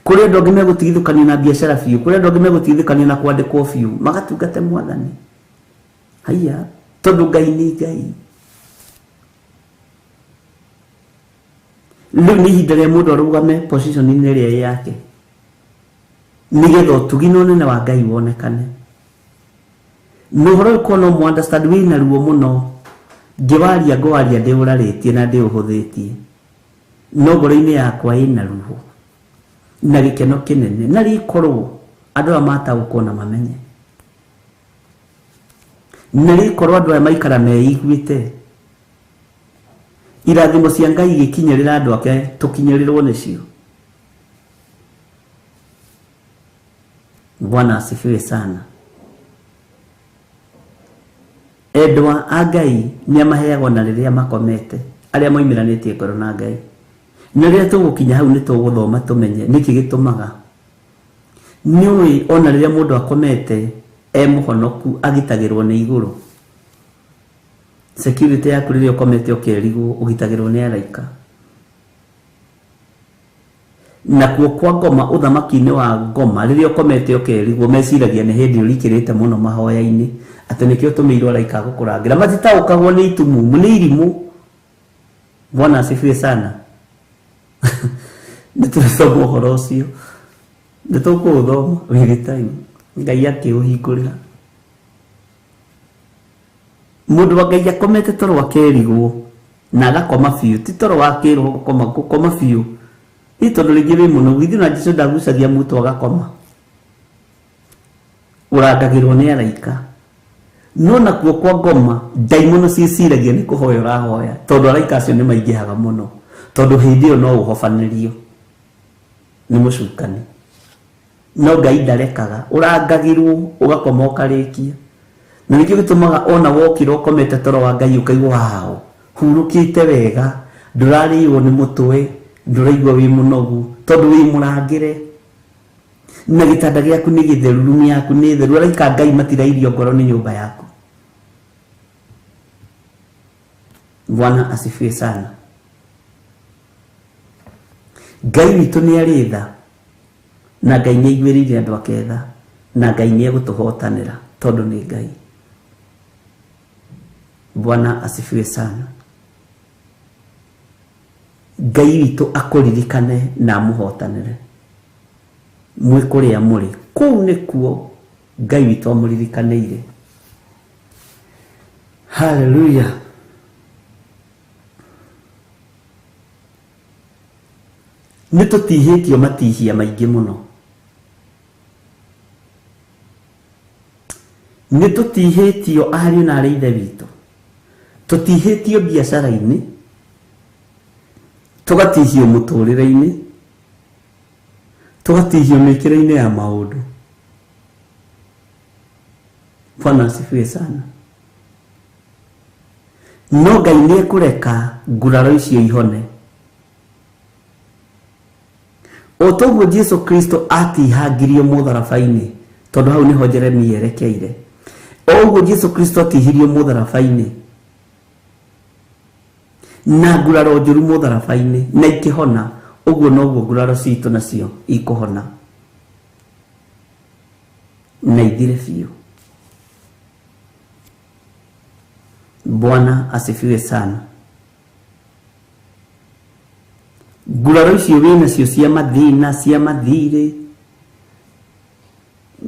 Kũrĩ andũ angĩ megũtigithũkanio na biacara biũ, kũrĩ andũ angĩ megũtigithũkanio na kwandĩkwo biũ, magatungate Mwathani. Haiya, tondũ Ngai nĩ Ngai. Rĩu nĩ ihinda rĩa mũndũ arũgame position-inĩ ĩrĩa ĩ yake, nĩgetha ũtugi na ũnene wa Ngai wonekane. Na ũhoro ũyũ korwo no mũ understand wĩna ruo mũno, ngĩwaria ngwaria ndĩũrarĩtie na ndĩũhũthĩtie, no ngoro-inĩ yakwa ĩna ruo na gĩkeno kĩnene, na rĩkorwo andũ aya mataũkwo na mamenye, na rĩkorwo andũ aya maikara meiguĩte, irathimo cia Ngai igĩkinyĩrĩra andũ ake tũkinyĩrĩrwo nĩcio. Bwana asifiwe sana. Endwa a Ngai nĩ amaheagwo na rĩrĩa makomete, arĩa moimĩranĩtie ngoro na Ngai. Na rĩrĩa tũgũkinya hau nĩ tũgũthoma tũmenye nĩkĩ gĩtũmaga. Nĩũĩ ona rĩrĩa mũndũ akomete e mũhonoku agitagĩrwo nĩ igũrũ. Security yaku rĩrĩa ũkomete ũkerigwo ũgitagĩrwo nĩ araika. Nakuo kwa ngoma, ũthamaki-inĩ wa ngoma, rĩrĩa ũkomete ũkerigwo meciragia nĩ hĩndĩ ũrikĩrĩte mũno mahoya-inĩ, atĩ nĩkĩo ũtũmĩirwo araika gũkũrangĩra. Matitaũkagwo nĩ itumumu, nĩ irimũ. Bwana asifiwe sana. Nĩ tũrĩthoma ũhoro ũcio, nĩ tũkũũthoma with time, Ngai akĩũhingũrĩra. Mũndũ wa Ngai akomete toro akerigwo na agakoma biũ, ti toro wa kĩroho gũkoma, gũkoma biũ. Nĩ tondũ rĩngĩ wĩ mũnogu, ithuĩ na Jesũ ndagucagia mũtwe agakoma. Ũrangagĩrwo nĩ araika. No nakuo kwa ngoma ndaimono ciĩciragia nĩ kũhoya ũrahoya, tondũ araika acio nĩ maingĩhaga mũno, tondũ hĩndĩ ĩyo no ũhobanĩrio nĩ mũcukani. No Ngai ndarekaga, ũrangagĩrwo ũgakoma ũkarĩkia. Na nĩkĩo gĩtũmaga ona wokĩra ũkomete toro wa Ngai ũkaigua wao, hurũkĩte wega, ndũrarĩo nĩ mũtwe, ndũraigua wĩ mũnogu, tondũ wĩ mũrangĩre. Na gĩtanda gĩaku nĩ gĩtheru, rumu yaku nĩ theru, araika Ngai matirairio ngoro nĩ nyũmba yaku. Bwana asifiwe sana. Ngai witũ nĩ arĩ tha, na Ngai nĩ aiguĩrĩire andũ ake tha, na Ngai nĩ egũtũhotanĩra tondũ nĩ Ngai. Bwana asifiwe sana. Ngai witũ akũririkane na amũhotanĩre mwĩ kũrĩa mũrĩ. Kũu nĩkuo Ngai witũ amũririkanĩire. Haleluya. Nĩ tũtihĩtio matihia maingĩ mũno. Nĩ tũtihĩtio ariũ na arĩ ithe witũ. Tũtihĩtio biacara-inĩ, tũgatihio mũtũrĩre-inĩ, tũgatihio mĩkĩre-inĩ ya maũndũ. Bwana asifiwe sana. No Ngai nĩ ekũreka nguraro icio ihone. O toguo Jesu Kristo atihangirio mũtharaba-inĩ, tondũ hau nĩho Jeremia erekeire. O ũguo Jesu Kristo atihirio mũtharaba-inĩ na nguraro njũru mũtharaba-inĩ na ikĩhona, ũguo noguo nguraro citũ nacio ikũhona na ithire biũ. Bwana asifiwe sana. Nguraro icio wĩ nacio cia mathĩna, cia mathirĩ,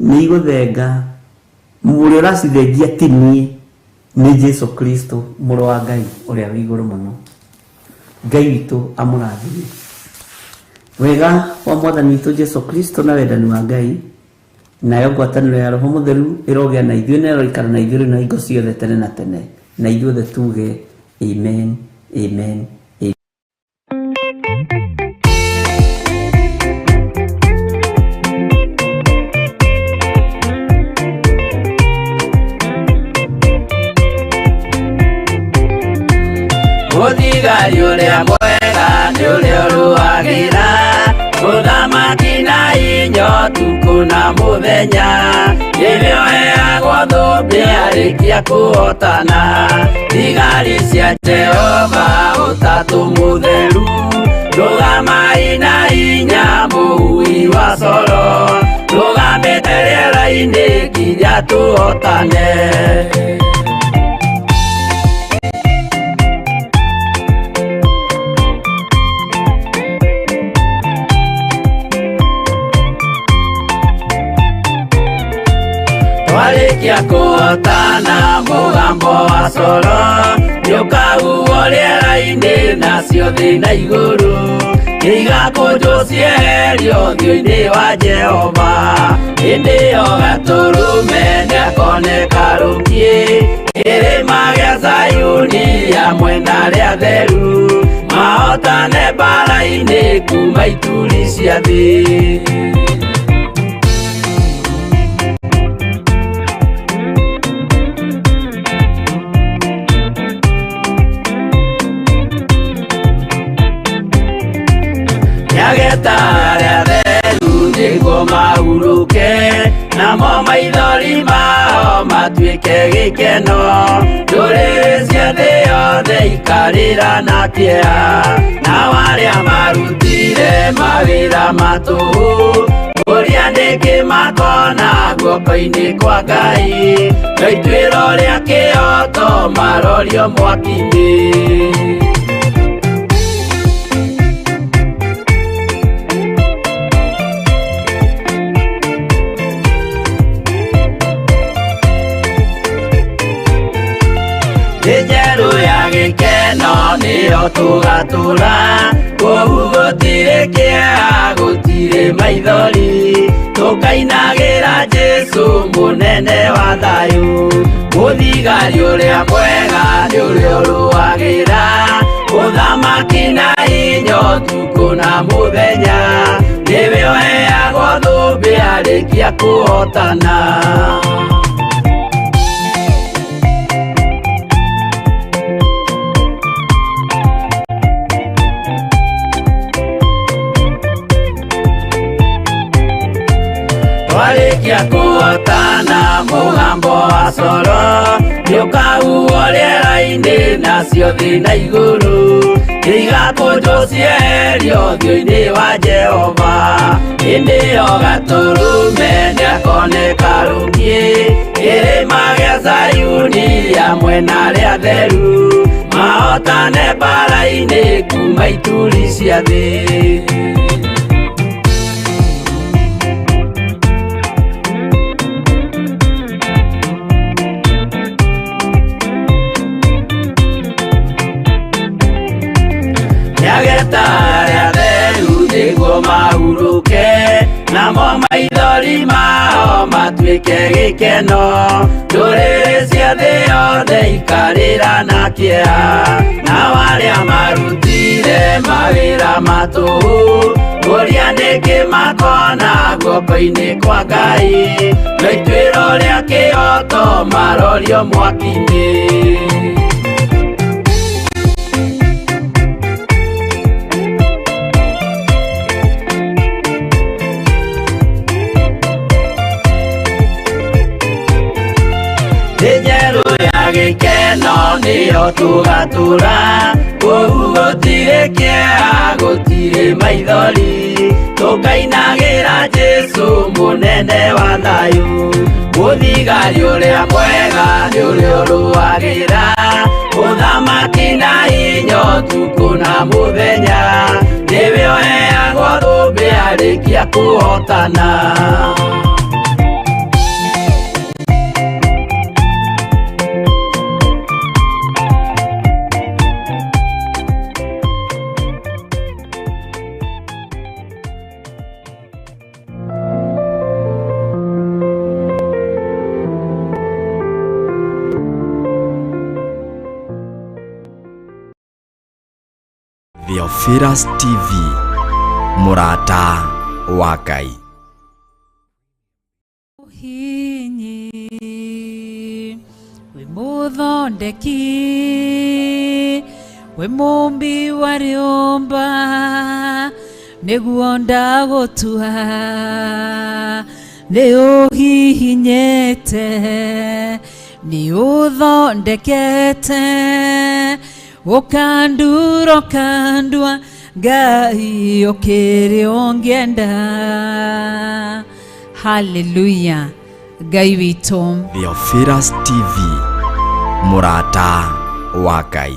nĩ igũthenga. Ũrĩa ũracithengia ti niĩ, nĩ Jesu Kristo mũrũ wa Ngai ũrĩa wĩ igũrũ mũno. Ngai witũ amũrathime. Wega wa Mwathani witũ Jesu Kristo na wendani wa Ngai nayo ngwatanĩro ya Roho Mũtheru ĩrogĩa na ithuĩ na ĩroikara na ithuĩ na hingo ciothe tene na tene. Na ithuothe tuge amen, amen, amen. Mũthigari ũrĩa mwega nĩ ũrĩa ũrũagĩra mũthamaki na inyo ũtukũ na mũthenya, nĩwe ũheagwo thũmbĩ arĩkia kũhotana. Thigari cia Jehova ũtatũ mũtheru, rũgamai na hinya mũhui wa coro, rũgamĩte rĩera-inĩ nginya tũhotane. Twarĩkia kũhotana mũgambo wa coro nĩũkahuhwo rĩera-inĩ nacio thĩ na igũrũ nĩigakũnjwo cieherio ũthiũ-inĩ wa Jehova. Hĩndĩ ĩyo gatũrũme nĩakoneka rũkiĩ kĩrĩma gĩa Zayuni hamwe na arĩa atheru, mahotane mbaara-inĩ kuma ituri cia thĩ. Nĩageta arĩa atheru nĩguo mahurũke, namo maithori mao matuĩke gĩkeno. Ndũrĩrĩ cia thĩ yothe ikarĩra na kĩeha, nao arĩa marutire mawĩra ma tũhũ kũrĩa nĩkĩ makona guoko-inĩ kwa Ngai. No ituĩro rĩa kĩhooto marorio mwaki-inĩ. tũgatũra kũu gũtirĩ kĩeha gũtirĩ maithori tũkainagĩra Jesũ mũnene wa thayũ mũthigari ũrĩa mwega nĩ ũrĩa ũrũagĩra ũthamaki na hinya ũtukũ na mũthenya nĩwe ũheagwo thũmbĩ arĩkia kũhotana. Twarĩkia kũhotana mũgambo wa coro nĩũkahuhwo rĩera-inĩ nacio thĩ na igũrũ igakũnjwo cieherio ũthiũ-inĩ wa Jehova hĩndĩ ĩyo Gatũrũme nĩakoneka rũngĩ kĩrĩma gĩa Zayuni hamwe na arĩa atheru mahotane mbara-inĩ kuma ituri cia thĩ. Nĩageta arĩa atheru nĩguo mahurũke namo maithori mao matuĩke gĩkeno ndũrĩrĩ cia thĩ yothe ikarĩra na kĩeha nao arĩa marutire mawĩra ma tũhũ kũria nĩkĩ makona guoko-inĩ kwa Ngai no ituĩro rĩa kĩhoto marorio mwaki-inĩ. Njerũ ya gĩkeno nĩyo tũgatũra kũu gũtirĩ kĩeha gũtirĩ maithori tũkainagĩra Jesũ mũnene wa thayũ mũthigari ũrĩa mwega nĩ ũrĩa ũrũagĩra ũthamaki na hinya ũtukũ na mũthenya nĩwe ũheagwo thũmbĩ arĩkia kũhotana. Theophilus TV, mũrata wa Ngai. Hinyi wĩ mũthondeki wĩ mũmbi wa rĩũmba nĩguo ndagũtua nĩ ũhihinyĩte nĩ ũthondekete ũkandura ũkandua Ngai ũkĩrĩ ũngĩenda. Haleluya. Ngai witũ. Theophilus TV, mũrata wa Ngai.